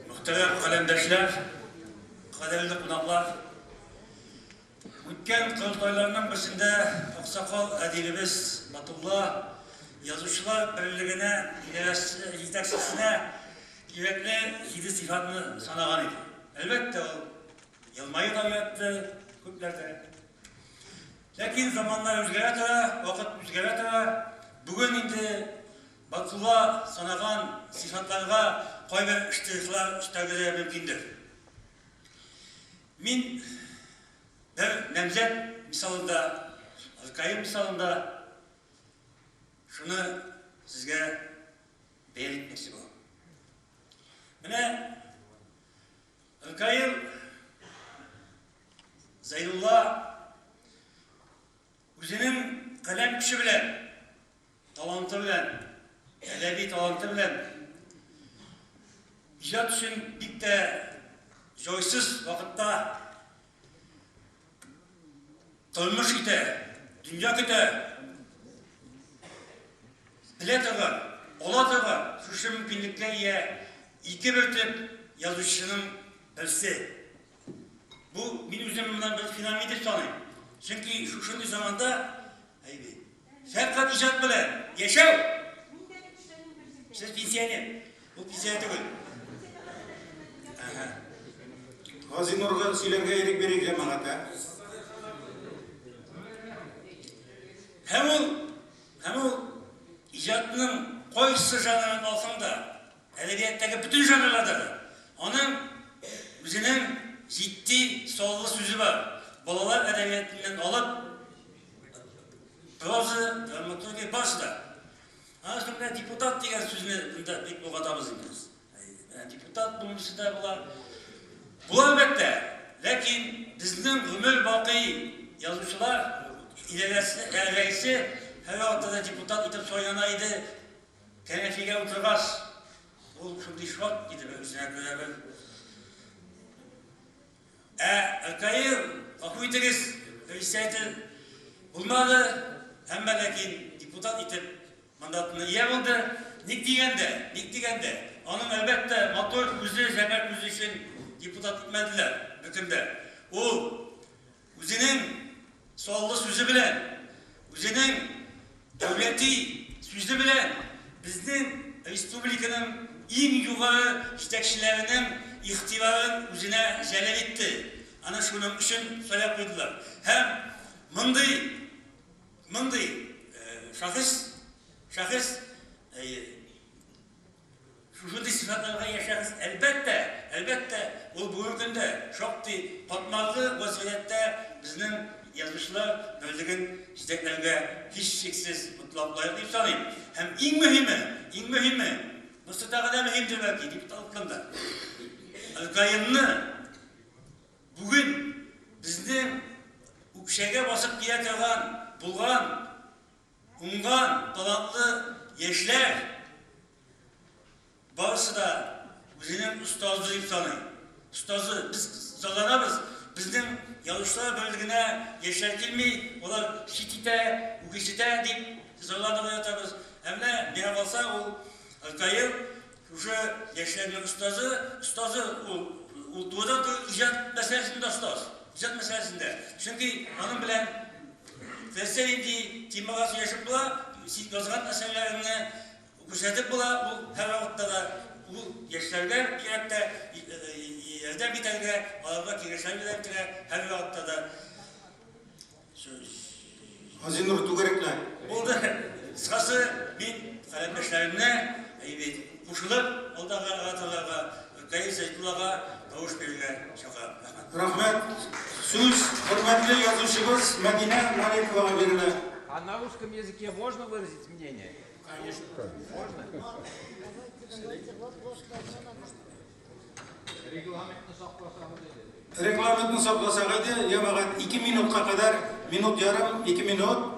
Мөхтәрәм каләмдәшләр, кадерле кунаклар! Үткән корылтайларның берсендә аксакал әдибебез Батулла Язучылар берлегенә идарәсе җитәкчесенә кирәкле җиде сыйфатны санаган иде. Әлбәттә, ул елмаю да уятты күпләрдә. Ләкин заманнар үзгәрә тора, вакыт үзгәрә тора. Бүген инде Батулла санаган сыйфатларга кайбер штрихлар өстәргә дә мөмкиндер. Мин бер намзәт мисалында, Ркаил мисалында шуны сезгә бәян итмәкче булам. Менә Ркаил Зәйнулла үзенең каләм көче белән, таланты белән, әдәби таланты белән иҗат өчен бик тә җайсыз вакытта тормыш итә, дөнья көтә, белә торган, ала торган шушы мөмкинлеккә ия ике бөртек язучының берсе. Бу мин үзем моннан бер феномен дип саныйм. Чөнки шушындый заманда әйби. Фәкать иҗат белән яшәү. Сез пенсионер. Ул пенсионер түгел. Ага. Газинурга сөйләргә ирек бирик, җәмәгать, ә? Һәм ул, һәм ул иҗатның кайсы жанрын алсаң да, Әдәбияттагы бөтен жанрларда да аның үзенең җитди, саллы сүзе бар. Балалар әдәбиятыннан алып, проза, драматургия, барысы да. Аннан соң менә депутат дигән сүзне монда бик болгатабыз инде без. Менә депутат булмыйсы да була. Була әлбәттә, ләкин безнең гомер бакый язучылар идарәсе, рәисе һәрвакытта да депутат итеп сайлана иде. Кәнәфигә утыргач, ул шундый шат иде бер үзенә күрә бер. Ә РКИ, гафу итегез, председатель булмады, әмма ләкин депутат итеп мандатына ия булды. Ник дигәндә, ник дигәндә, аның әлбәттә матур күзе, зәңгәр күзе өчен депутат итмәделәр беркем дә. Ул үзенең саллы сүзе белән, үзенең дәүләти сүзе белән безнең республиканың иң югары җитәкчеләренең игътибарын үзенә җәлеп итте. Аны шуның өчен сайлап куйдылар. Һәм мондый мондый шәхес шәхес шушындый сыйфатларга ия шәхес, әлбәттә, әлбәттә, ул бүгенге көндә шактый катлаулы вазгыятьтә безнең язучылар берлеген җитәкләүгә һичшиксез мотлак лаек дип саныйм. Һәм иң мөһиме, иң мөһиме, монысы тагы да мөһимдер бәлки, депутатлыктан да, РКМны бүген безнең үкчәгә басып килә торган булган уңган, талантлы яшьләр барысы да үзенең остазы дип саный. Остазы, без зарланабыз, безнең язучылар берлегенә яшьләр килми, алар чит итә, үгесетә дип зарланып ятабыз. Ә менә миңа калса, ул Ркаил шушы яшьләрнең остазы, остазы ул, ул турыдан-туры иҗат мәсьәләсендә остаз, иҗат мәсьәләсендә. Чөнки аның белән теләсә нинди темага сөйләшеп була, син язган әсәрләреңне күрсәтеп була, ул һәрвакытта да ул яшьләргә бигрәк тә ярдәм итәргә, аларга киңәшләр бирергә һәрвакытта да. Газинур, түгәрәклә. Булды. Кыскасы, мин каләмдәшләремне, әйе, кушылып, алдагы ораторларга, Ркаил Зәйдуллага тавыш бирергә чакырам. Рәхмәт. Рәхмәт. Сүз хөрмәтле язучыбыз Мәдинә Маликовага бирелә. А на русском языке можно выразить мнение? Конечно. Можно? Регламентны сакласагыз иде. Регламентны сакласак иде, җәмәгать, ике минутка кадәр, минут ярым, ике минут.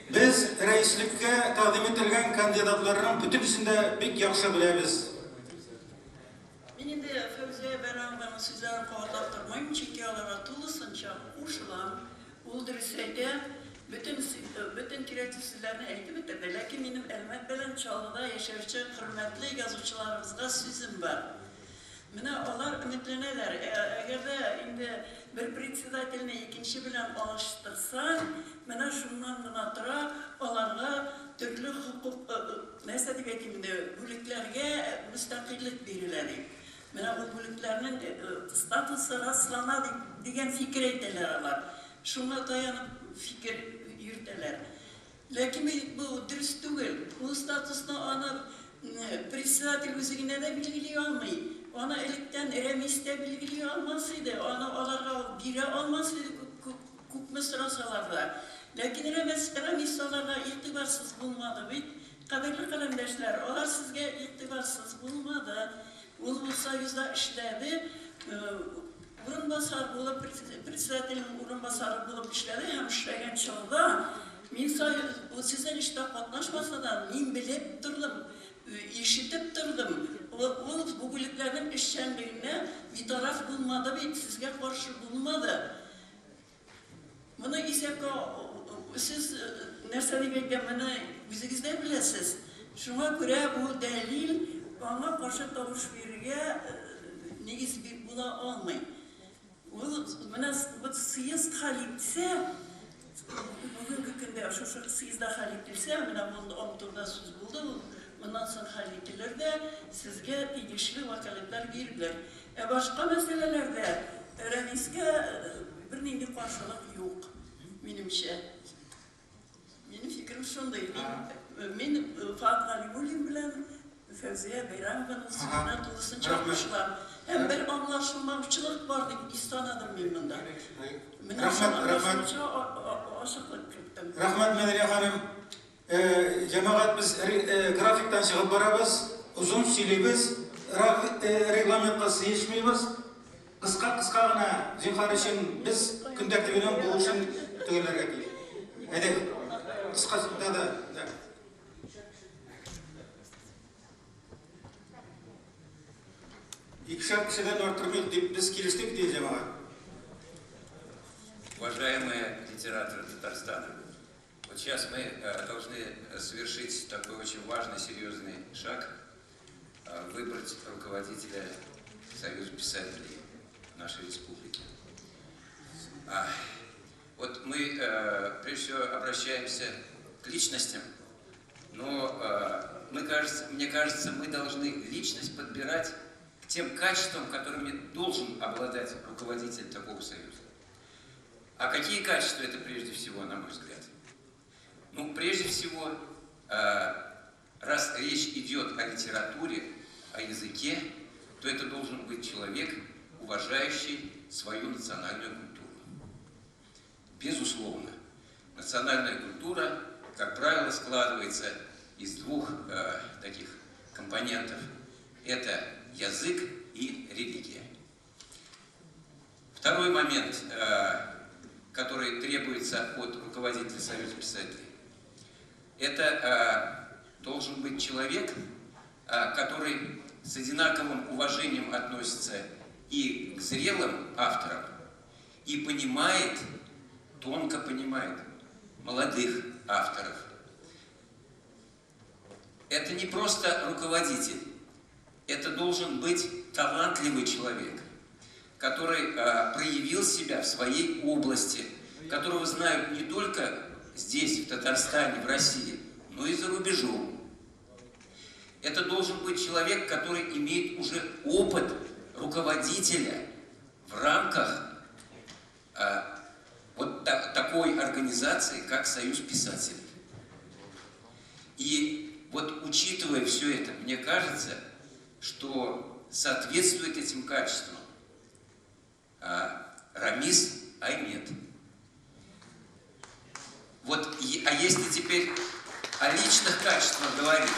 Без рәислеккә тәкъдим ителгән кандидатларның бөтенесен дә бик яхшы беләбез. Мин инде Фәүзия Бәйрәмованың сүзләрен кабатлап тормыйм, чөнки аларга тулысынча кушылам. Ул дөрес әйтә, бөтен бөтен кирәкле сүзләрне әйтеп бетерде. Ләкин минем Әлмәт белән Чаллыда яшәүче хөрмәтле язучыларыбызга сүзем бар. Менә алар өметләнәләр, әгәр дә инде бер председательне икенче белән алыштырсаң, менә шуннан гына тора, аларга төрле хокук, нәрсә дип әйтим инде, бүлекләргә мөстәкыйльлек бирелә дип. Менә ул бүлекләрнең статусы раслана дип, дигән фикер әйтәләр алар. Шуңа таянып фикер йөртәләр. Ләкин бит бу дөрес түгел. Ул статусны аны председатель үзе генә дә билгели алмый. Аны электән Рәмис тә билгели алмас иде, аны аларга ул бирә алмас иде күпме сорасалар да. Ләкин Рәмис, Рәмис аларга игътибарсыз булмады бит. Кадерле каләмдәшләр, алар сезгә игътибарсыз булмады. Ул бу союзда эшләде, урынбасар булып, председательнең урынбасары булып эшләде һәм эшләгән чорда мин союз, сезнең эштә катнашмаса да, мин белеп тордым, ишетеп тордым, ул бу бүлекләрнең эшчәнлегенә битараф булмады бит, сезгә каршы булмады. Моны исәпкә сез нәрсә дип әйтәм, моны үзегез дә беләсез. Шуңа күрә бу дәлил аңа каршы тавыш бирергә нигез була алмый. Ул менә вот съезд хәл итсә, бүгенге көндә шушы съездда хәл ителсә, менә бу аның турында сүз булды, ул моннан соң хәл ителер дә, сезгә тиешле вәкаләтләр бирелер. Ә башка мәсьәләләрдә Рәмискә бернинди каршылык юк, минемчә. Минем фикерем шундый. Мин, мин Фоат Галимуллин белән Фәүзия Бәйрәмованың сүзенә тулысынча кушылам. Һәм бер аңлашылмаучылык бар дип санадым мин монда. Менә шул аңлашылмаучылыкка ачыклык керттем. Рәхмәт, Мәдәния ханым. Җәмәгать, без графиктан чыгып барабыз, озын сөйлибез, регламентка сыешмыйбыз. Кыска-кыска гына, зинһар өчен, без көн тәртибенең бу эшен төгәлләргә тиеш. Әйдәгез, кыска, да, да, да. Икешәр кешедән арттырмыйк дип без килештек, ди җәмәгать. Уважаемые литераторы Татарстана, вот сейчас мы должны совершить такой очень важный, серьезный шаг, выбрать руководителя Союза писателей нашей республики. Вот мы, прежде всего, обращаемся к личностям, но мне кажется, мы должны личность подбирать к тем качествам, которыми должен обладать руководитель такого союза. А какие качества это прежде всего, на мой взгляд? Ну, прежде всего, раз речь идет о литературе, о языке, то это должен быть человек, уважающий свою национальную культуру. Безусловно, национальная культура, как правило, складывается из двух таких компонентов. Это язык и религия. Второй момент, который требуется от руководителя Союза писателей, это должен быть человек, который с одинаковым уважением относится и к зрелым авторам, и понимает, тонко понимает молодых авторов. Это не просто руководитель, это должен быть талантливый человек, который проявил себя в своей области, которого знают не только здесь, в Татарстане, в России, но и за рубежом. Это должен быть человек, который имеет уже опыт руководителя в рамках вот такой организации, как Союз писателей. И вот учитывая все это, мне кажется, что соответствует этим качествам Рамис Аймет. Вот, а если теперь о личных качествах говорить,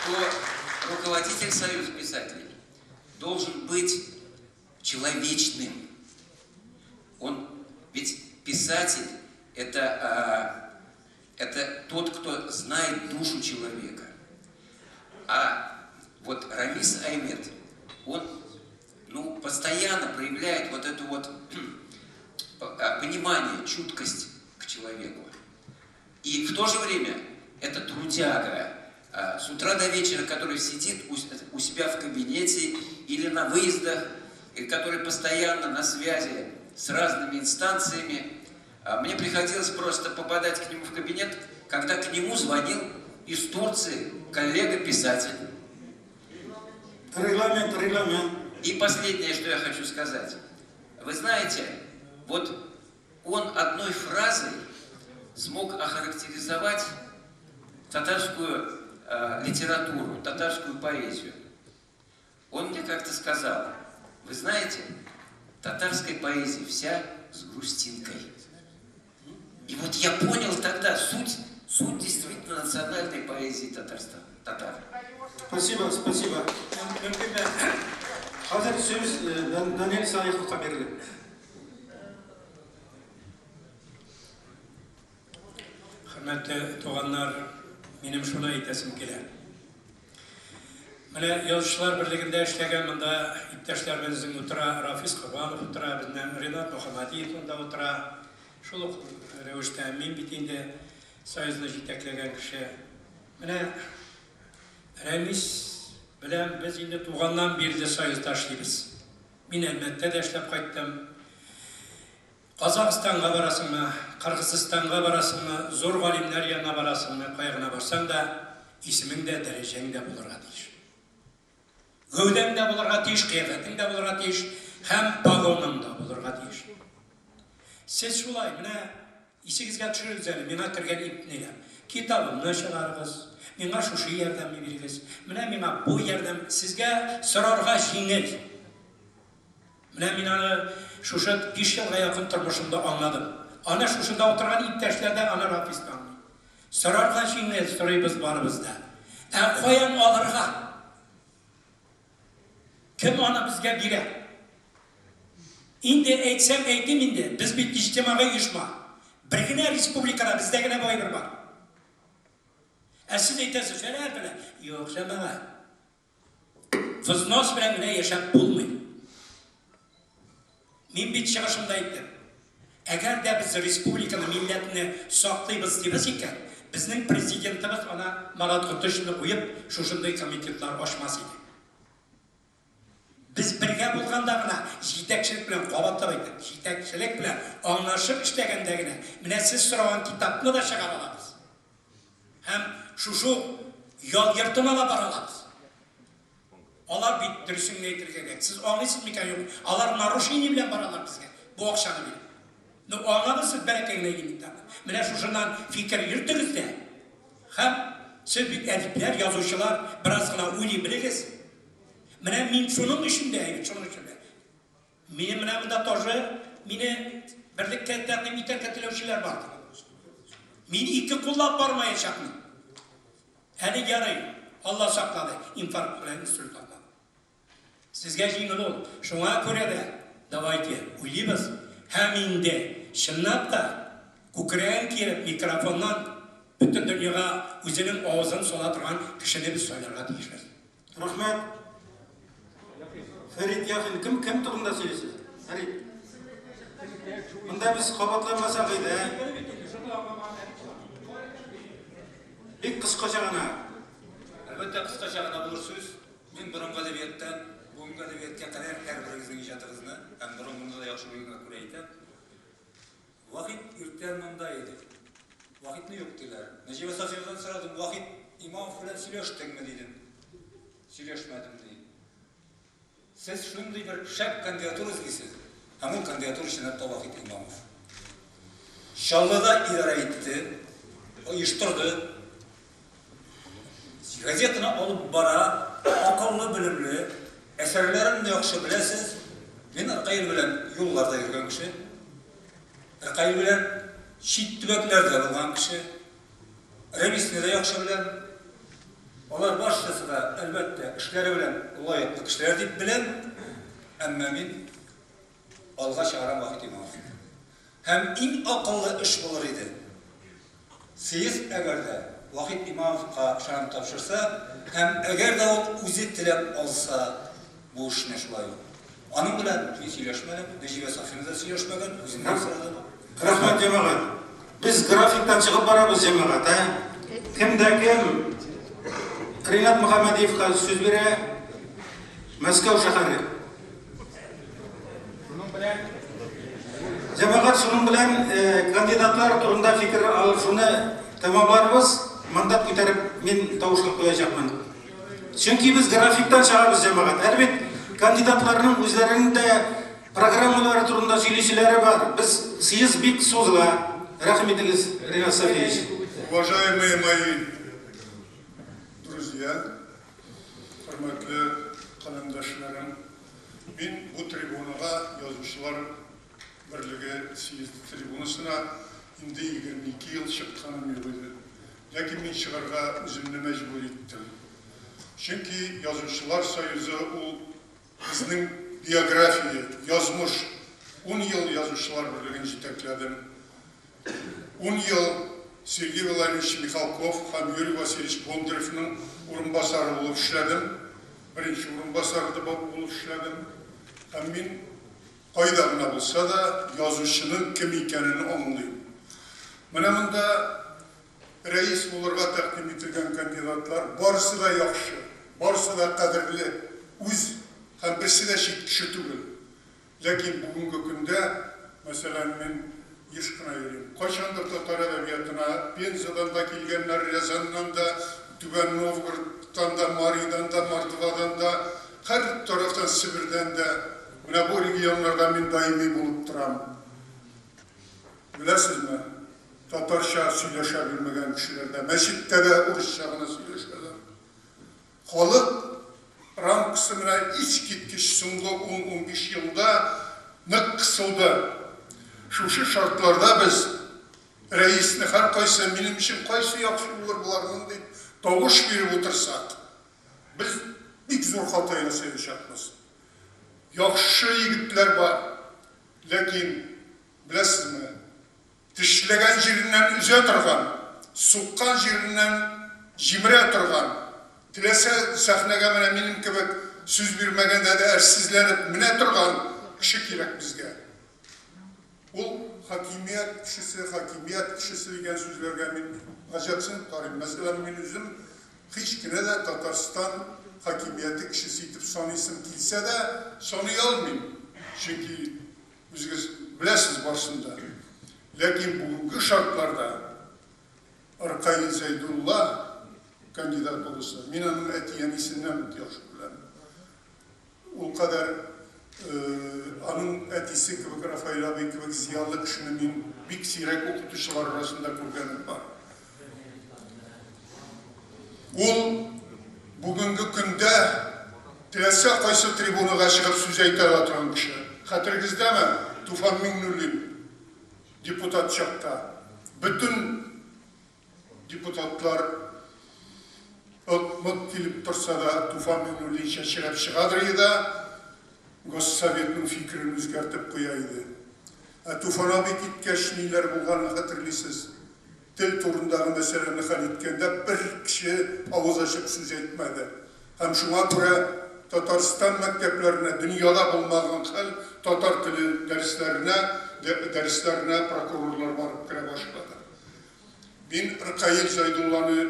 то руководитель Союза писателей должен быть человечным. Он, ведь писатель – это тот, кто знает душу человека. А вот Рамис Аймет, он, ну, постоянно проявляет вот это вот понимание, чуткость к человеку. И в то же время это трудяга, с утра до вечера, который сидит у себя в кабинете или на выездах, и который постоянно на связи с разными инстанциями. Мне приходилось просто попадать к нему в кабинет, когда к нему звонил из Турции коллега-писатель. Регламент, регламент. И последнее, что я хочу сказать. Вы знаете, вот он одной фразой смог охарактеризовать татарскую литературу, татарскую поэзию. Он мне как-то сказал: вы знаете, татарская поэзия вся с грустинкой. И вот я понял тогда суть действительно национальной поэзии Татарстана, татар. Спасибо, спасибо. Хәзер сүз Даниэль Салиховка бирелә. Хөрмәтле туганнар, минем шуны әйтәсем килә. Менә Язучылар берлегендә эшләгән монда иптәшләр безнең утыра, Рафис Корбанов утыра, безнең Ринат Мөхәммәдиев монда утыра. Шул ук рәвештә мин бит инде союзны җитәкләгән кеше. Менә Рәмис белән без инде туганнан бирле союзда эшлибез. Мин Әлмәттә дә эшләп кайттым. Казахстанга барасыңмы, Кыргызстанга барасыңмы, зур галимнәр янына барасыңмы, кая гына барсаң да, исемең дә, дәрәҗәң дә булырга тиеш. Гәүдәң дә булырга тиеш, кыяфәтең дә булырга тиеш, һәм погоның да булырга тиеш. Сез шулай, менә исегезгә төшерегез әле, миңа кергән ипнеләр. Китабымны чыгарыгыз, миңа шушы ярдәмне бирегез, менә миңа бу ярдәм, сезгә сорарга җиңел. Менә мин аны шушы 5 елга якын тормышымда аңладым. Аны шушында утырган иптәшләр дә, аны Рафис та аңлый. Сорарга җиңел, сорыйбыз барыбыз да. Ә каян алырга? Кем аны безгә бирә? Инде әйтсәм әйтим инде, без бит иҗтимагый оешма. Бер генә республикада бездә генә бу әйбер бар. Ә сез әйтәсез, фәлән, фәлән. Юк, җәмәгать. Взнос белән генә яшәп булмый. Мин бит чыгышымда әйттем. Әгәр дә без республиканы, милләтне саклыйбыз дибез икән, безнең президентыбыз ана Марат Котышевны куеп, шушындый комитетлар ачмас иде. Без бергә булганда гына, җитәкчелек белән, кабатлап әйтәм, җитәкчелек белән аңлашып эшләгәндә генә, менә сез сораган китапны да чыгара алабыз. Һәм шушы ук ял йортына да бара алабыз. Алар бит, дөресен генә әйтергә кирәк, сез аңлыйсыз микән, юкмы, алар нарушение белән баралар безгә, бу акчаны биреп. Ну, аңладыгыз сез бәләкәй генә элементарно. Менә шушыннан фикер йөртегез дә, һәм сез бит әдипләр, язучылар, бераз гына уйлый белегез. Менә мин шуның өчен дә, әйбәт, шуның өчен дә. Мине менә монда тоже мине берлеккә тәкъдим итәргә теләүчеләр бар. Мин ике куллап бармаячакмын. Әле ярый, Алла саклады, инфаркт белән инсульт алмадым. Сезгә җиңел ул. Шуңа күрә дә давайте уйлыйбыз һәм инде чынлап та күкрәген киереп микрофоннан бөтен дөньяга үзенең авызын сала торган кешене без сайларга тиешбез. Рәхмәт. Фәрит Яхин, кем кем турында сөйлисез? Фәрит. Монда без кабатланмасак иде, ә? Бик кыскача гына. Әлбәттә, кыскача гына булыр сүз. Мин борынгы әдәбияттан бүгенге әдәбиятка кадәр һәрберегезнең иҗатыгызны һәм борынгыны да яхшы белгәнгә күрә әйтәм. Вахит иртән монда иде. Вахитны юк диләр. Нәҗибә Сафиевадан сорадым, Вахит Имамов белән сөйләштеңме дидем. Сөйләшмәдем ди. Сез шундый бер шәп кандидатура эзлисез. Һәм ул кандидатура чынлап та Вахит Имамов. Чаллыда идарә итте, оештырды. Газетаны алып бара, акыллы, белемле, әсәрләрен дә яхшы беләсез. Мин Ркаил белән юлларда йөргән кеше. Ркаил белән чит төбәкләрдә булган кеше. Рәмисне дә яхшы беләм. Алар барчасы да, әлбәттә, эшләре белән лаеклы кешеләр дип беләм. Әмма мин алга чыгарам Вахит Имамовны. Һәм иң акыллы эш булыр иде, съезд әгәр дә Вахит Имамовка ышанып тапшырса һәм әгәр дә ул үзе теләп алса бу эшне шулай ук. Аның белән мин сөйләшмәдем, Нәҗибә Сафина да сөйләшмәгән, үзеннән сорадым. Рәхмәт, җәмәгать. Без графиктан чыгып барабыз, җәмәгать, ә? Кем дә кем Ринат Мөхәммәдиевка сүз бирә, Мәскәү шәһәре. Шуның белән Җәмәгать, шуның белән кандидатлар турында фикер алышуны тәмамларбыз. Мандат күтәреп мин тавышка куячакмын. Чөнки без графиктан чыгабыз, җәмәгать. Әле бит кандидатларның үзләренең дә программалары турында сөйлиселәре бар. Без съезд бик сузыла. Рәхим итегез, Ринат Сафиевич. Уважаемые мои друзья, Хөрмәтле каләмдәшләрем, мин бу трибунага, Язучылар берлеге съезды трибунасына инде 22 ел чыкканым юк иде. Ләкин мин чыгарга үземне мәҗбүр иттем. Чөнки Язучылар союзы ул безнең биография, язмыш. Ун ел Язучылар берлеген җитәкләдем. Ун ел Сергей Владимирович Михалков һәм Юрий Васильевич Бондаревның урынбасары булып эшләдем. Беренче урынбасары да булып эшләдем. Һәм мин кайда гына булса да язучының кем икәнен аңлыйм. Менә монда рәис булырга тәкъдим ителгән кандидатлар барысы да яхшы, барысы да кадерле, үз һәм берсе дә чит кеше түгел. Ләкин бүгенге көндә, мәсәлән, мин еш кына йөрим. Кайчандыр татар әдәбиятына Пензадан да килгәннәр, Рязаннан да, Түбән Новгородтан да, Маридан да, Мордвадан да, һәр тарафтан, Себердән дә. Менә бу регионнарда мин даими булып торам. Беләсезме, татарча сөйләшә белмәгән кешеләр дә, мәчеттә дә урысча гына сөйләшәләр. Халык рамкасы менә искиткеч соңгы ун-унбиш елда нык кысылды. Шушы шартларда без Рәисне һәркайсы минем өчен кайсы яхшы булыр боларның дип тавыш биреп утырсак, без бик зур хата ясаячакбыз. Яхшы егетләр бар, ләкин, беләсезме, тешләгән җиреннән өзә торган, суккан җиреннән җимерә торган, теләсә сәхнәгә менә минем кебек сүз бирмәгәндә дә әрсезләнеп менә торган кеше кирәк безгә. Ул хакимият кешесе, хакимият кешесе дигән сүзләргә мин гаҗәпсенеп карыйм. Мәсәлән, мин үзем һич кенә дә Татарстан хакимияте кешесе итеп саныйсым килсә дә, саный алмыйм. Чөнки үзегез беләсез барысын да. Ләкин бүгенге шартларда Ркаил Зәйдулла кандидат булса, мин аның әти-әнисеннән үк яхшы беләм. Ул кадәр аның әтисе кебек, Рафаэль абый кебек зыялы кешене мин бик сирәк укытучылар арасында күргәнем бар. Ул бүгенге көндә теләсә кайсы трибунага чыгып сүз әйтә ала торган кеше. Хәтерегездәме, Туфан Миңнуллин депутат чакта бөтен Депутатлар ык-мык килеп торса да, Туфан Миңнуллин чәчрәп чыгадыр иде дә, Госсоветның фикерен үзгәртеп куя иде. Ә Туфан абый киткәч, ниләр булганын хәтерлисез. Тел турындагы мәсьәләне хәл иткәндә бер кеше авыз ачып сүз әйтмәде. Һәм шуңа күрә Татарстан мәктәпләренә дөньяда булмаган хәл, татар теле дәресләренә дәресләренә прокурорлар барып керә башлады. Мин Ркаил Зәйдулланы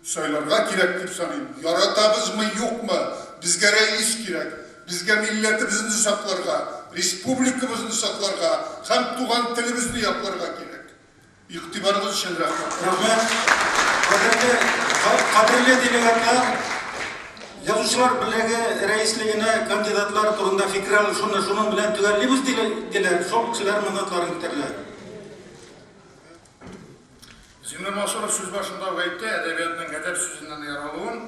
сайларга кирәк дип саныйм. Яратабызмы, юкмы, безгә рәис кирәк. Безгә милләтебезне сакларга, республикабызны сакларга һәм туган телебезне якларга кирәк. Игътибарыгыз өчен рәхмәт. Рәхмәт. Кадерле, кадерле делегатлар, Язучылар берлеге рәислегенә кандидатлар турында фикер алышуны шуның белән төгәллибез, диләр, шул кешеләр мандатларын көтәрләр. Зиннур Мансуров сүз башында ук әйтте, әдәбиятның әдәп сүзеннән яралуын,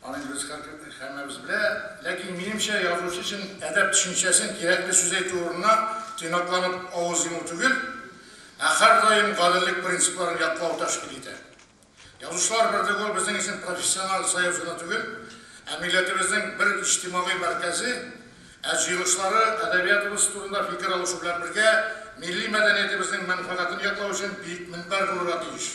аны инде без һәммәбез белә. Ләкин, минемчә, язучы өчен әдәп төшенчәсен кирәкле сүз әйтү урынына тыйнакланып авыз йому түгел, ә һәрдаим гаделлек принципларын яклау тәшкил итә. Язучылар берлеге ул безнең өчен профессиональ союз гына түгел, ә милләтебезнең бер иҗтимагый мәркәзе, ә җыелышлары әдәбиятыбыз турында фикер алышу белән бергә милли мәдәниятебезнең мәнфәгатен яклау өчен биек мөнбәр булырга тиеш.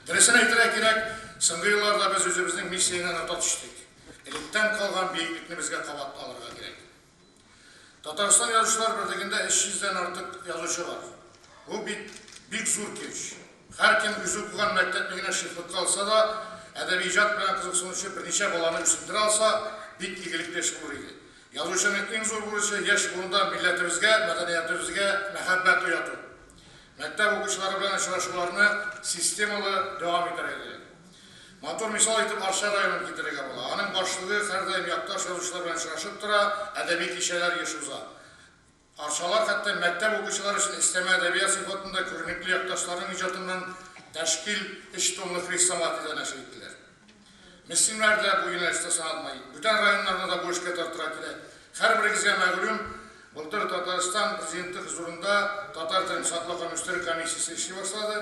Дөресен әйтергә кирәк, соңгы елларда без үзебезнең миссиядән арта төштек. Электән калган биеклекне безгә кабат алырга кирәк. Татарстан Язучылар берлегендә 300 дән артык язучы бар. Бу бит бик зур көч. Һәркем үзе укыган мәктәпне генә шефлыкка алса да, әдәби иҗат белән кызыксынучы берничә баланы үсендерә алса, бик игелекле эш булыр иде. Язучының иң зур бурычы, яшь буында милләтебезгә, мәдәниятебезгә мәхәббәт уяту. Мәктәп укучылары белән очрашуларны системалы дәвам итәргә кирәк. Матур мисал итеп Арча районын китерергә була. Аның башлыгы һәрдаим якташ язучылар белән очрашып тора, әдәби кичәләр еш уза. Арчалар хәтта мәктәп укучылары өчен өстәмә әдәбият сыйфатында күренекле якташларының иҗатыннан тәшкил өч томлы хрестоматия дә нәшер иттеләр. Мөслимнәр дә бу юнәлештә сынатмый. Бүтән районнарны да бу эшкә тартырга кирәк. Һәрберегезгә мәгълүм, былтыр Татарстан Президенты хозурында татар телен саклау һәм үстерү комиссиясе эшли башлады.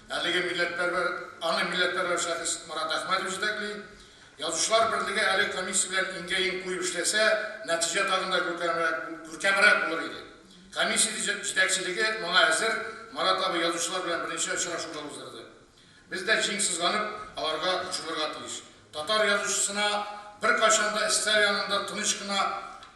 Әлеге милләтпәрвәр, аны милләтпәрвәр шәхес Марат Әхмәтов җитәкли. Язучылар берлеге әлеге комиссия белән иңгә-иң куеп эшләсә, нәтиҗә тагын да күркәмрәк, күркәмрәк булыр иде. Комиссия җитәкчелеге моңа әзер, Марат абый язучылар белән берничә очрашу да уздырды. Без дә җиң сызганып, аларга кушылырга тиеш. Татар язучысына беркайчан да өстәл янында тыныч кына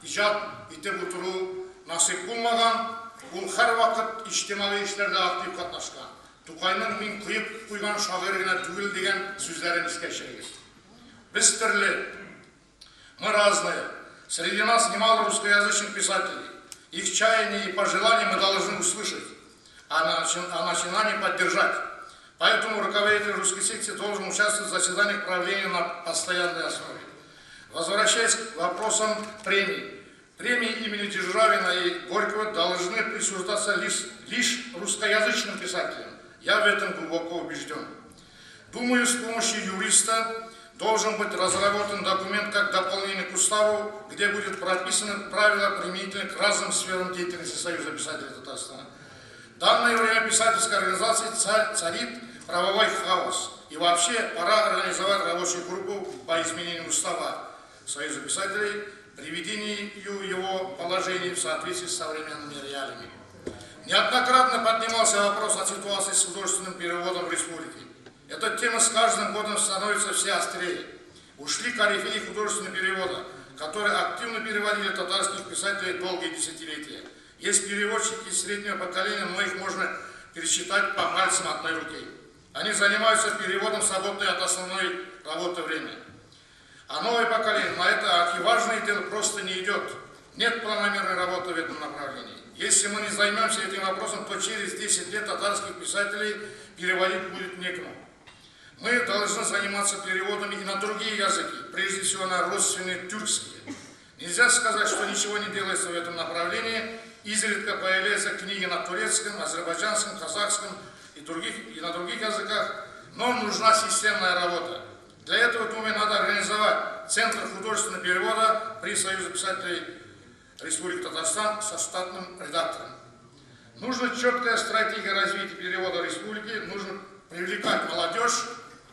иҗат итеп утыру насыйп булмаган, ул һәрвакыт иҗтимагый эшләрдә актив катнашкан. Тукайның мин коеп куйган шагыйрь генә түгел дигән сүзләрен искә төшерегез. Без төрле. Мы разные. Среди нас немало русскоязычных писателей. Их чаяния и пожелания мы должны услышать, а начинание поддержать. Поэтому руководитель русской секции должен участвовать в заседаниях правления на постоянной основе. Возвращаясь к вопросам премий. Премии имени Державина и Горького должны присуждаться лишь, лишь русскоязычным писателям. Я в этом глубоко убежден. Думаю, с помощью юриста должен быть разработан документ как дополнение к уставу, где будет прописаны правила применительно к разным сферам деятельности Союза писателей Татарстана. Данное время писательской организации царит правовой хаос. И вообще пора организовать рабочую группу по изменению устава Союза писателей, приведению его положений в соответствии с современными реалиями. Неоднократно поднимался вопрос о ситуации с художественным переводом в республике. Эта тема с каждым годом становится все острее. Ушли корифеи художественного перевода, которые активно переводили татарских писателей долгие десятилетия. Есть переводчики среднего поколения, но их можно пересчитать по пальцам одной руки. Они занимаются переводом свободной от основной работы время. А новое поколение на это архиважное дело просто не идет. Нет планомерной работы в этом направлении. Если мы не займемся этим вопросом, то через 10 лет татарских писателей переводить будет некому. Мы должны заниматься переводами и на другие языки, прежде всего на родственные тюркские. Нельзя сказать, что ничего не делается в этом направлении. Изредка появляются книги на турецком, азербайджанском, казахском и, других, и на других языках, но нужна системная работа. Для этого, думаю, надо организовать Центр художественного перевода при Союзе писателей Республики Татарстан со штатным редактором. Нужна четкая стратегия развития перевода республики, нужно привлекать молодежь,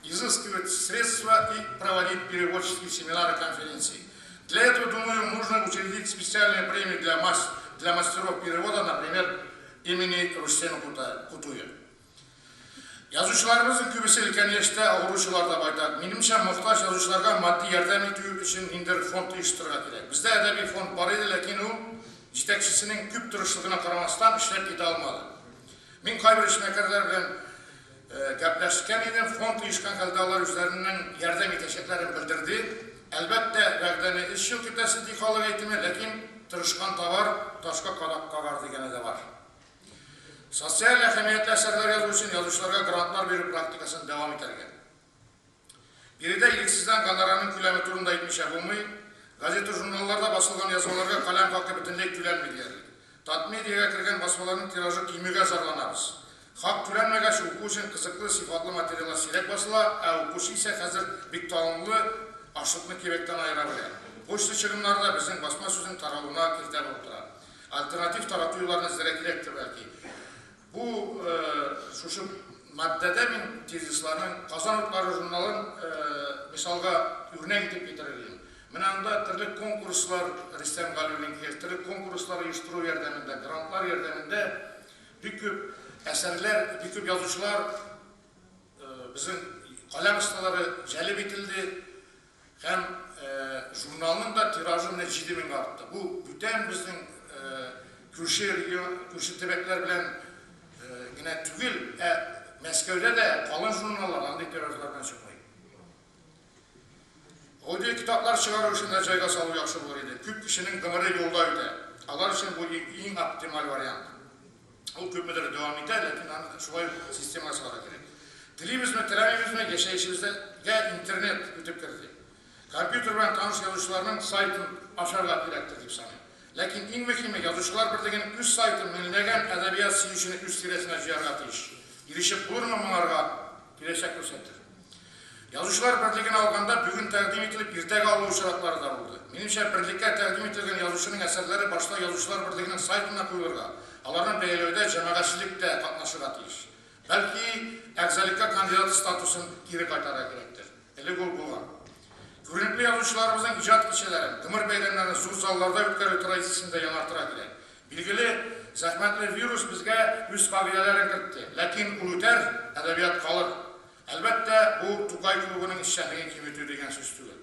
изыскивать средства и проводить переводческие семинары, конференции. Для этого, думаю, нужно учредить специальные премии для, мас для мастеров перевода, например, имени Рустема Кутуя. Язучыларыбызның күбесе өлкән яшьтә, авыручылар да байтак. Минемчә, мохтаҗ язучыларга матди ярдәм итү өчен ниндидер фонд оештырырга кирәк. Бездә әдәби фонд бар иде, ләкин ул җитәкчесенең күп тырышлыгына карамастан эшләп китә алмады. Мин кайбер эшмәкәрләр белән гәпләшкән идем, фонд оешкан хәлдә алар үзләренең ярдәм итәчәкләрен белдерде. Әлбәттә, вәгъдәне өч ел көтәсе ди халык әйтеме, ләкин тырышкан табар, ташка кадак кагар дигәне дә бар. Социаль әһәмиятле әсәрләр язу өчен язучыларга грантлар бирү практикасын дәвам итәргә. Биредә ирексездән гонорарның күләме турында әйтмичә булмый. Газета-журналларда басылган язмаларга каләм хакы бөтенләй түләнми диярлек. Татмедиага кергән басмаларның тиражы кимүгә зарланабыз. Хак түләнмәгәч, уку өчен кызыклы, сыйфатлы материаллар сирәк басыла, ә укучы исә хәзер бик талымлы, ашлыкны кибәктән аера белә. Почта чыгымнары да безнең басма сүзнең таралуына киртә булып тора. Альтернатив тарату юлларын эзләргә кирәктер бәлки. Бу шушы маддәдә мин тезисларның Казан утлары журналын мисалга үрнәк итеп китерер идем. Менә анда төрле конкурслар Рөстәм Галиуллин килгәч, төрле конкурслар оештыру ярдәмендә, грантлар ярдәмендә бик күп әсәрләр, бик күп язучылар безнең каләм осталары җәлеп ителде. Һәм журналның да тиражы менә 7000 га артты. Бу бүтән безнең күрше регион, күрше төбәкләр белән генә түгел, ә Мәскәүдә дә калын журналлар андый тиражлар белән чыкмый. Аудио китаплар чыгару өчен дә җайга салу яхшы булыр иде. Күп кешенең гомере юлда үтә. Алар өчен бу иң оптималь вариант. Ул күпмедер дәвам итә, ләкин аны шулай ук системага салырга кирәк. Телибезме, теләмибезме, яшәешебезгә интернет үтеп керде. Компьютер белән таныш язучыларның сайтын ачарга кирәктер дип саныйм. Ләкин иң мөһиме, Язучылар берлегенең үз сайты меңләгән әдәбият сөючене үз тирәсенә җыярга тиеш. Ирешеп булырмы моңарга, киләчәк күрсәтер. Язучылар берлеген алганда, бүген тәкъдим ителеп, иртәгә алу очраклары да булды. Минемчә, берлеккә тәкъдим ителгән язучының әсәрләре башта Язучылар берлегенең сайтына куелырга, аларны бәяләүдә җәмәгатьчелек тә катнашырга тиеш. Бәлки, әгъзалыкка кандидат статусын кире кайтарырга кирәктер. Элек ул булган. Күренекле язучыларыбызның иҗат кичәләрен, гомер бәйрәмнәрен зур залларда үткәрү традициясен дә яңартырга кирәк. Билгеле, зәхмәтле вирус безгә үз кагыйдәләрен кертте. Ләкин ул үтәр, әдәбият калыр. Әлбәттә, бу Тукай клубының эшчәнлеген киметү дигән сүз түгел.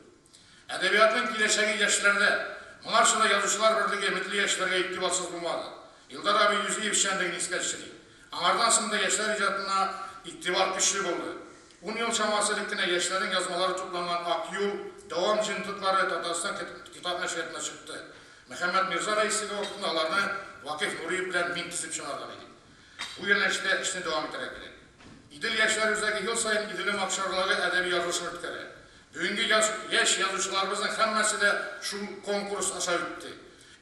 Әдәбиятның киләчәге яшьләрдә. Моңарчы да Язучылар берлеге өметле яшьләргә игътибарсыз булмады. Илдар абый Юзиев эшчәнлеген искә төшерик. Аңардан соң да яшьләр иҗатына игътибар көчле булды. Ун ел чамасы элек кенә яшьләрнең язмалары тупланган Ак юл, Дәвам җыентыклары Татарстан китап нәшриятында чыкты. Мөхәммәт Мирза рәислеге вакытында аларны Вакыйф Нуриев белән мин төзеп чыгарган идек. Бу юнәлештә эшне дәвам итәргә кирәк. Идел яшьләр үзәге ел саен Иделем акчарлагы әдәби язылышын үткәрә. Бүгенге яшь язучыларыбызның һәммәсе дә шул конкурс аша үтте.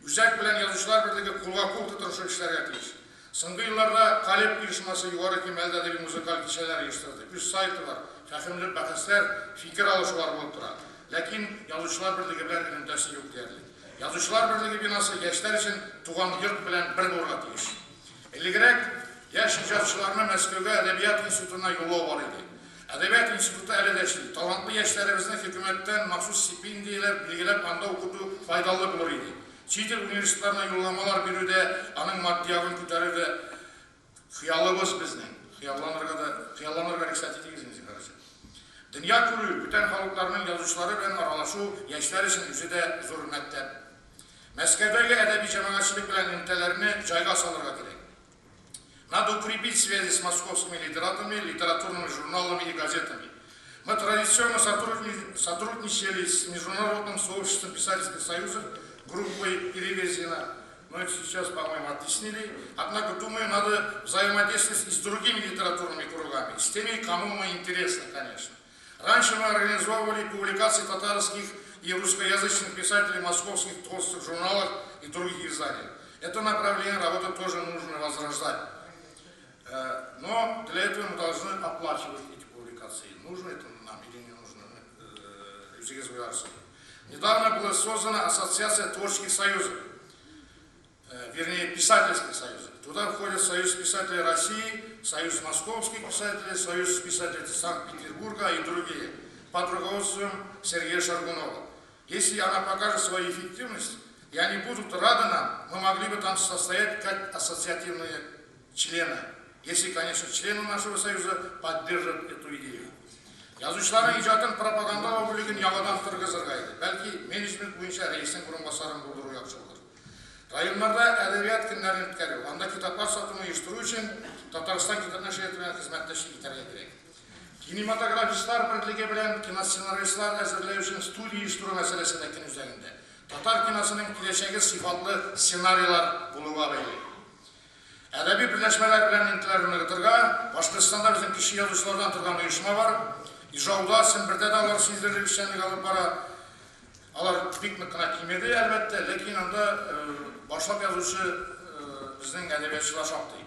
Үзәк белән Язучылар берлеге кулга-кул тотынышып эшләргә тиеш. Соңгы елларда Калеб оешмасы югары кимәлдә әдәби музыкаль кичәләр оештырды. Үз сайты бар, фәһемле бәхәсләр, фикер алышулар булып тора. Ләкин Язучылар берлеге белән элемтәсе юк диярлек. Язучылар берлеге бинасы яшьләр өчен туган йорт белән бер булырга тиеш. Элегрәк Яшь иҗатчыларны Мәскәүгә Әдәбият институтына юллау бар иде. Әдәбият институты әле дә эшли. Талантлы яшьләребезне хөкүмәттән махсус стипендияләр билгеләп анда укыту файдалы булыр иде. Чит ил университетларына юлламалар бирү дә, аның матди ягын күтәрү дә хыялыбыз безнең. Хыялланырга да, хыялланырга рөхсәт итегез инде, зинһар өчен. Дөнья күрү, бүтән халыкларның язучылары белән аралашу яшьләр өчен үзе дә зур мәктәп. Мәскәүдәге әдәби җәмәгатьчелек белән элемтәләрне җайга салырга кирәк. Надо укрепить связи с московскими литератами, литературными журналами и газетами. Мы традиционно сотрудничали с Международным сообществом писательских союзов, группой Переверзина, но их сейчас, по-моему, оттеснили. Однако, думаю, надо взаимодействовать и с другими литературными кругами, с теми, кому мы интересны, конечно. Раньше мы организовывали публикации татарских и русскоязычных писателей в московских толстых журналах и других изданиях. Это направление работы тоже нужно возрождать. Но для этого мы должны оплачивать эти публикации. Нужно это нам или не нужно, Недавно была создана Ассоциация творческих союзов, вернее, писательских союзов. Туда входят Союз писателей России, Союз московских писателей, Союз писателей Санкт-Петербурга и другие, под руководством Сергея Шаргунова. Если она покажет свою эффективность, и они будут рады нам, мы могли бы там состоять как ассоциативные члены. Если, конечно, члены нашего союза поддержат эту идею. Язучыларның иҗатын пропагандалау бүлеген яңадан торгызырга иде. Бәлки, менеджмент буенча рәиснең урынбасарын булдыру яхшы булыр. Районнарда әдәбият көннәрен үткәрү, анда китаплар сатуны оештыру өчен Татарстан китап нәшрияты белән хезмәттәшлек итәргә кирәк. Кинематографистлар берлеге белән киносценаристлар әзерләү өчен студия оештыру мәсьәләсе дә көн үзәгендә. Татар киносының киләчәге сыйфатлы сценарийлар булуга бәйле. Әдәби берләшмәләр белән элемтәләрне ныгытырга, Башкортстанда безнең кече язучылардан торган оешма бар. Ижауда, Сембердә дә алар сиздерерлек эшчәнлек алып бара. Алар бик нык кына кимеде, әлбәттә, ләкин анда башлап язучы безнең әдәбиятчылар шактый.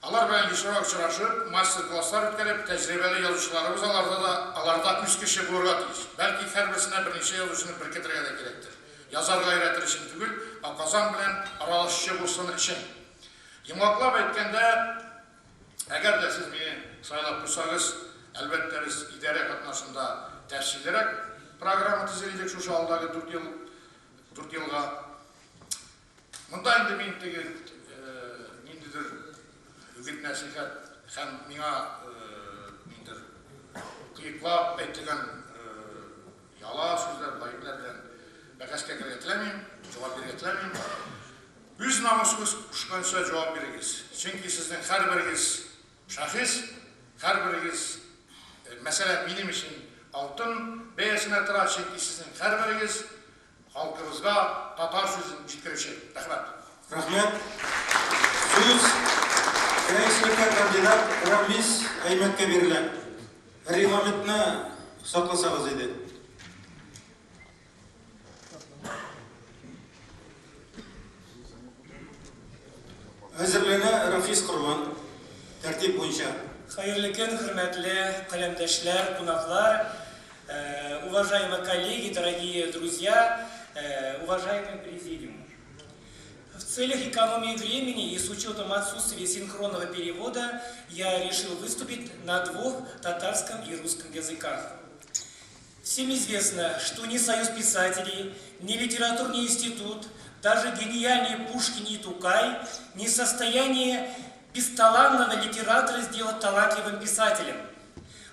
Алар белән ешрак очрашып, мастер-класслар үткәреп, тәҗрибәле язучыларыбыз аларда да, аларда үз кеше булырга тиеш. Бәлки, һәрберсенә берничә язучыны беркетергә дә кирәктер. Язарга өйрәтер өчен түгел, ә Казан белән аралашучы булсын өчен. Йомгаклап әйткәндә, әгәр дә сез мине сайлап куйсагыз, әлбәттә, без идарә катнашында тәфсиллерәк программа төзер идек шушы алдагы дүрт ел, дүрт елга. Монда инде мин теге ниндидер үгет-нәсыйхәт һәм миңа ниндидер кыеклап әйтелгән яла сүзләр, гаепләр белән бәхәскә керергә теләмим, җавап бирергә теләмим. Үз намусыгыз кушканча җавап бирегез. Чөнки сезнең һәрберегез шәхес, һәрберегез, мәсәлән, минем өчен алтын бәясенә тора, чөнки сезнең һәрберегез Халкыбызга татар сүзен җиткерүче. Рәхмәт. Рәхмәт. Сүз рәислеккә кандидат Рамис Әймәткә бирелә. Регламентны сакласагыз иде. Әзерләнә Рафис Корбан. Тәртип буенча. Хәерле көн, хөрмәтле каләмдәшләр, кунаклар. Уважаемые коллеги, дорогие друзья, уважаемый президиум. В целях экономии времени и с учетом отсутствия синхронного перевода я решил выступить на двух татарском и русском языках. Всем известно, что ни Союз писателей, ни Литературный институт, даже гениальный Пушкин и Тукай не в состоянии бесталанного литератора сделать талантливым писателем.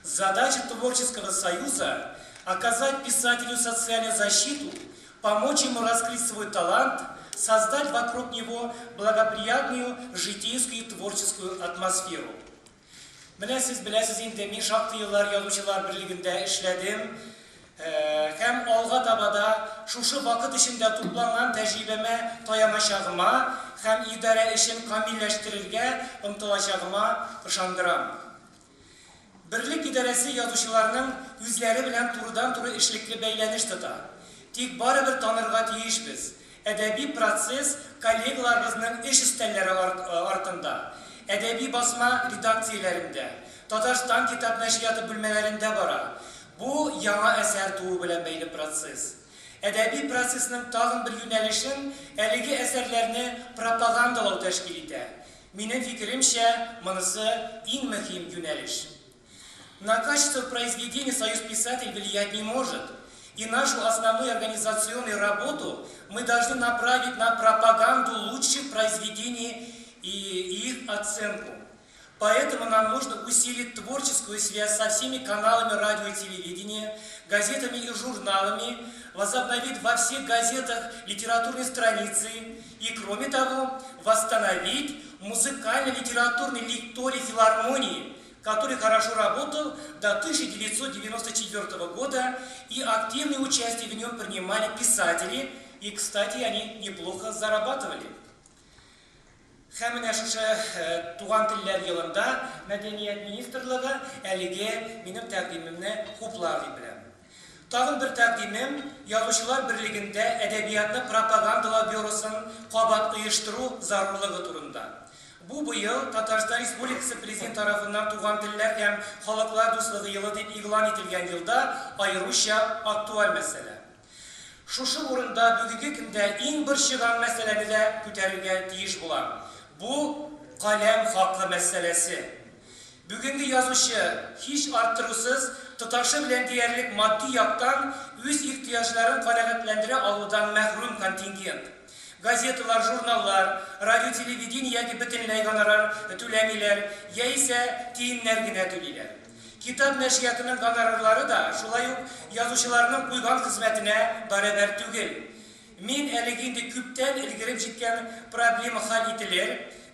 Задача Творческого союза – оказать писателю социальную защиту, помочь ему раскрыть свой талант, создать вокруг него благоприятную житейскую и творческую атмосферу. Менә сез беләсез инде, мин шактый еллар язучылар берлегендә эшләдем. Һәм алга таба да шушы вакыт эчендә тупланган тәҗрибәмә таяначагыма һәм идарә эшен камилләштерергә омтылачагыма ышандырам. Берлек идарәсе язучыларның үзләре белән турыдан-туры эшлекле бәйләнеш тота. Тик барыбер танырга тиешбез, әдәби процесс коллегаларыбызның эш өстәлләре артында, әдәби басма редакцияләрендә, Татарстан китап нәшрияты бүлмәләрендә бара. Бу, яңа әсәр туу белән бәйле процесс. Әдәби процессның тагын бер юнәлешен әлеге әсәрләрне пропагандалау тәшкил итә. Минем фикеремчә, монысы иң мөһим юнәлеш. На качество произведения Союз писатель влиять не может. И нашу основную организационную работу мы должны направить на пропаганду лучших произведений и их оценку. Поэтому нам нужно усилить творческую связь со всеми каналами радио и телевидения, газетами и журналами, возобновить во всех газетах литературные страницы и, кроме того, восстановить музыкально-литературный лекторий филармонии, который хорошо работал до 1994 года, и активное участие в нем принимали писатели, и, кстати, они неплохо зарабатывали. Һәм менә шушы туган телләр елында Мәдәният министрлыгы әлеге минем тәкъдимемне хуплар дип беләм. Тагын бер тәкъдимем Язучылар берлегендә әдәбиятны пропагандалау бюросын кабат оештыру зарурлыгы турында. Бу быел Татарстан Республикасы Президент тарафыннан туган телләр һәм халыклар дуслыгы елы дип игълан ителгән елда аеруча актуаль мәсьәлә. Шушы урында бүгенге көндә иң борчыган мәсьәләне дә күтәрергә тиеш булам. Бу, каләм хакы мәсьәләсе. Бүгенге язучы, һич арттырусыз, тоташы белән диярлек матди яктан үз ихтыяҗларын канәгатьләндерә алудан мәхрүм контингент. Газеталар, журналлар, радио-телевидение яки бөтенләй гонорар түләмиләр, яисә тиеннәр генә түлиләр. Китап нәшриятының гонорарлары да шулай ук язучыларның куйган хезмәтенә барәбәр түгел. Мин әлеге инде күптән өлгереп җиткән проблема хәл ителер,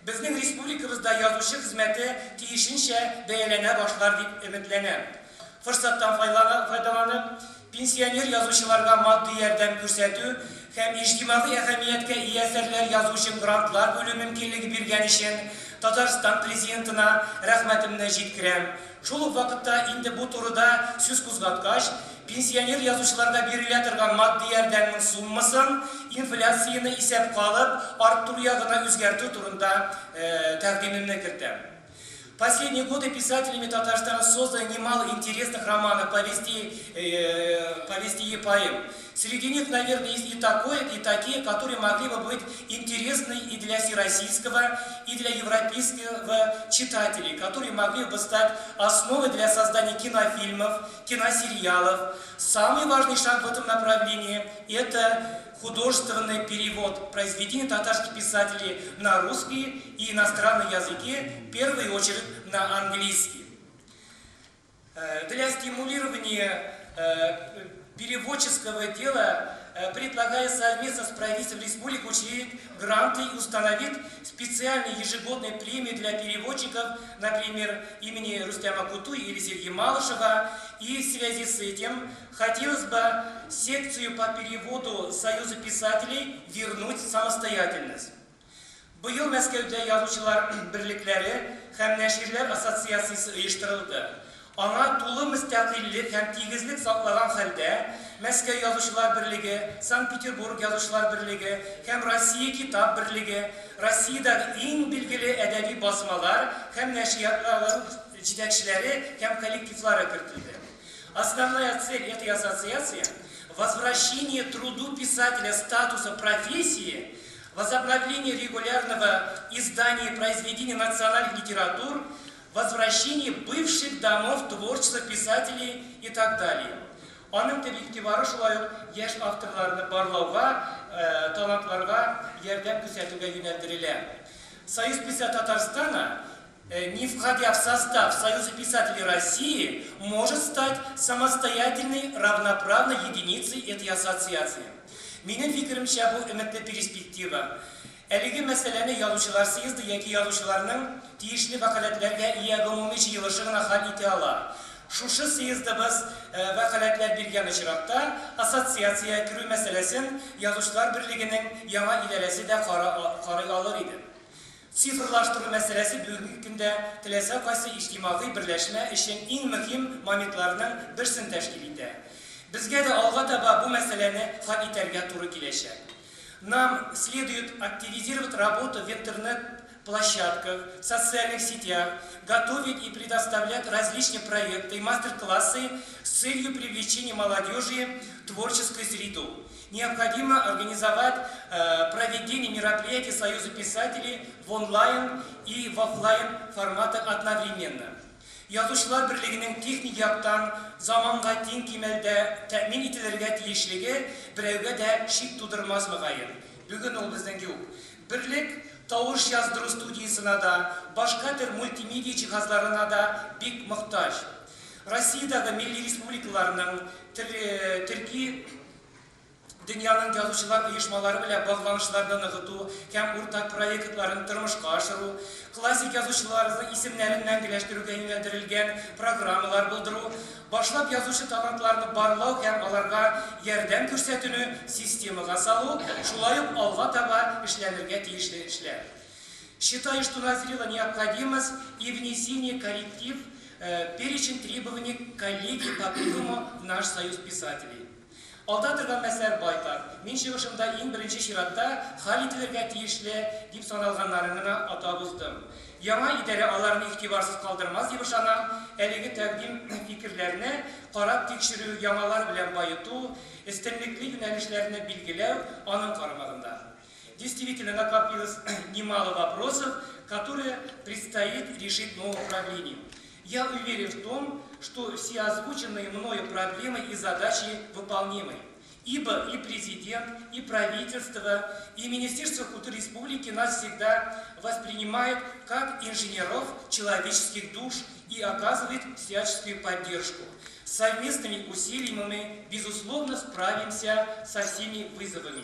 безнең республикабызда язучы хезмәте тиешенчә бәяләнә башлар дип өметләнәм. Форсаттан файдаланып, пенсионер язучыларга матди ярдәм күрсәтү һәм иҗтимагый әһәмияткә ия әсәрләр язу өчен грантлар бүлү мөмкинлеге биргән өчен Татарстан Президентына рәхмәтемне җиткерәм. Шул ук вакытта инде бу турыда сүз кузгаткач, пенсионер язучыларга бирелә торган матди ярдәмнең суммасын, инфляцияне исәпкә алып, арттыру ягына үзгәртү турында тәкъдимемне кертәм. Последние годы писателями Татарстана создано немало интересных романов, повестей, повестей и поэм. Среди них, наверное, есть и такое, и такие, которые могли бы быть интересны и для всероссийского, и для европейского читателей, которые могли бы стать основой для создания кинофильмов, киносериалов. Самый важный шаг в этом направлении – это художественный перевод произведений татарских писателей на русский и иностранные языки, в первую очередь на английский. Для стимулирования переводческого дела предлагаю совместно с правительством республики учредить гранты и установить специальные ежегодные премии для переводчиков, например, имени Рустема Кутуй или Сергея Малышева. И в связи с этим хотелось бы секцию по переводу Союза писателей вернуть самостоятельность. Быел Мәскәүдә язучылар берлекләре һәм нәширләр ассоциациясе оештырылды. Аңа тулы мөстәкыйльлек һәм тигезлек саклаган хәлдә Мәскәү язучылар берлеге, Санкт-Петербург язучылар берлеге һәм Россия китап берлеге, Россиядәге иң билгеле әдәби басмалар һәм нәшриятларның җитәкчеләре һәм коллективлары кертелде. Основная цель этой ассоциации – возвращение труду писателя статуса профессии, возобновление регулярного издания произведений национальных литератур, возвращение бывших домов творчества писателей и так далее. Аның төп игътибары шулай ук яшь авторларны барлауга, талантларга ярдәм күрсәтүгә юнәлдерелә. Союз писателей Татарстана, не входя в состав Союза писателей России, может стать самостоятельной равноправной единицей этой ассоциации. Минем фикеремчә, бу өметле перспектива. Әлеге мәсьәләне язучылар съезды яки язучыларның тиешле вәкаләтләргә ия гомуми җыелышы гына хәл итә ала. Шушы съездыбыз вәкаләтләр биргән очракта, ассоциациягә керү мәсьәләсен Язучылар берлегенең яңа идарәсе дә карый алыр иде. Цифрлаштыру мәсьәләсе бүгенге көндә теләсә кайсы иҗтимагый берләшмә өчен иң мөһим моментларның берсен тәшкил итә. Безгә дә алга таба бу мәсьәләне хәл итәргә туры киләчәк. Нам следует активизировать работу в интернет-площадках, социальных сетях, готовить и предоставлять различные проекты и мастер-классы с целью привлечения молодежи, творческую среду. Необходимо организовать э, проведение мероприятий Союза писателей в онлайн и в офлайн форматах одновременно. Язучылар берлегенең техник яктан заманга тиң кимәлдә тәэмин ителергә тиешлеге берәүгә дә шик тудырмас мөгаен. Бүген ул безнең юк. Берлек тавыш яздыру студиясенә да, башка төр мультимедиа җиһазларына да бик мохтаҗ. Россиядәге милли республикаларның төрки дөньяның язучылар оешмалары белән багланышларны ныгыту һәм уртак проектларын тормышка ашыру, классик язучыларыбызның исемнәрен мәңгеләштерүгә юнәлдерелгән программалар булдыру, башлап язучы талантларны барлау һәм аларга ярдәм күрсәтүне системага салу, шулай ук алга таба эшләнергә тиешле эшләр. Считаю, что назрела необходимость и внесение корректив э, перечень требований коллегии по приему в наш союз писателей. Алда торган мәсьәләләр байтак. Мин чыгышымда иң беренче чиратта хәл ителергә тиешле дип саналганнарын гына атап уздым. Яңа идарә аларны игътибарсыз калдырмас дип ышанам. Әлеге тәкъдим-фикерләрне карап тикшерү, яңалар белән баету, өстенлекле юнәлешләрне билгеләү аның карамагында. Действительно, накопилось немало вопросов, которые предстоит решить новому правлению. Я уверен в том, что все озвученные мною проблемы и задачи выполнимы. Ибо и президент, и правительство, и Министерство культуры республики нас всегда воспринимает как инженеров человеческих душ и оказывает всяческую поддержку. Совместными усилиями мы, безусловно, справимся со всеми вызовами.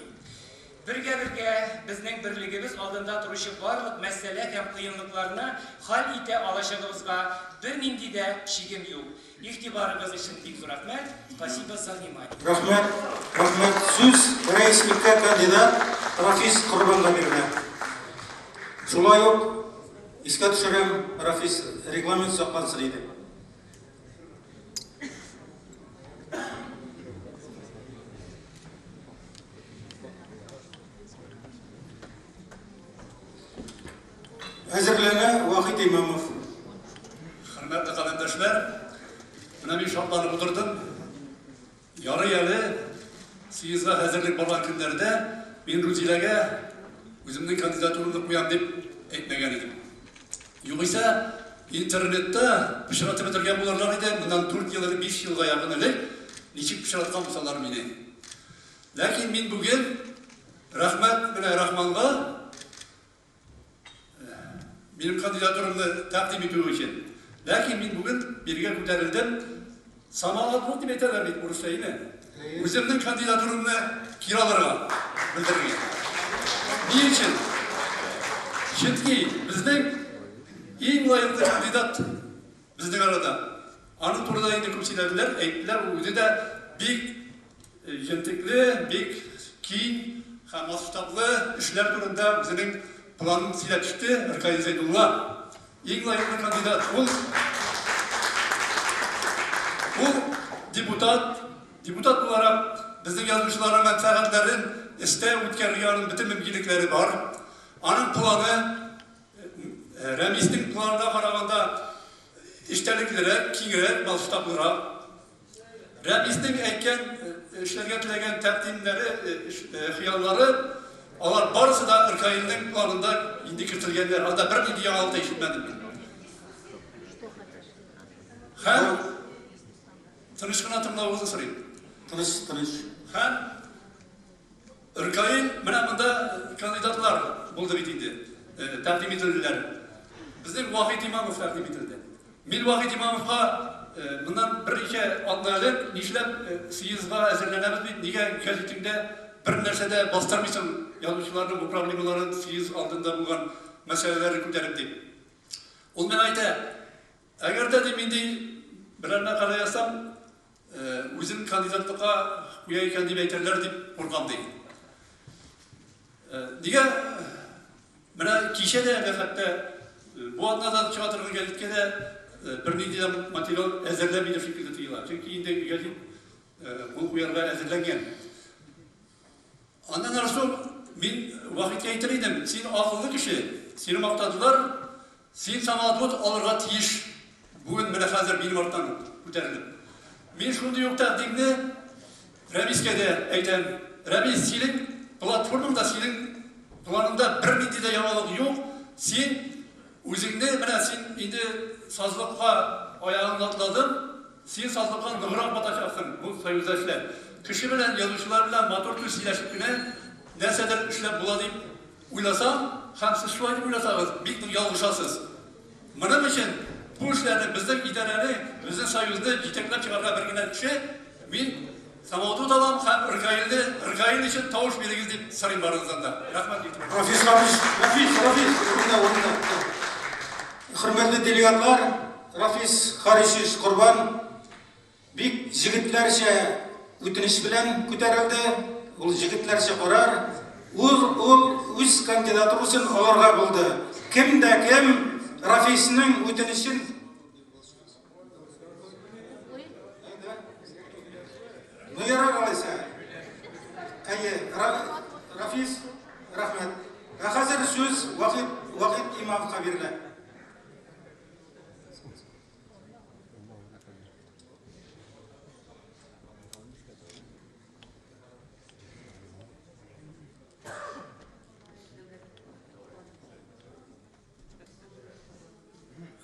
Бергә-бергә безнең берлегебез алдында торучы барлык мәсьәлә һәм кыенлыкларны хәл итә алачагыбызга бернинди дә шигем юк. Игътибарыгыз өчен бик зур рәхмәт. Спасибо за внимание. Рәхмәт, рәхмәт. Сүз рәислеккә кандидат Рафис Корбанга бирелә. Шулай ук искә төшерәм, Рафис, регламент саклансын иде. Әзерләнә Вахит Имамов. Хөрмәтле каләмдәшләр, менә мин шатланып утырдым. Ярый әле съездга әзерлек барган көннәрдә мин Рузиләгә үземнең кандидатурамны куям дип әйтмәгән идем. Югыйсә, интернетта пычратып бетергән булырлар иде, моннан 4 ел элек, 5 елга якын элек ничек пычраткан булсалар мине. Ләкин мин бүген рәхмәт менә Рахманга минем кандидатурамны тәкъдим итүе өчен. Ләкин мин бүген бирегә күтәрелдем. Самоотвод дип әйтәләр бит урысча, әйме? Үземнең кандидатурамны кире алырга белдерергә. Ни өчен? Чөнки безнең иң лаеклы кандидат безнең арада. Аның турында инде күп сөйләделәр, әйттеләр, ул үзе дә бик җентекле, бик киң һәм масштаблы эшләр турында үзенең планын сөйләп төште Ркаил Зәйдулла. Иң лаеклы кандидат ул ул депутат, депутат буларак безнең язучыларның мәнфәгатьләрен эштә үткәрергә аның бөтен мөмкинлекләре бар. Аның планы Рәмиснең планына караганда эчтәлеклерәк, киңрәк, масштаблырак. Рәмиснең әйткән, эшләргә теләгән тәкъдимнәре, хыяллары, алар барысы да РКИның планында инде кертелгәннәр. Анда бернинди яңалык та ишетмәдем мин. Һәм тыныч кына тыңлавыгызны сорыйм. Тыныч, тыныч. Һәм РКИ менә монда кандидатлар булды бит инде, тәкъдим ителделәр. Безнең Вахит Имамов тәкъдим ителде. Мин Вахит Имамовка моннан берничә атна элек, нишләп съездга әзерләнәбез бит, нигә гәзитеңдә бер нәрсә дә бастырмыйсың язучыларның бу проблемаларын, съезд алдында булган мәсьәләләрне күтәреп дип. Ул миңа әйтә, әгәр дә ди мин ди берәр мәкалә язсам, үзен кандидатлыкка куя икән дип әйтерләр дип куркам ди. Нигә менә кичә дә әле хәтта бу атнадан чыга торган гәзиткә дә бернинди дә материал әзерләми дә шикелле тоела. Чөнки инде гәзит кул куярга әзерләнгән. Аннан ары соң мин Вахиткә әйтер идем, син акыллы кеше, сине мактадылар, син самоотвод алырга тиеш. Бүген менә хәзер минем арттан күтәрелеп. Мин шундый ук тәкъдимне. Рәмискә дә әйтәм, Рәмис, синең платформаңда, синең планыңда бернинди дә яңалык юк. Син үзеңне, менә син инде сазлыкка аягыңны атладың, син сазлыкка ныграк батачаксың бу союзда эшләп. Кеше белән, язучылар белән матур сүз сөйләшеп кенә нәрсәдер эшләп була дип уйласаң, һәм сез шулай дип уйласагыз, бик нык ялгышасыз. Моның өчен бу эшләрне безнең идарәне, безнең союзны җитәкләп чыгарга бер генә кеше, мин самоотвод алам һәм РКИлне, РКИл өчен тавыш бирегез дип сорыйм барыгыздан да. Рәхмәт игътибарыгызга. Рафис Рафис, Рафис, Рафис, урында, урында. Хөрмәтле делегатлар, Рафис Харисович Корбан бик җегетләрчә үтенеч белән күтәрелде. Ул җегетләрчә карар. Ул, ул үз кандидатурасын алырга булды. Кем дә кем Рафисның үтенечен Ну ярар алайса. Әйе, Рафис, рәхмәт. Ә хәзер сүз Вахит, Вахит Имамовка бирелә.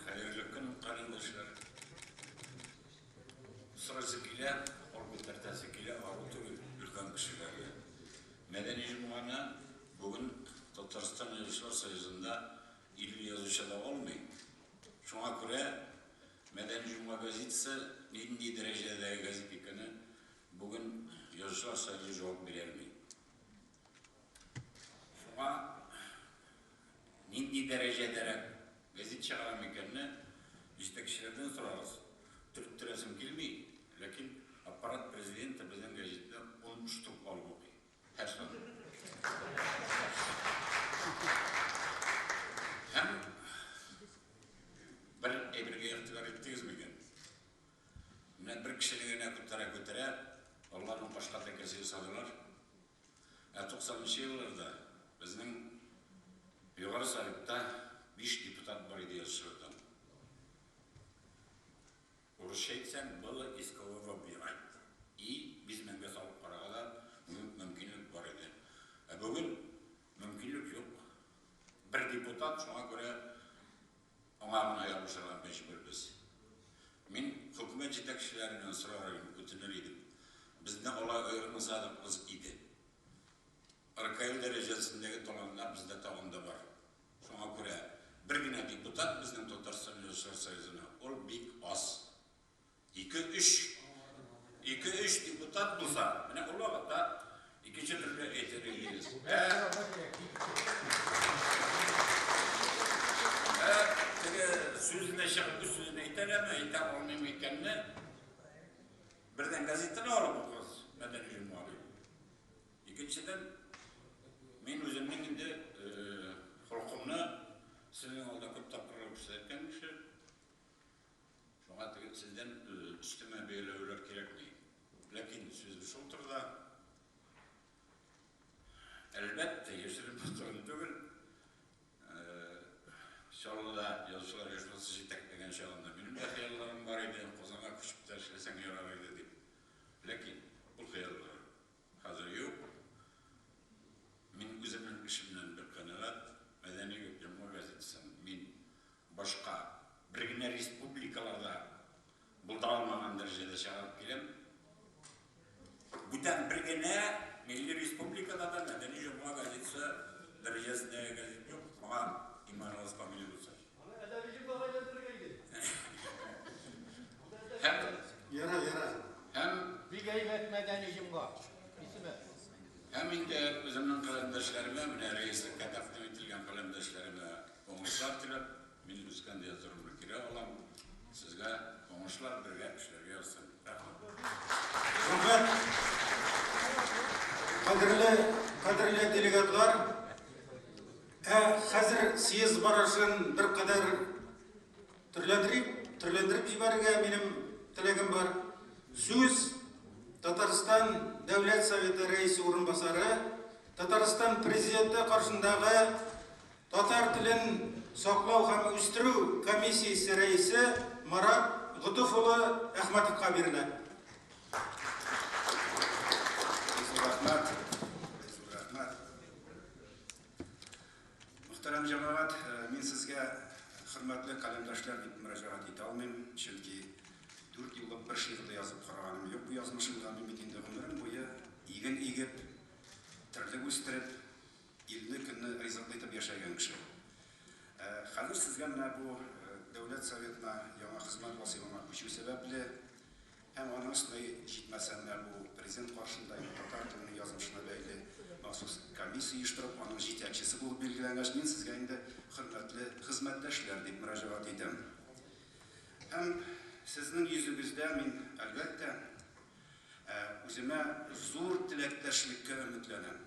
Хәерле көн, карендәшләр. Сорыйсы килә, кул күтәртәсе килә, ару түгел, өлкән кешеләргә. Мәдәни җомганы бүген Татарстан Язучылар союзында 50 язучы да алмый. Шуңа күрә Мәдәни җомга газетасы нинди дәрәҗәдәге газет икәне бүген Язучылар союзы җавап бирә алмый. Шуңа нинди дәрәҗәдәрәк газет чыгарам икәнне җитәкчеләрдән сорагыз. Төрттерәсем килми, ләкин аппарат президенты безнең газетны ун штук алып укый. Һәр сан. Һәм бер әйбергә игътибар иттегез микән? Менә бер кешене генә күтәрә-күтәрә, аларның башка тәкәсе ясадылар. Ә 90 нчы елларда безнең Югары Советта 5 депутат бар иде язучылардан. Урысча әйтсәң, было из кого выбирать. И бизмәнгә салып карарга да мөмкинлек бар иде. Ә бүген мөмкинлек юк. Бер депутат, шуңа күрә аңа гына ябышырга мәҗбүрбез. Мин хөкүмәт җитәкчеләреннән сорар идем, үтенер идем. Безне алай аермасагыз иде. РКЛ дәрәҗәсендәге талантлар бездә тагын да бар. Шуңа күрә бер генә депутат безнең Татарстан Язучылар союзына, ул бик аз. Ике-өч, ике-өч депутат булса, менә ул вакытта икенче төрле әйтер идегез. Ә, ә теге сүзенә чыгып үз сүзен әйтә дәме, әйтә алмыймы икәнне, бердән газетаны алып укыгыз, Мәдәни журнал. Икенчедән, мин үземнең инде холкымны сезнең алда күп тапкырлар күрсәткән кеше. Шуңа теге сездән өстемә бәяләүләр кирәкми. Ләкин сүзем шул турыда. Әлбәттә, яшерен батырын түгел. Чаллыда язучылар оешмасы җитәкләгән чагында минем дә хыялларым бар иде, Казанга күчеп тә эшләсәң ярар иде дип. Ләкин ул хыяллар Хәзер юк. Мин үземнең эшемнән бик канәгать. Мәдәни йомга газетасын мин башка бер генә республикаларда булдыра алмаган дәрәҗәдә чыгарып киләм. Бүтән бер генә милли республикада да Мәдәни йомга газетасы дәрәҗәсендәге газет юк. Моңа иманыгыз камил булсын. Аны әдәби җомгага әйләндерергә иде. Һәм Ярар, ярар. Һәм Бик әйбәт Мәдәни җомга исеме. Һәм инде үземнең каләмдәшләремә, менә рәислеккә тәкъдим ителгән каләмдәшләремә уңышлар теләп, мин үз кандидатурамны кире алам. Сезгә уңышлар, бергә эшләргә язсын. Рәхмәт. Рәхмәт. Кадерле, кадерле делегатлар, ә хәзер съезд барышын беркадәр төрләндерик, төрләндереп җибәрергә минем теләгем бар. Сүз Татарстан Дәүләт Советы Рәисе урынбасары, Татарстан Президенты каршындагы татар телен саклау һәм үстерү комиссиясе рәисе Марат Готыф улы Әхмәтовка бирелә. Мөхтәрәм җәмәгать, мин сезгә хөрмәтле каләмдәшләр дип мөрәҗәгать итә алмыйм, чөнки 4 еллык бер шигырь дә язып караганым юк бу язмышымда. Мин бит инде гомерем буе иген игеп, терлек үстереп, илне-көнне ризыклы итеп яшәгән кеше. Хәзер сезгә менә бу Дәүләт Советына яңа хезмәт вазыйфама күчү сәбәпле, Һәм аның өстенә, җитмәсә, менә бу Президент каршында инде татар теленең язмышына бәйле махсус комиссия оештырып, аның җитәкчесе булып билгеләнгәч, мин сезгә инде хөрмәтле хезмәттәшләр дип мөрәҗәгать итәм. Һәм сезнең йөзегездә мин, әлбәттә, үземә зур теләктәшлеккә өметләнәм.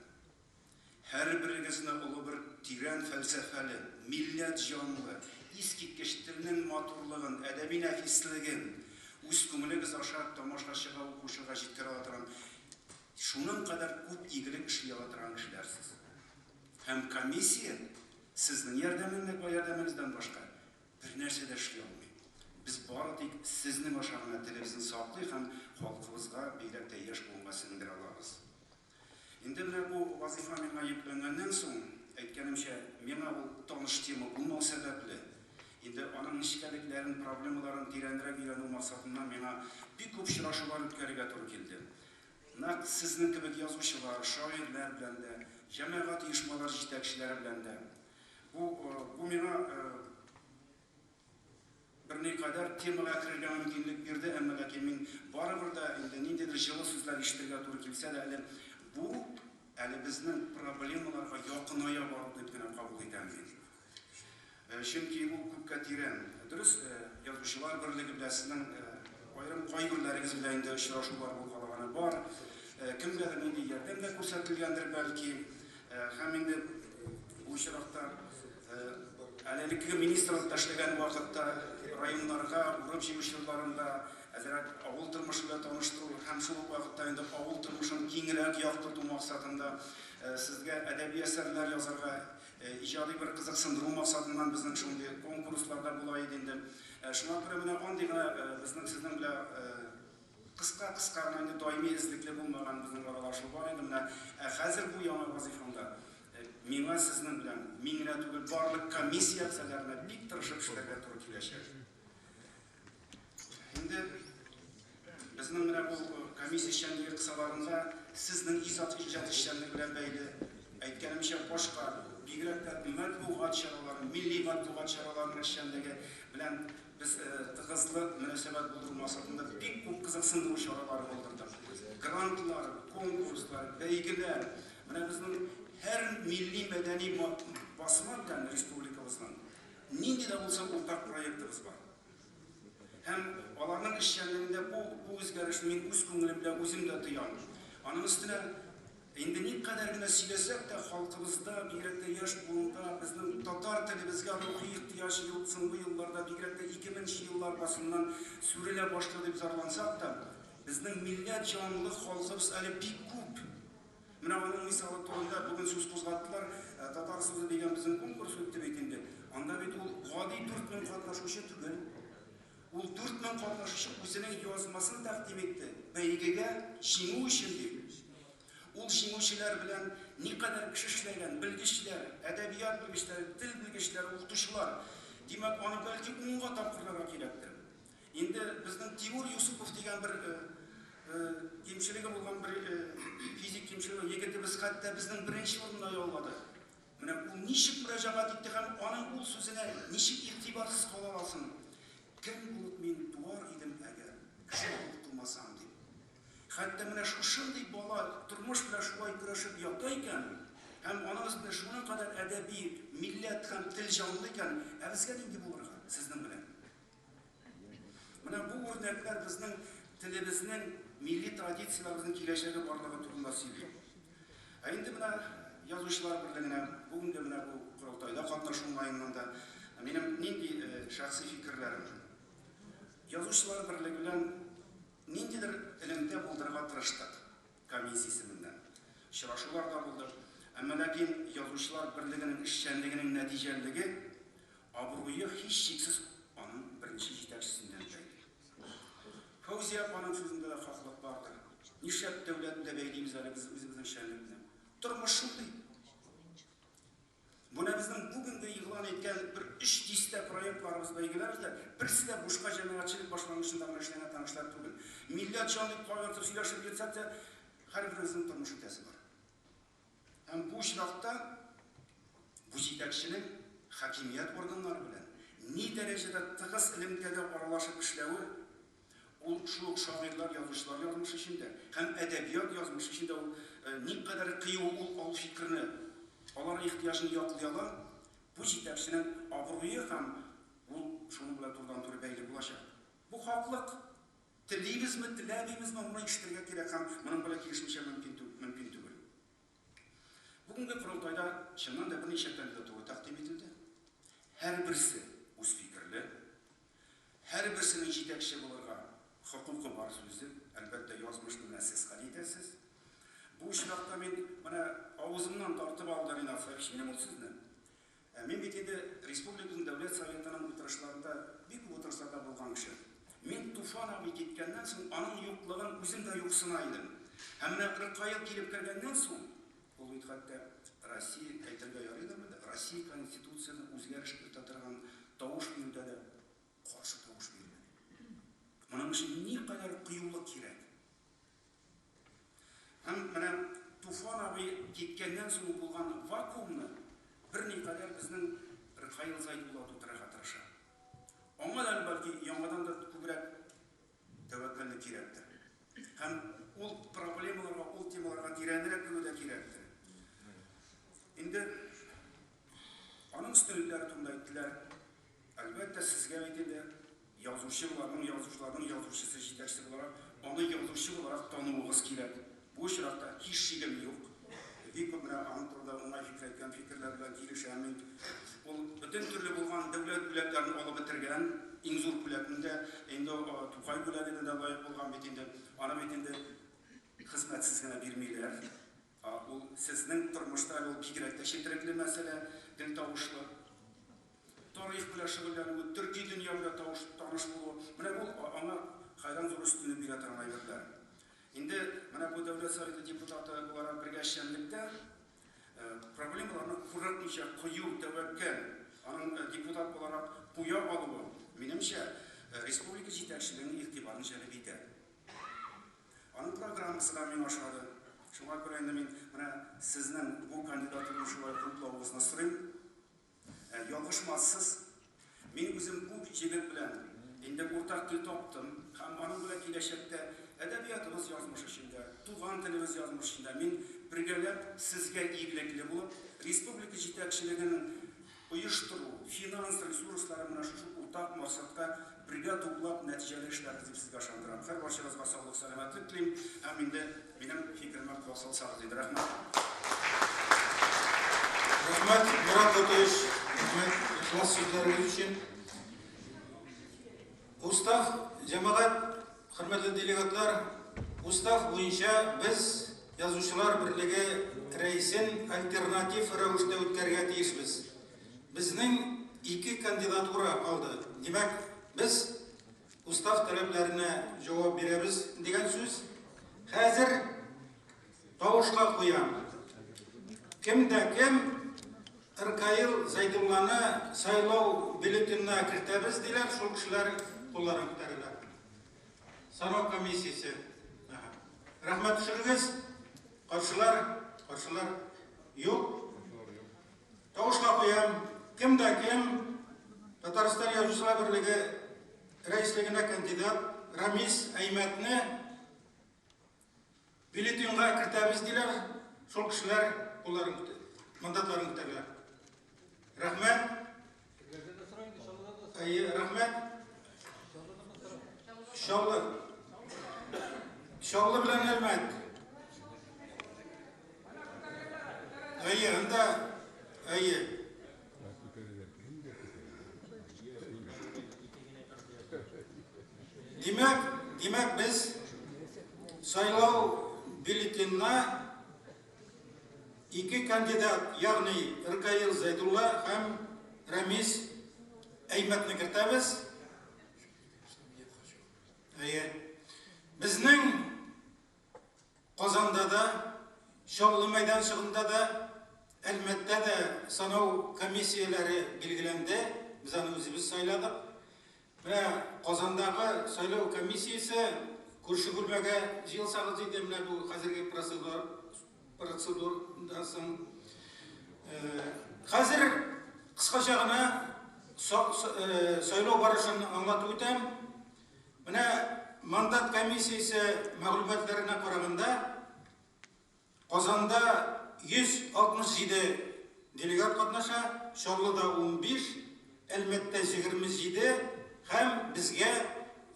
Һәрберегезне олы бер тирән фәлсәфәле, милләт җанлы, искиткеч телнең матурлыгын, әдәби нәфислеген үз күңелегез аша тамашачыга, укучыга җиткерә ала торган, шуның кадәр күп игелек эшли ала торган кешеләр сез. Һәм комиссия сезнең ярдәмегездән башка бернәрсә дә эшли алмый. Без бары тик сезнең аша гына телебезне саклый һәм халкыбызга, бигрәк тә яшь буынга сеңдерә алабыз. Инде менә бу вазыйфа миңа йөкләнгәннән соң, әйткәнемчә, миңа ул таныш тема булмау сәбәпле, инде аның нечкәлекләрен, проблемаларын тирәнрәк өйрәнү максатыннан миңа бик күп очрашулар үткәрергә туры килде. Нәкъ сезнең кебек язучылар, шагыйрьләр белән дә, җәмәгать оешмалары җитәкчеләре белән дә. Бу, бу миңа Берникадәр темага керергә мөмкинлек бирде, әмма ләкин мин барыбер дә инде ниндидер җылы сүзләр ишетергә туры килсә дә әле бу әле безнең проблемаларга якыная бару дип кенә кабул итәм мин. Чөнки ул күпкә тирән. Дөрес, Язучылар берлеге белән сезнең аерым кайберләрегез белән инде очрашулар булгалаганы бар. Кемгәдер нинди ярдәм дә күрсәтелгәндер бәлки. Һәм инде бу очракта Әле элеккеге министрлыкта эшләгән вакытта районнарга урып-җыю чорларында әзрәк авыл тормышы белән таныштыру һәм шул ук вакытта инде авыл тормышын киңрәк яктырту максатында сезгә әдәби әсәрләр язарга иҗади бер кызыксындыру максатыннан безнең шундый конкурслар да була иде инде. Шуңа күрә менә андый гына безнең сезнең белән кыска-кыска гына инде даими эзлекле булмаган безнең аралашу бар иде менә. Ә хәзер бу яңа вазыйфамда Миңа сезнең белән, мин генә түгел, барлык комиссия әгъзаларына бик тырышып эшләргә туры киләчәк. Инде безнең менә бу комиссия эшчәнлеге кысаларында сезнең иҗат иҗат эшчәнлеге белән бәйле, әйткәнемчә, башка, бигрәк тә матбугат чаралары, милли матбугат чараларының эшчәнлеге белән без тыгызлы мөнәсәбәт булдыру максатында бик күп кызыксындыру чаралары булдырдык. Грантлар, конкурслар, бәйгеләр. Менә безнең һәр милли мәдәни басма белән республикабызның нинди дә булса уртак проектыбыз бар. Һәм аларның эшчәнлегендә бу, бу үзгәрешне мин үз күңелем белән үзем дә тоям. Аның өстенә инде никадәр генә сөйләсәк тә, халкыбызда, бигрәк тә яшь буында, безнең татар телебезгә рухи ихтыяҗ юк, соңгы елларда, бигрәк тә 2000 нче еллар басыннан сүрелә башлады дип зарлансак та, безнең милләт җанлы халкыбыз әле бик күп. Менә аның мисалы турында бүген сүз кузгаттылар. Татар сүзе дигән безнең конкурс үтте бит инде. Анда бит ул гади 4000 катнашучы түгел. Ул 4000 катнашучы үзенең язмасын тәкъдим итте, бәйгегә җиңү өчен дип. Ул җиңүчеләр белән никадәр кеше эшләгән, белгечләр, әдәбият белгечләре, тел белгечләре, укытучылар. Димәк, аны бәлки унга тапкырларга кирәктер. Инде безнең Тимур Юсупов дигән бер кимчелеге булган бер физик кимчелеге егетебез хәтта безнең беренче урынны яулады. Менә ул ничек мөрәҗәгать итте һәм аның ул сүзенә ничек игътибарсыз кала аласың? Кем булып мин туар идем әгәр, кеше булып тумасам дип. Хәтта менә шушындый бала тормыш белән шулай көрәшеп ята икән, һәм аның өстенә шуның кадәр әдәби, милләт һәм тел җанлы икән, ә безгә нинди булырга сезнең белән? Менә бу үрнәкләр безнең телебезнең, милли традицияләребезнең киләчәге барлыгы турында сөйли. Ә инде менә Язучылар берлегенә, бүгенге менә бу корылтайда катнашу уңаеннан да минем нинди шәхси фикерләрем. Язучылар берлеге белән ниндидер элемтә булдырырга тырыштык комиссия исеменнән. Очрашулар да булды. Әмма ләкин Язучылар берлегенең эшчәнлегенең нәтиҗәлелеге Абруе һичшиксез аның беренче җитәкчесеннән бәйле. Фәүзия апаның сүзендә дә хаклык бардыр. Нишләп дәүләт белән бәйлибез әле без үзебезнең эшчәнлекне? Тормыш шундый. Бу нә безнең бүгенге игълан иткән бер өч дистә проектларыбыз, бәйгеләребез дә берсе дә бушка җәмәгатьчелек башлангычында гына эшләнгән танышлар түгел. Милләт җан дип кайгыртып сөйләшеп йөрсәк тә, һәрберебезнең тормыш итәсе бар. Һәм бу очракта бу җитәкченең хакимият органнары белән ни дәрәҗәдә тыгыз элемтәдә аралашып эшләве, ул шул ук шагыйрьләр, язучылар язмышы өчен дә һәм әдәбият язмышы өчен дә ул никадәр кыю ул ал фикерне, алар ихтыяҗын яклый ала, бу җитәкченең абруе һәм ул шуның белән турыдан-туры бәйле булачак. Бу хаклык. Телибезме, теләмибезме, моны ишетергә кирәк һәм моның белән килешмичә мөмкин мөмкин түгел. Бүгенге корылтайда чыннан да берничә кандидатура тәкъдим ителде. Һәрберсе үз фикерле, һәрберсенең җитәкче булырга хокукы бар сүзе, әлбәттә, язмышны менә сез хәл итәсез. Бу очракта мин менә авызымнан тартып алды Ринат Сафич минем ул сүзне. Ә мин бит инде республиканың Дәүләт Советының утырышларында, бик күп утырышларда булган кеше. Мин Туфан абый киткәннән соң, аның юклыгын үзем дә юксына идем. Һәм менә Ркаил килеп кергәннән соң, ул бит хәтта Россия, әйтергә ярыйдыр монда, Россия Конституциясенә үзгәреш кертә торган тавыш бирүдә дә каршы тавыш бирде. Моның өчен никадәр кыюлык кирәк. Һәм менә Туфан абый киткәннән соң булган вакуумны берникадәр безнең Ркаил Зәйдулла тутырырга тырыша. Аңа да әле бәлки яңадан да күбрәк тәвәккәллек кирәктер. Һәм ул проблемаларга, ул темаларга тирәнрәк керү дә кирәктер. Инде аның өстенлекләре турында әйттеләр. Әлбәттә, сезгә бит инде язучы буларның, язучыларның язучысы, җитәкчесе буларак, аны язучы буларак тануыгыз кирәк. Бу очракта һич шигем юк. Бик күп менә аның турында уңай фикер әйткән фикерләр белән килешәм мин. Ул бөтен төрле булган дәүләт бүләкләрен алып бетергән, иң зур бүләкне дә, инде Тукай бүләгенә дә лаек булган бит инде. Аны бит инде хезмәтсез генә бирмиләр. Ул сезнең тормышта әле ул бигрәк тә четерекле мәсьәлә, гел тавышлы. Тарих белән шөгыльләнүе, төрки дөнья белән тавыш, таныш булуы, менә бу аңа хәйран зур өстенлек бирә торган әйберләр. Инде менә бу Дәүләт Советы депутаты буларак бергә эшчәнлектә проблемаларны курыкмыйча кую, тәвәккәл, аның депутат буларак куя алуы, минемчә, республика җитәкчелегенең игътибарын җәлеп итә. Аның программасы да миңа ошады. Шуңа күрә инде мин менә сезнең бу кандидатураны шулай хуплавыгызны сорыйм. Ә, ялгышмассыз. Мин үзем бу җегет белән инде уртак тел таптым һәм аның белән киләчәктә әдәбиятыбыз язмышы өчен дә, туган телебез язмышы өчен дә мин бергәләп сезгә игелекле булып, республика җитәкчелегенең оештыру, финанс ресурсларын менә шушы уртак максатка бергә туплап нәтиҗәле эшләрбез дип сезгә ышандырам. Һәрбарчагызга саулык-сәламәтлек телим һәм инде минем фикеремә колак салсагыз иде. Рәхмәт. Рәхмәт, Морат Гатаевич, рәхмәт ихлас сүзләрегез өчен. Устав, җәмәгать, хөрмәтле делегатлар, устав буенча без Язучылар берлеге рәисен альтернатив рәвештә үткәрергә тиешбез. Безнең ике кандидатура калды. Димәк, без устав таләпләренә җавап бирәбез дигән сүз. Хәзер тавышка куям. Кем дә кем Ркаил Зәйдулланы сайлау бюллетененә кертәбез диләр, шул кешеләр кулларын күтәрәләр. Сайлау комиссиясе. Рәхмәт төшерегез. Каршылар, каршылар юк. Тавышка куям. Кем дә кем Татарстан Язучылар берлеге рәислегенә кандидат Рамис Әймәтне бюллетеньга кертәбез диләр, шул кешеләр кулларын күтәрә, мандатларын күтәрәләр. Рәхмәт. Әйе, рәхмәт. Чаллы. Чаллы белән Әлмәт. Әйе, анда, әйе. Димәк, димәк без сайлау бюллетеньна ике кандидат, ягъни Ркаил Зәйдулла һәм Рәмис Әймәтне кертәбез. Әйе. Безнең Казанда да, Чаллы мәйданчыгында да Әлмәттә дә санау комиссияләре билгеләнде. Без аны үзебез сайладык. Менә Казандагы сайлау комиссиясе күрше бүлмәгә җыелсагыз иде, менә бу хәзерге процедура процедурадан соң. Хәзер кыскача гына сайлау барышын аңлатып үтәм. Менә мандат комиссиясе мәгълүматларына караганда, Казанда 167 делегат катнаша, Чаллыда 15, Әлмәттә 27 һәм безгә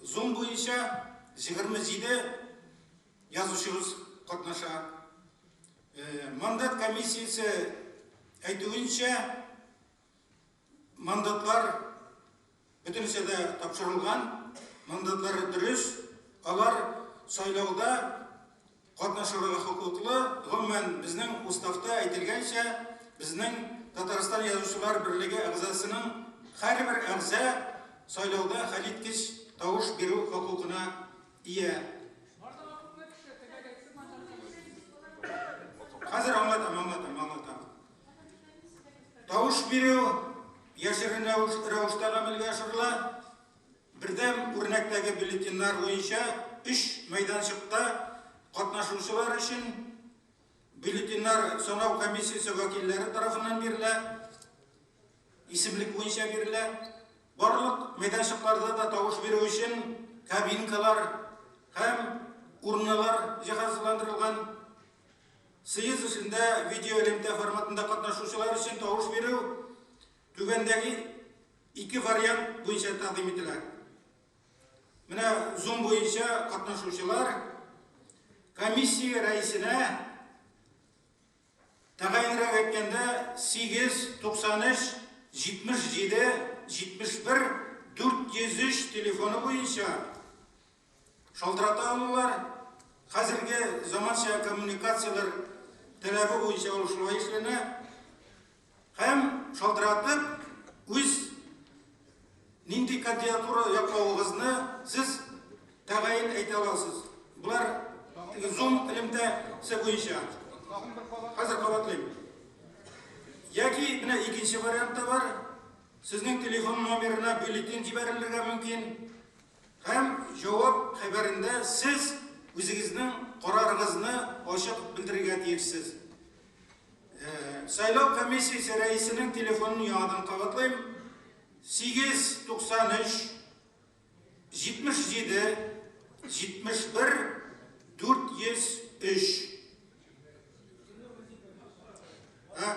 Zoom буенча 27 язучыбыз катнаша. Мандат комиссиясе әйтүенчә, Мандатлар бөтенесе дә тапшырылган, мандатлары дөрес, алар сайлауда катнашырга хокуклы. Гомумән, безнең уставта әйтелгәнчә, безнең Татарстан Язучылар берлеге әгъзасының һәрбер әгъза сайлауда хәлиткеч тавыш бирү хокукына ия. Хәзер аңлатам, аңлатам, аңлатам. Тавыш бирү яшерен рәвештә гамәлгә ашырыла. Бердәм үрнәктәге бюллетеньнар буенча өч мәйданчыкта катнашучылар өчен бюллетеньнар санау комиссиясе вәкилләре тарафыннан бирелә, исемлек буенча бирелә. Барлык мәйданчыкларда да тавыш бирү өчен кабинкалар һәм урналар җиһазландырылган. Съезд эшендә видеоэлемтә форматында катнашучылар өчен тавыш бирү түбәндәге ике вариант буенча тәкъдим ителә. Менә Zoom буенча катнашучылар комиссия рәисенә тәгаенрәк әйткәндә 8 93 77 71 403 телефоны буенча Шалтырата алалар. Хәзерге заманча коммуникацияләр таләбе буенча ул шулай эшләнә. Һәм шалтыратып үз нинди кандидатура яклавыгызны сез тәгаен әйтә аласыз. Болар теге Zoom элемтәсе буенча. Хәзер кабатлыйм. Яки менә икенче вариант та бар. Сезнең телефон номерына бюллетень җибәрелергә мөмкин. Һәм җавап хәбәрендә сез үзегезнең карарыгызны ачык белдерергә тиешсез. Сайлау комиссиясе рәисенең телефонын яңадан кабатлыйм. 8 93 77 71 403. Ә?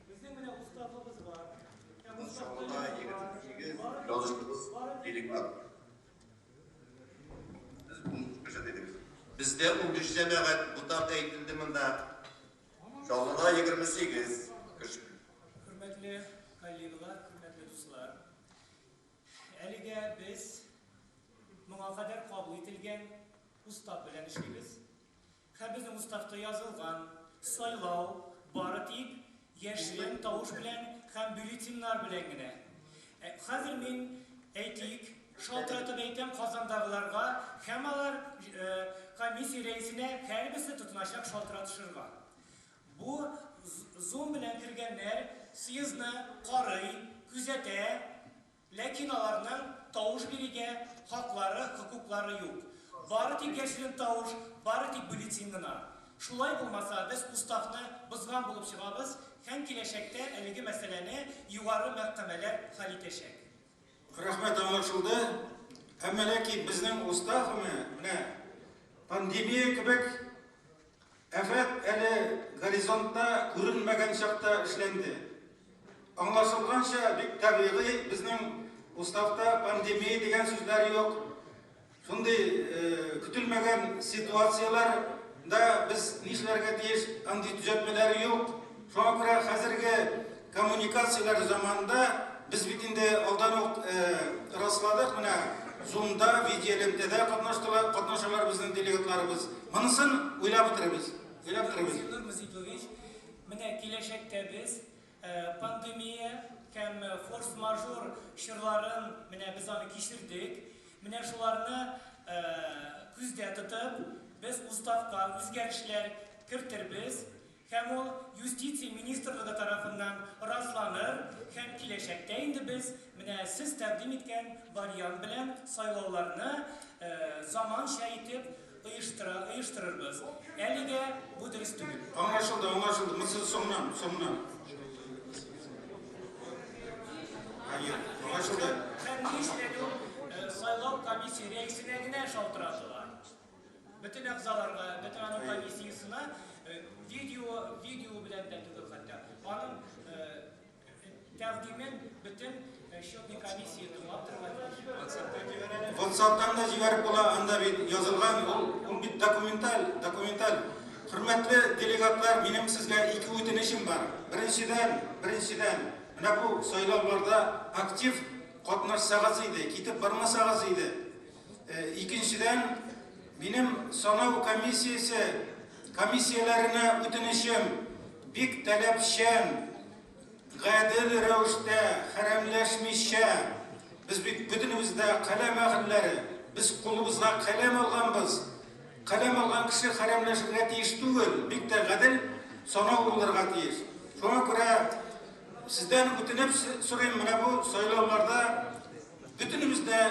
Безнең менә уставыбыз бар. Чаллыда 28 язучыбыз делегат. Без 13 кеше дидек. Бездә 13 җәмәгать бутап әйтелде монда. Чаллыда 28 кеше. Хөрмәтле коллегалар, хөрмәтле дуслар. Әлегә без моңа кадәр кабул ителгән устав белән эшлибез. Һәм безнең уставта язылган сайлау бары тик яшерен тавыш белән һәм бюллетеньнар белән генә. Ә, хәзер мин әйтик, шалтыратып әйтәм Казандагыларга һәм алар э, комиссия рәисенә һәрберсе тотыначак шалтыратышырга. Бу Zoom белән кергәннәр съездны карый, күзәтә, Ләкин аларның тавыш бирергә хаклары, хокуклары юк. Бары тик яшерен тавыш, бары тик бюллетень гына. Шулай булмаса, без уставны бозган булып чыгабыз һәм киләчәктә әлеге мәсьәләне югары мәхкәмәләр хәл итәчәк. Рәхмәт, аңлашылды. Әмма ләкин безнең устав менә пандемия кебек Афәт әле горизонтта күренмәгән чакта эшләнде. Аңлашылганча, бик табигый, безнең уставта пандемия дигән сүзләр юк. Шундый көтелмәгән ситуацияләр дә без нишләргә тиеш, андый төзәтмәләр юк. Шуңа күрә хәзерге коммуникацияләр заманында без бит инде алдан ук расладык, менә Zoom-да, видеоэлемтәдә катнаштылар, катнашалар безнең делегатларыбыз. Монысын уйлап бетерәбез. Уйлап бетерәбез. Зиннур Мөзипович, менә киләчәктә без пандемия һәм форс-мажор чорларын менә без аны кичердек. Менә шуларны күздә тотып, без уставка үзгәрешләр кертербез. Һәм ул Юстиция министрлыгы тарафыннан расланыр һәм киләчәктә инде без менә сез тәкъдим иткән вариант белән сайлауларны заманча итеп оештыра, оештырырбыз. Әлегә бу дөрес түгел. Аңлашылды, аңлашылды. Монысы соңыннан, соңыннан. Әйе, аңлашылды. Һәм ни өчен әле ул сайлау комиссия рәисенә генә шалтыратыла? Бөтен әгъзаларга, бөтен аның комиссиясенә видео, видео белән дә түгел хәтта. Аның тәкъдимен бөтен счетный комиссия тыңлап торырга тиеш. WhatsApp-тан да җибәреп була, анда бит язылган, ул, ул бит документаль, документаль. Хөрмәтле делегатлар, минем сезгә ике үтенечем бар. Беренчедән, беренчедән, менә бу сайлауларда актив катнашсагыз иде, китеп бармасагыз иде. Икенчедән, минем санау комиссиясе комиссияләренә үтенечем, бик таләпчән, гадел рәвештә, хәрәмләшмичә, без бит бөтенебез дә каләм әһелләре, без кулыбызга каләм алганбыз. Каләм алган кеше хәрәмләшергә тиеш түгел, бик тә гадел санау булырга тиеш. Шуңа күрә сездән үтенеп сорыйм, менә бу сайлауларда Бөтенебез дә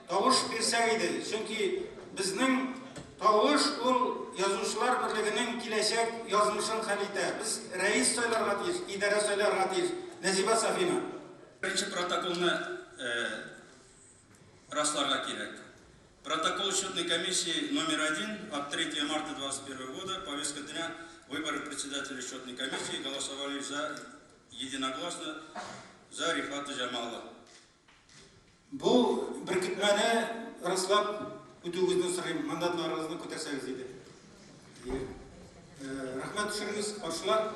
тавыш бирсәк иде, чөнки безнең тавыш ул Язучылар берлегенең киләчәк язмышын хәл итә. Без рәис сайларга тиеш, идарә сайларга тиеш. Нәзибә Сафина. Беренче протоколны расларга кирәк. Протокол счетной комиссии номер один от 3 марта 2021 года, повестка дня, выборы председателя счетной комиссии, голосовали за единогласно за Рифата Джамала. Бу беркетмәне раслап үтүегезне сорыйм, мандатларыгызны күтәрсәгез иде. Рәхмәт, төшерегез, каршылар.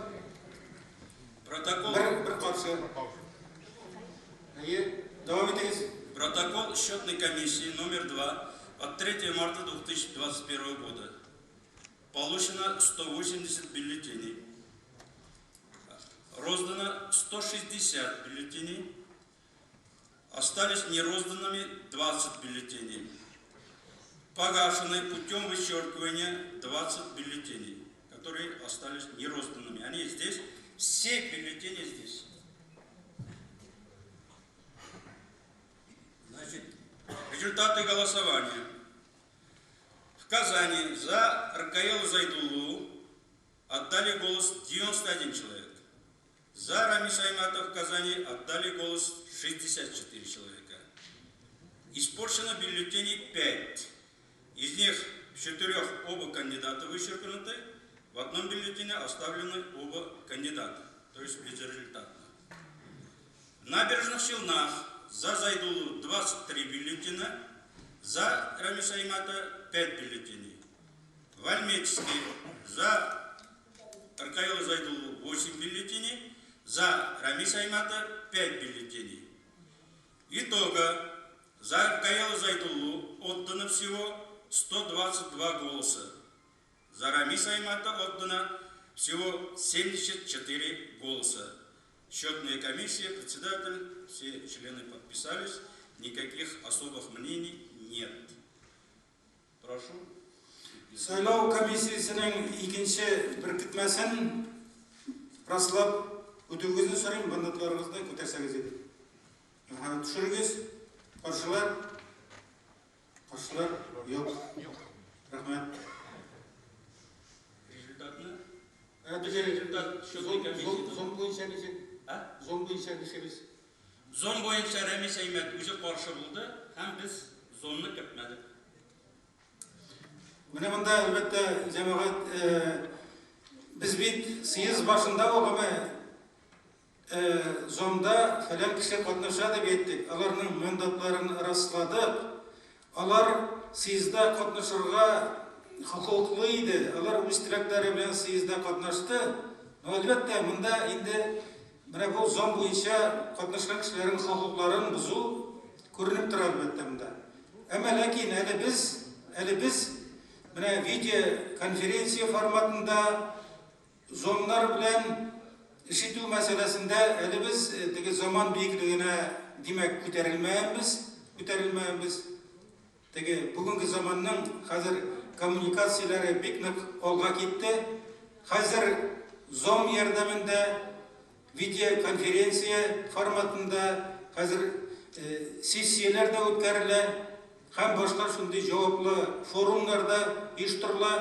Протокол. Бер, бер каршы. Әйе, дәвам итегез. Протокол счетной комиссии номер 2 от 3 марта 2021 года. Получено 180 бюллетеней. Роздано 160 бюллетеней. Остались нерозданными 20 бюллетеней. Погашены путем вычеркивания 20 бюллетеней, которые остались нерозданными. Они здесь, все бюллетени здесь. Значит, результаты голосования. В Казани за Ркаила Зайдуллу отдали голос 91 человек. За Рамиса Аймата в Казани отдали голос 64 человека. Испорчено бюллетеней 5. Из них в 4 оба кандидата вычеркнуты, в одном бюллетене оставлены оба кандидата, то есть безрезультатно. В Набережных Челнах за Зайдуллу 23 бюллетеня, за Рамиса Аймата 5 бюллетеней. В Альметьевске за Ркаила Зайдуллу 8 бюллетеней, за Рамиса Аймата 5 бюллетеней. Итого за Ркаила Зайдуллу отдано всего 122 голоса. За Рамиса Аймата отдано всего 74 голоса. Счетная комиссия, председатель, все члены подписались, никаких особых мнений нет. Прошу. Сайлау комиссиясенең икенче беркетмәсен раслап үтүегезне сорыйм, мандатларыгызны күтәрсәгез иде. Ага, төшерегез. Каршылар? Каршылар? Юк. Рәхмәт. Результатны? Результат счетной комиссии. Зон буенча ничек? А? Зон буенча ничек? Зон буенча Рәмис Әймәт үзе каршы булды һәм без зонны кертмәдек. Менә монда, әлбәттә, җәмәгать, без бит съезд башында ук әмма зонда фәлән кеше катнаша дип әйттек. Аларның мандатларын расладык. Алар съездда катнашырга хокуклы иде. Алар үз теләкләре белән съездда катнашты. Но, әлбәттә, монда инде менә бу зон буенча катнашкан кешеләрнең хокукларын бозу күренеп тора, әлбәттә, монда. Әмма ләкин әле без, әле без менә видеоконференция форматында зоннар белән эш итү мәсьәләсендә әле без теге заман биеклегенә, димәк, күтәрелмәгәнбез, күтәрелмәгәнбез. Теге бүгенге заманның хәзер коммуникацияләре бик нык алга китте. Хәзер Зом ярдәмендә, видеоконференция форматында хәзер сессияләр дә үткәрелә һәм башка шундый җаваплы форумнар да оештырыла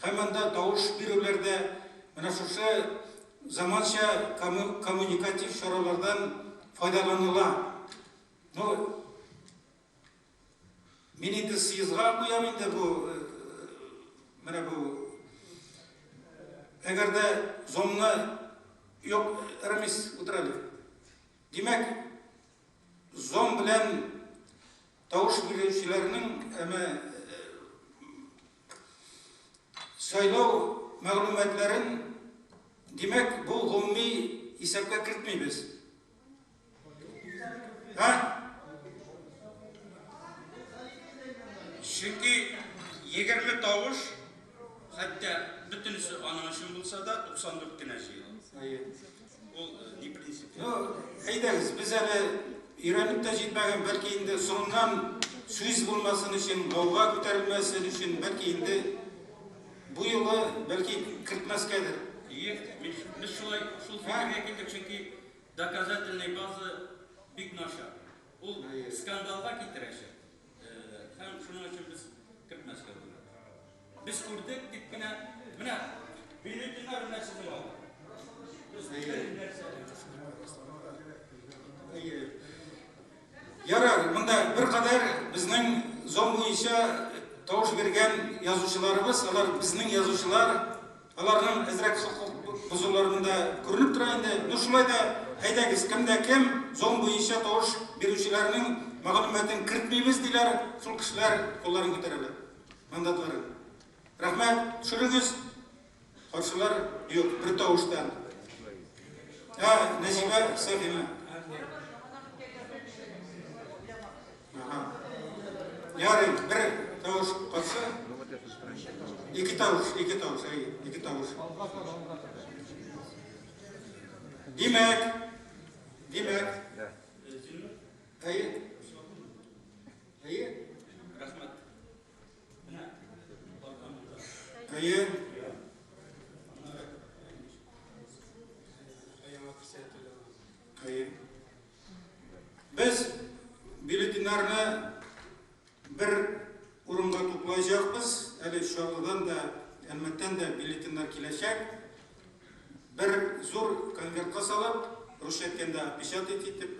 һәм анда тавыш бирүләр дә менә шушы заманча коммуникатив чаралардан файдаланыла. Ну, мин инде съездга куям инде бу менә бу әгәр дә зомны юк, Рамис, утыр әле. Димәк, зом белән тавыш бирүчеләрнең әмма сайлау мәгълүматларын, димәк, бу гомуми исәпкә кертмибез. Һа? Чөнки 20 тавыш, хәтта бөтенесе аның өчен булса да, 94 кенә җыела. Ул не принципиаль. Ну, әйдәгез, без әле өйрәнеп тә җитмәгән, бәлки инде соңыннан сүз булмасын өчен, гауга күтәрелмәсен өчен, бәлки инде бу юлы бәлки кертмәскәдер. Ие, без шулай шул фикергә килдек, чөнки доказательный база бик начар. Ул скандалга китерәчәк. Һәм шуның өчен без кертмәскә булдык. Без күрдек дип кенә, менә бюллетеньнәр менә сезнең алда. Без бер нәрсә. Ярар, монда беркадәр безнең зон буенча тавыш биргән язучыларыбыз, алар безнең язучылар, аларның әзрәк хокук бозулары монда күренеп тора инде. Ну, шулай да, әйдәгез, кем дә кем зон буенча тавыш бирүчеләрнең мәгълүматын кертмибез диләр, шул кешеләр кулларын күтәрәләр, мандатларын. Рәхмәт, төшерегез. Каршылар юк, бер тавыштан. Ә, Нәҗибә Сафина. Ага. Ярый, бер тавыш каршы. Ике тавыш, ике тавыш, әй, ике тавыш. Димәк, димәк. Әйе. Әйе. Рәхмәт. Әйе. Әйе. Без бюллетеньнәрне бер урынга туплаячакбыз. Әле Чаллыдан да, Әлмәттән дә бюллетеньнәр киләчәк. Бер зур конвертка салып, русча әйткәндә, опечатать итеп,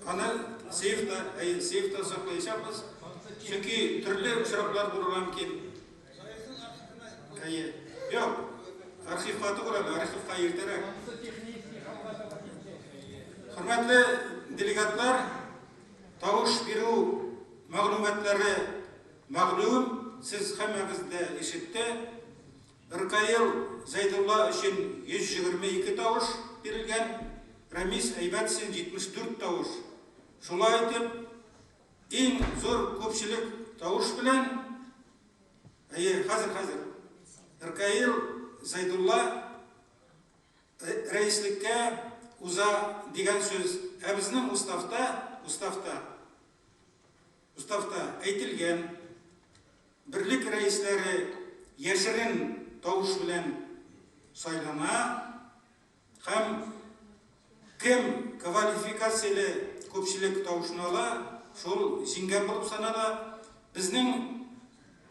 аны сейфта, әйе, сейфта саклаячакбыз. Чөнки төрле очраклар булырга мөмкин. Әйе. Юк, архивка түгел әле, архивка иртәрәк. Хөрмәтле делегатлар, тавыш бирү мәгълүматлары мәгълүм, сез һәммәгез дә ишетте. Ркаил Зәйдулла өчен 122 тавыш бирелгән, Рәмис Әйбәтшин 74 тавыш. Шулай итеп, иң зур күпчелек тавыш белән, әйе, хәзер, хәзер, Ркаил Зәйдулла рәислеккә уза дигән сүз. Ә безнең уставта, уставта, уставта әйтелгән, берлек рәисләре яшерен тавыш белән сайлана һәм кем квалификацияле күпчелек тавышын ала, шул җиңгән булып санала. Безнең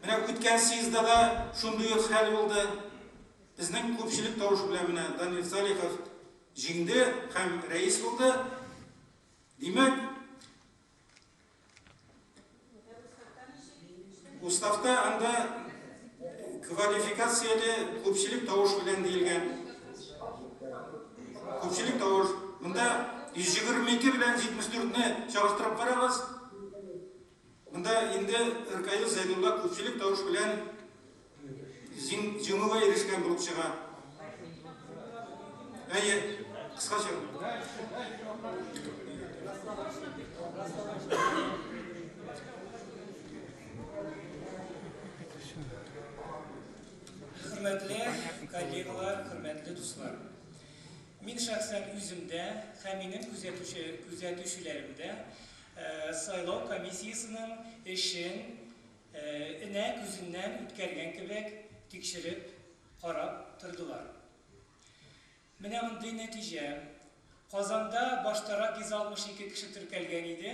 менә үткән съездда да шундый ук хәл булды. Безнең күпчелек тавыш белән менә Данил Салихов җиңде һәм рәис булды. Димәк, уставта анда квалификацияле күпчелек тавыш белән диелгән. Күпчелек тавыш. Монда 122 белән 74-не чагыштырып карагыз. Монда инде Ркаил Зәйдулла күпчелек тавыш белән җиңүгә ирешкән булып чыга. Әйе, кыскача. Хөрмәтле коллегалар, хөрмәтле дуслар. Мин шәхсән үзем дә һәм минем күзәтүче күзәтүчеләрем дә сайлау комиссиясенең эшен энә күзеннән үткәргән кебек тикшереп карап тордылар. Менә мондый нәтиҗә. Казанда баштарак 162 кеше теркәлгән иде.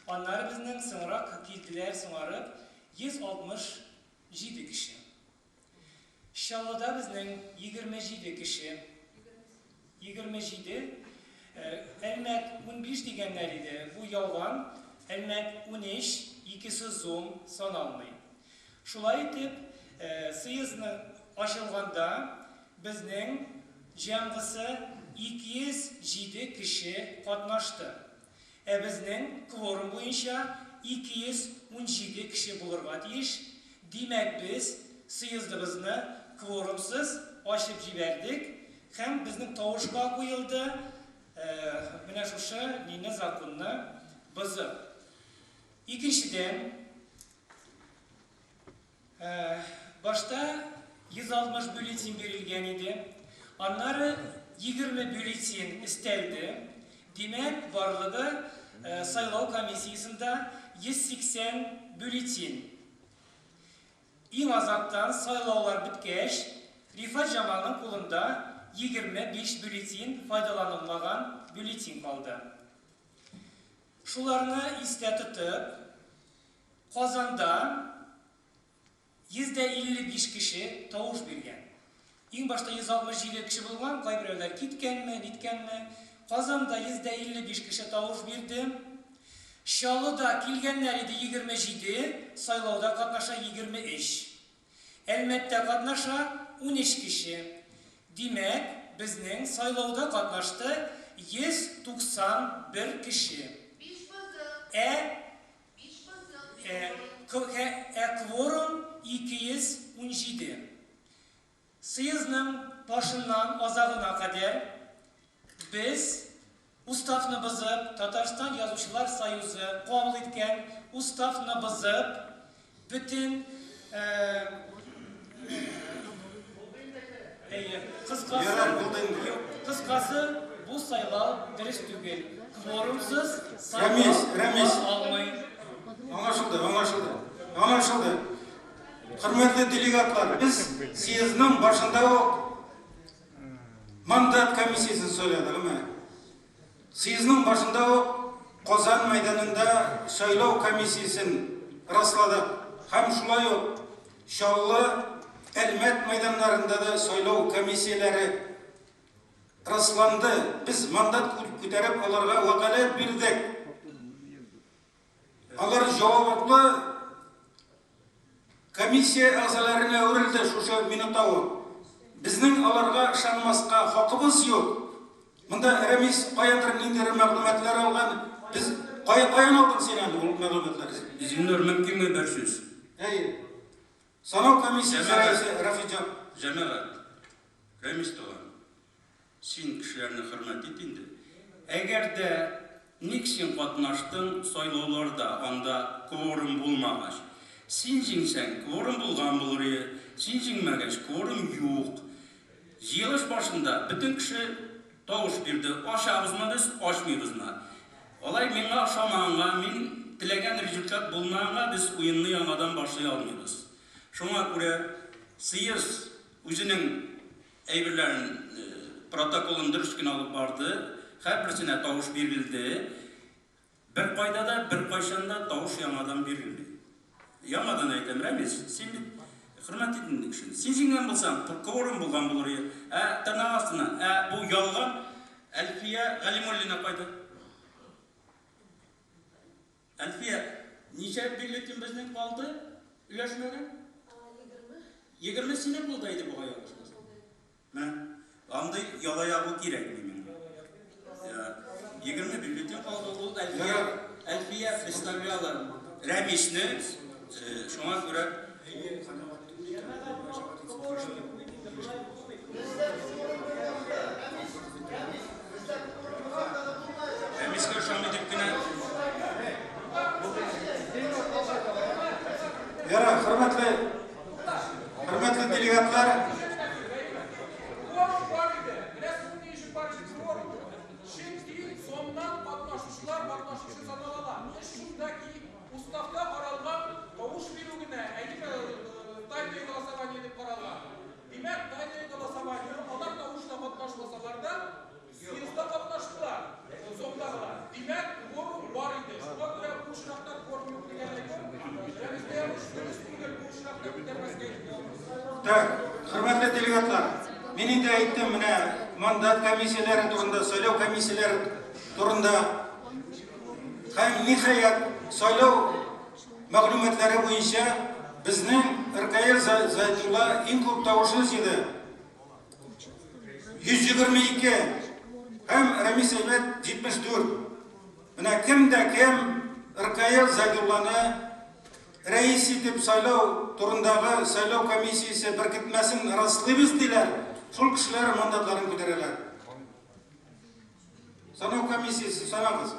Аннары безнең соңрак килделәр соңарып 167 кеше. Чаллыда безнең 27 кеше. 27. Әлмәт 15 дигәннәр иде. Бу ялган. Әлмәт 13, икесе Zoom саналмый. Шулай итеп, съездны ачылганда безнең җәмгысы 207 кеше катнашты. Ә безнең кворум буенча 217 кеше булырга тиеш. Димәк, без съездыбызны кворумсыз ачып җибәрдек һәм безнең тавышка куелды менә шушы нине законны бозып. Икенчедән, башта 160 бюллетень бирелгән иде. Аннары 20 бюллетень өстәлде. Димәк, барлыгы сайлау комиссиясендә 180 бюллетень. Иң азактан сайлаулар беткәч, Рифат Җамалның кулында 25 бюллетень файдаланылмаган бюллетень калды. Шуларны истә тотып, Казанда 155 кеше тавыш биргән. Иң башта 167 кеше булган, кайберәүләр киткәнме, ниткәнме. Казанда 155 кеше тавыш бирде. Чаллыда килгәннәр иде 27, сайлауда катнаша 23. Әлмәттә катнаша 13 кеше. Димәк, безнең сайлауда катнашты 191 кеше. Ә ә кворум 217. Съездның башыннан азагына кадәр без уставны бозып, Татарстан Язучылар союзы кабул иткән уставны бозып, бөтен әйе, кыскасы, кыскасы, бу сайлау дөрес түгел. Кворумсыз сайлау була алмый. Аңлашылды, аңлашылды. Аңлашылды. Хөрмәтле делегатлар, без съездның башында ук мандат комиссиясен сайладык, әмма съездның башында ук Казан мәйданында сайлау комиссиясен расладык һәм шулай ук Чаллы, Әлмәт мәйданнарында да сайлау комиссияләре расланды. Без мандат күтәреп аларга вәкаләт бирдек. Алар җаваплы комиссия әгъзаларына әверелде шушы минутта ук. Безнең аларга ышанмаска хакыбыз юк. Монда Рәмис каяндыр ниндидер мәгълүматлар алган. Без кая каян алдың син аны ул мәгълүматларны? Зиннур, мөмкинме бер сүз? Әйе. Санау комиссиясе рәисе Рафиҗан. Җәмәгать, Рәмис туган, син кешеләрне хөрмәт ит инде. Әгәр дә ник син катнаштың сайлауларда, анда кворум булмагач? Син җиңсәң, кворум булган булыр иде, син җиңмәгәч, кворум юк. Җыелыш башында бөтен кеше тавыш бирде, ачабызмы без, ачмыйбызмы? Алай миңа ошамаганга, мин теләгән результат булмаганга без уенны яңадан башлый алмыйбыз. Шуңа күрә съезд үзенең әйберләрен, протоколын дөрес кенә алып барды, һәрберсенә тавыш бирелде. Беркайда да, беркайчан да тавыш яңадан бирелми. Яңадан әйтәм, Рәмис, син бит хөрмәт ит инде кешене. Син җиңгән булсаң, кворум булган булыр иде. Ә тырнак астына, ә бу ялган. Әлфия Галимуллина кайда? Әлфия, ничә бюллетень безнең калды өләшмәгән? 20. 20 синең булды иде бугай ялгышмасам. Менә андый яла ягу кирәкми миңа. 20 бюллетень калды, ул Әлфия, Әлфия представляла Рәмисне, шуңа күрә Рәмискә ошамый дип кенә. Ярар, хөрмәтле хөрмәтле делегатлар, Кворум бар иде. Менә сезнең ни өчен бар иде кворум? Чөнки соңыннан катнашучылар катнашучы саналала. Эш шунда ки, уставта каралган тавыш бирү генә, әйеме? Мин инде әйттем, менә мандат комиссияләре турында, сайлау комиссияләре турында. Һәм ниһаять, сайлау мәгълүматлары буенча безнең Ркаил Зәйдулла иң күп тавышны җыйды. 122 һәм Рәмис Әймәт 74. Менә кем дә кем Ркаил Зәйдулланы рәис итеп сайлау турындагы сайлау комиссиясе беркетмәсен раслыйбыз диләр, шул кешеләр мандатларын күтәрәләр. Санау комиссиясе санагыз.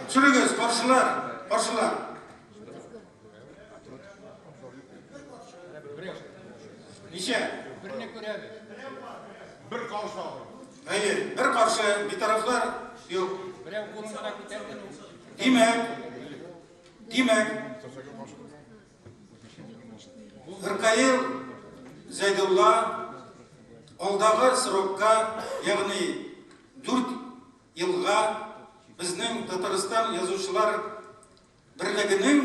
Төшерегез, каршылар, каршылар. Ничә? Берне күрәбез. Бер каршы. Әйе, бер каршы, битарафлар юк. Берәү кулын гына күтәрде. Димәк, димәк, Ркаил Зәйдулла алдагы срокка, ягъни 4 елга безнең Татарстан язучылар берлегенең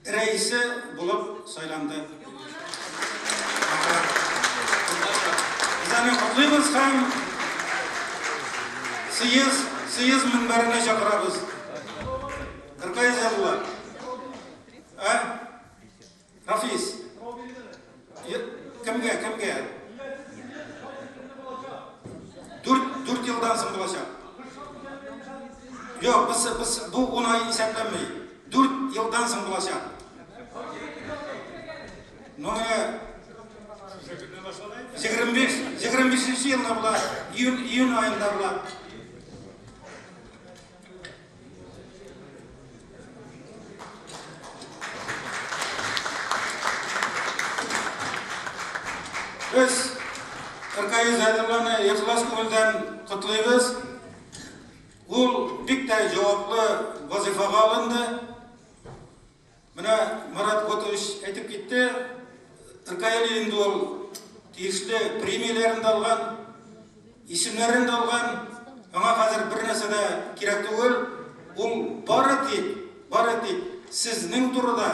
рәисе булып сайланды. Без аны котлыйбыз һәм съезд, съезд мөнбәренә чакырабыз. Ркаил Зәйдулла. Ә? Рафис. Кемгә, кемгә? 4 елдан соң булачак. Юк, без бу 10 ай исәпләнми. 4 елдан соң булачак. Ну, менә 25 елда була, июнь аенда була. Без Ркаил Зәйдулланы ихлас күңелдән котлыйбыз. Ул бик тә җаваплы вазифага алынды. Менә Марат Готович әйтеп китте, Ркаил инде ул тиешле премияләрен дә алган, исемнәрен дә алган. Аңа хәзер бер нәрсә дә кирәк түгел. Ул бары тик, бары тик сезнең турыда,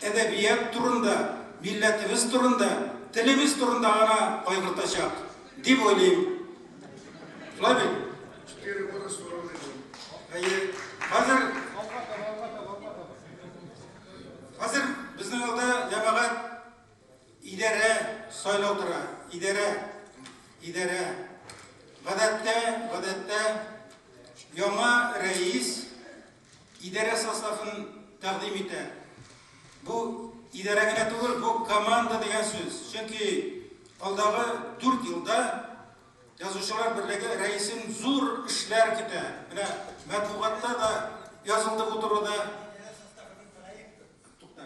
әдәбият турында, милләтебез турында, телебез турында гына кайгыртачак, дип уйлыйм. Шулай бит? Әйе. Хәзер Хәзер безнең алда җәмәгать идарә сайлау тора. Идарә. Идарә. Гадәттә, гадәттә яңа рәис идарә составын тәкъдим итә. Бу идарә генә түгел, бу команда дигән сүз. Чөнки алдагы 4 елда Язучылар берлеге рәисен зур эшләр көтә. Менә матбугатта да язылды бу турыда. Тукта.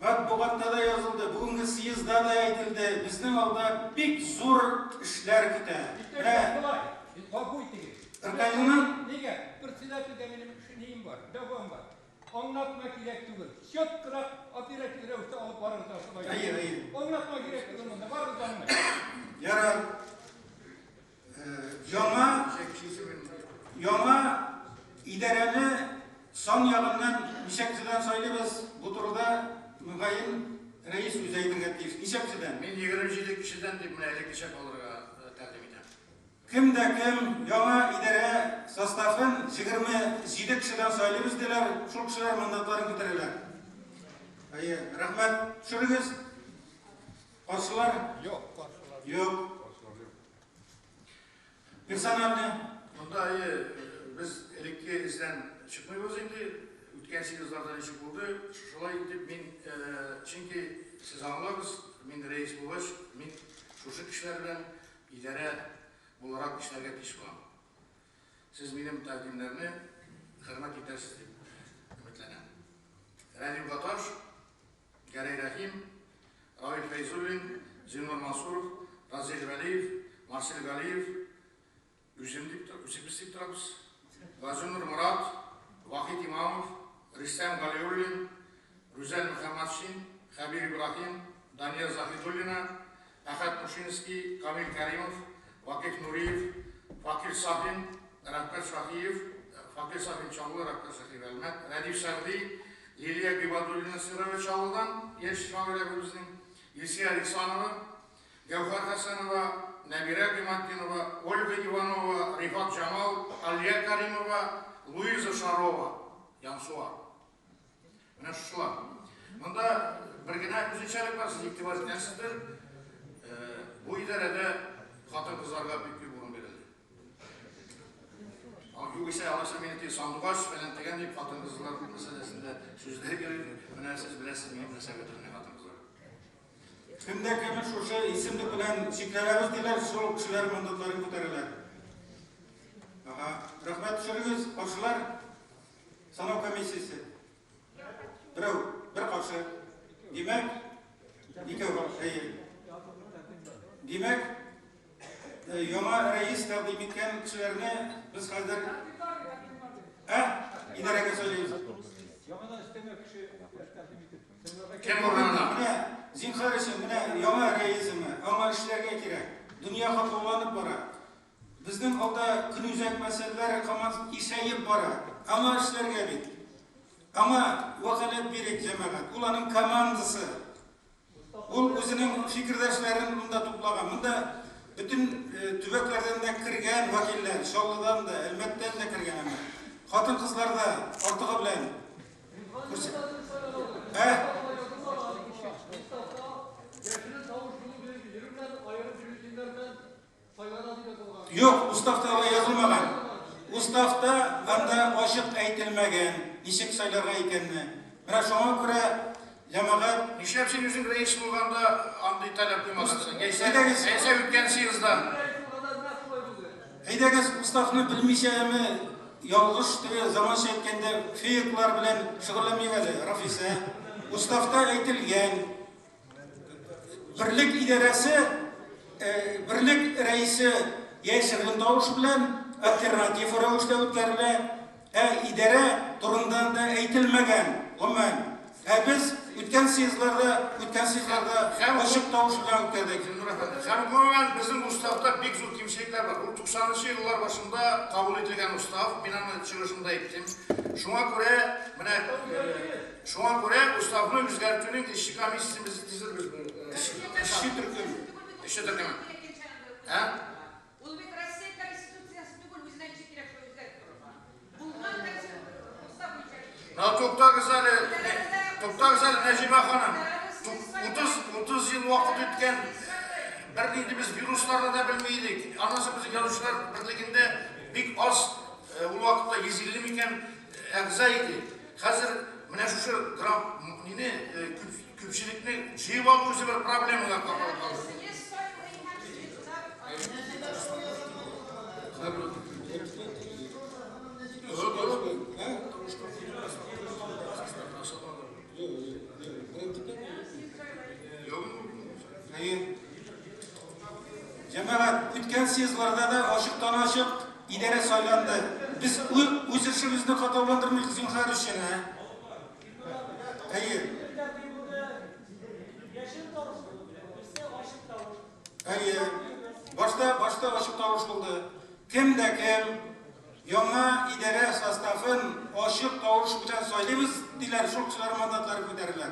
Матбугатта да язылды, бүгенге съездда да әйтелде. Безнең алда бик зур эшләр көтә. Менә Гафу итегез. Ркаилның Нигә? Председательгә минем нием бар, дәвам бар. Аңлатма кирәк түгел. Четкорак оператив рәвештә алып барыгыз шулай. Әйе, әйе. Аңлатма кирәк түгел монда, барыгыз да аңлый. Ярар. Яңа яңа идарәне сан ягыннан ничә кешедән сайлыйбыз? Бу турыда мөгаен рәис үзе әйтергә тиеш. Ничә кешедән? Мин 27 кешедән дип менә элеккечә калырга тәкъдим итәм. Кем дә кем яңа идарә составын 27 кешедән сайлыйбыз диләр, шул кешеләр мандатларын күтәрәләр. Әйе, рәхмәт. Төшерегез. Каршылар? Юк, каршылар. Юк. Персональный. Монда әйе, без элекке эздән чыкмыйбыз инде. Үткән съездларда ничек булды, шулай итеп мин, чөнки сез аңлагыз, мин рәис булгач, мин шушы кешеләр белән идарә буларак эшләргә тиеш булам. Сез минем тәкъдимнәрне хөрмәт итәрсез дип өметләнәм. Рәдиф Гаташ, Гәрәй Рәхим, Равил Фәйзуллин, Зиннур Мансуров, Разил Вәлиев, Марсель Галиев, үзем дип, үзебез дип торабыз. Газинур Морат, Вахит Имамов, Рөстәм Галиуллин, Рүзәл Мөхәммәтшин, Хәбир Ибраһим, Дания Заһидуллина, Әхәт Мушинский, Камил Кәримов, Вакыйф Нуриев, Факил Сафин, Рәфкать Шаһиев, Факил Сафин Чаллы, Рәфкать Шаһиев Әлмәт, Рәдиф Сәгъди, Лилия Гыйбадуллина Сырова Чаллыдан, яшь шагыйрә безнең, Илсөя Александрова, Гәүһәр Хәсәнова, Нәбирә Гыйматдинова, Ольга Иванова, Рифат Җамал, Алия Каримова, Луиза Шарова, Янсуар. Менә шушылар. Монда бер генә үзенчәлек бар, сез игътибар иткәнсездер. Бу идарәдә хатын-кызларга бик күп урын бирелде. Югыйсә, алайса мине теге сандугач фәлән тегән дип хатын-кызлар мәсьәләсендә сүзләр йөри. Менә сез беләсез, минем нәрсәгә төренә хатын-кызлар. Кем дә кемне шушы исемлек белән чикләнәбез диләр, шул кешеләр мандатларын күтәрәләр. Ага, рәхмәт төшерегез, каршылар. Санау комиссиясе. Берәү, бер каршы. Димәк, икәү, әйе. Димәк, яңа рәис тәкъдим иткән кешеләрне без хәзер ә идарәгә сайлыйбыз. Яңадан өстәмә кеше тәкъдим итеп. Кем урынына? Менә, зинһар өчен, менә яңа рәисеме, аңа эшләргә кирәк. Дөнья катлауланып бара. Безнең алда көнүзәк мәсьәләләр һаман ишәеп бара. Аңа эшләргә бит. Аңа вәкаләт бирик, җәмәгать. Ул аның командасы. Ул үзенең фикердәшләрен монда туплаган. Монда бөтен төбәкләрдән дә кергән вәкилләр, Чаллыдан да, Әлмәттән дә кергән әмма. Хатын-кызлар да артыгы белән. Ә? Юк, уставта алай язылмаган. Уставта анда ачык әйтелмәгән, ничек сайларга икәнне. Менә шуңа күрә җәмәгать Нишләп син үзең рәис булганда андый таләп куймадың соң? Яисә, Әйдәгез. яисә үткән съездда. Әйдәгез, уставны белмичәме, ялгыш теге заманча әйткәндә фейклар белән шөгыльләнмик әле, Рафисә. Уставта әйтелгән, Берлек идарәсе, берлек рәисе яшерен тавыш белән альтернатив рәвештә үткәрелә, ә идарә турында да әйтелмәгән, гомумән. Ә без үткән съездларда, үткән съездларда ачык тавыш белән үткәрдек. Зиннур әфәнде, һәм гомумән безнең уставта бик зур кимчелекләр бар. Ул 90 нчы еллар башында кабул ителгән устав, мин аны чыгышымда әйттем. Шуңа күрә менә Шуңа күрә уставны үзгәртүнең эшче комиссиясен без төзербез. Эшче төркем. Эшче төркеме. Ә? Ул бит Россия Конституциясе түгел, үзенә ничек кирәк шулай үзгәртеп торырга. Булган Конституция устав буенча эшлибез. На туктагыз әле, туктагыз әле, Нәҗибә ханым. 30 30 ел вакыт үткән, бернинди без вирусларны да белми идек. Аннан соң безнең язучылар берлегендә бик аз, ул вакытта 150 микән әгъза иде. Хәзер менә шушы грамм нине күпчелекне җыеп алу үзе бер проблемага калды. Җәмәгать, үткән съездларда да ачыктан-ачык идарә сайланды. Без үз эшебезне катлауландырмыйк, зинһар өчен, ә? Әйе. Әйе. Башта, башта ачык тавыш булды. Кем дә кем яңа идарә составын ачык тавыш белән сайлыйбыз, диләр, шул кешеләр мандатлары күтәрелә.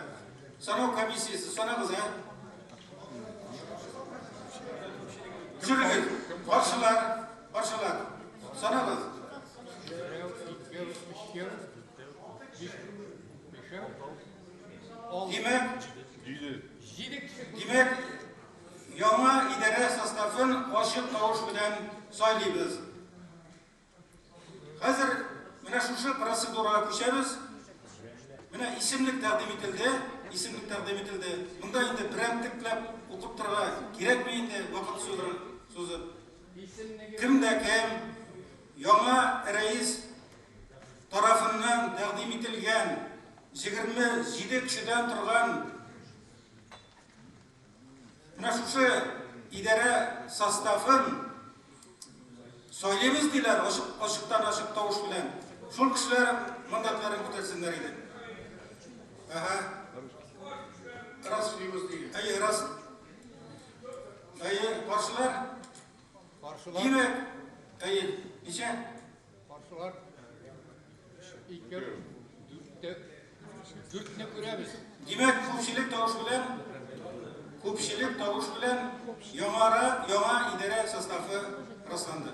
Санау комиссиясе, санагыз, ә? Төшерегез. Каршылар, каршылар. Санагыз. Димәк, димәк, яңа идарә составын ачык тавыш белән сайлыйбыз. Хәзер менә шушы процедурага күчәбез. Менә исемлек тәкъдим ителде, исемлек тәкъдим ителде. Монда инде берәмтекләп укып торырга кирәкми инде, вакыт сузып. Кем дә кем яңа рәис тарафыннан тәкъдим ителгән 27 кешедән торган Менә шушы идарә составын сайлыйбыз диләр, ачыктан ачык тавыш белән. Шул кешеләр мандатларын күтәрсеннәр иде. Ага. Рас. Әйе, рас. Әйе, каршылар. Каршылар. Димәк, әйе, ничә? Каршылар. Ике, дүрт. Дүртне күрәбез. Димәк, күпчелек тавыш белән күпчелек тавыш белән яңара, яңа идарә составы расланды.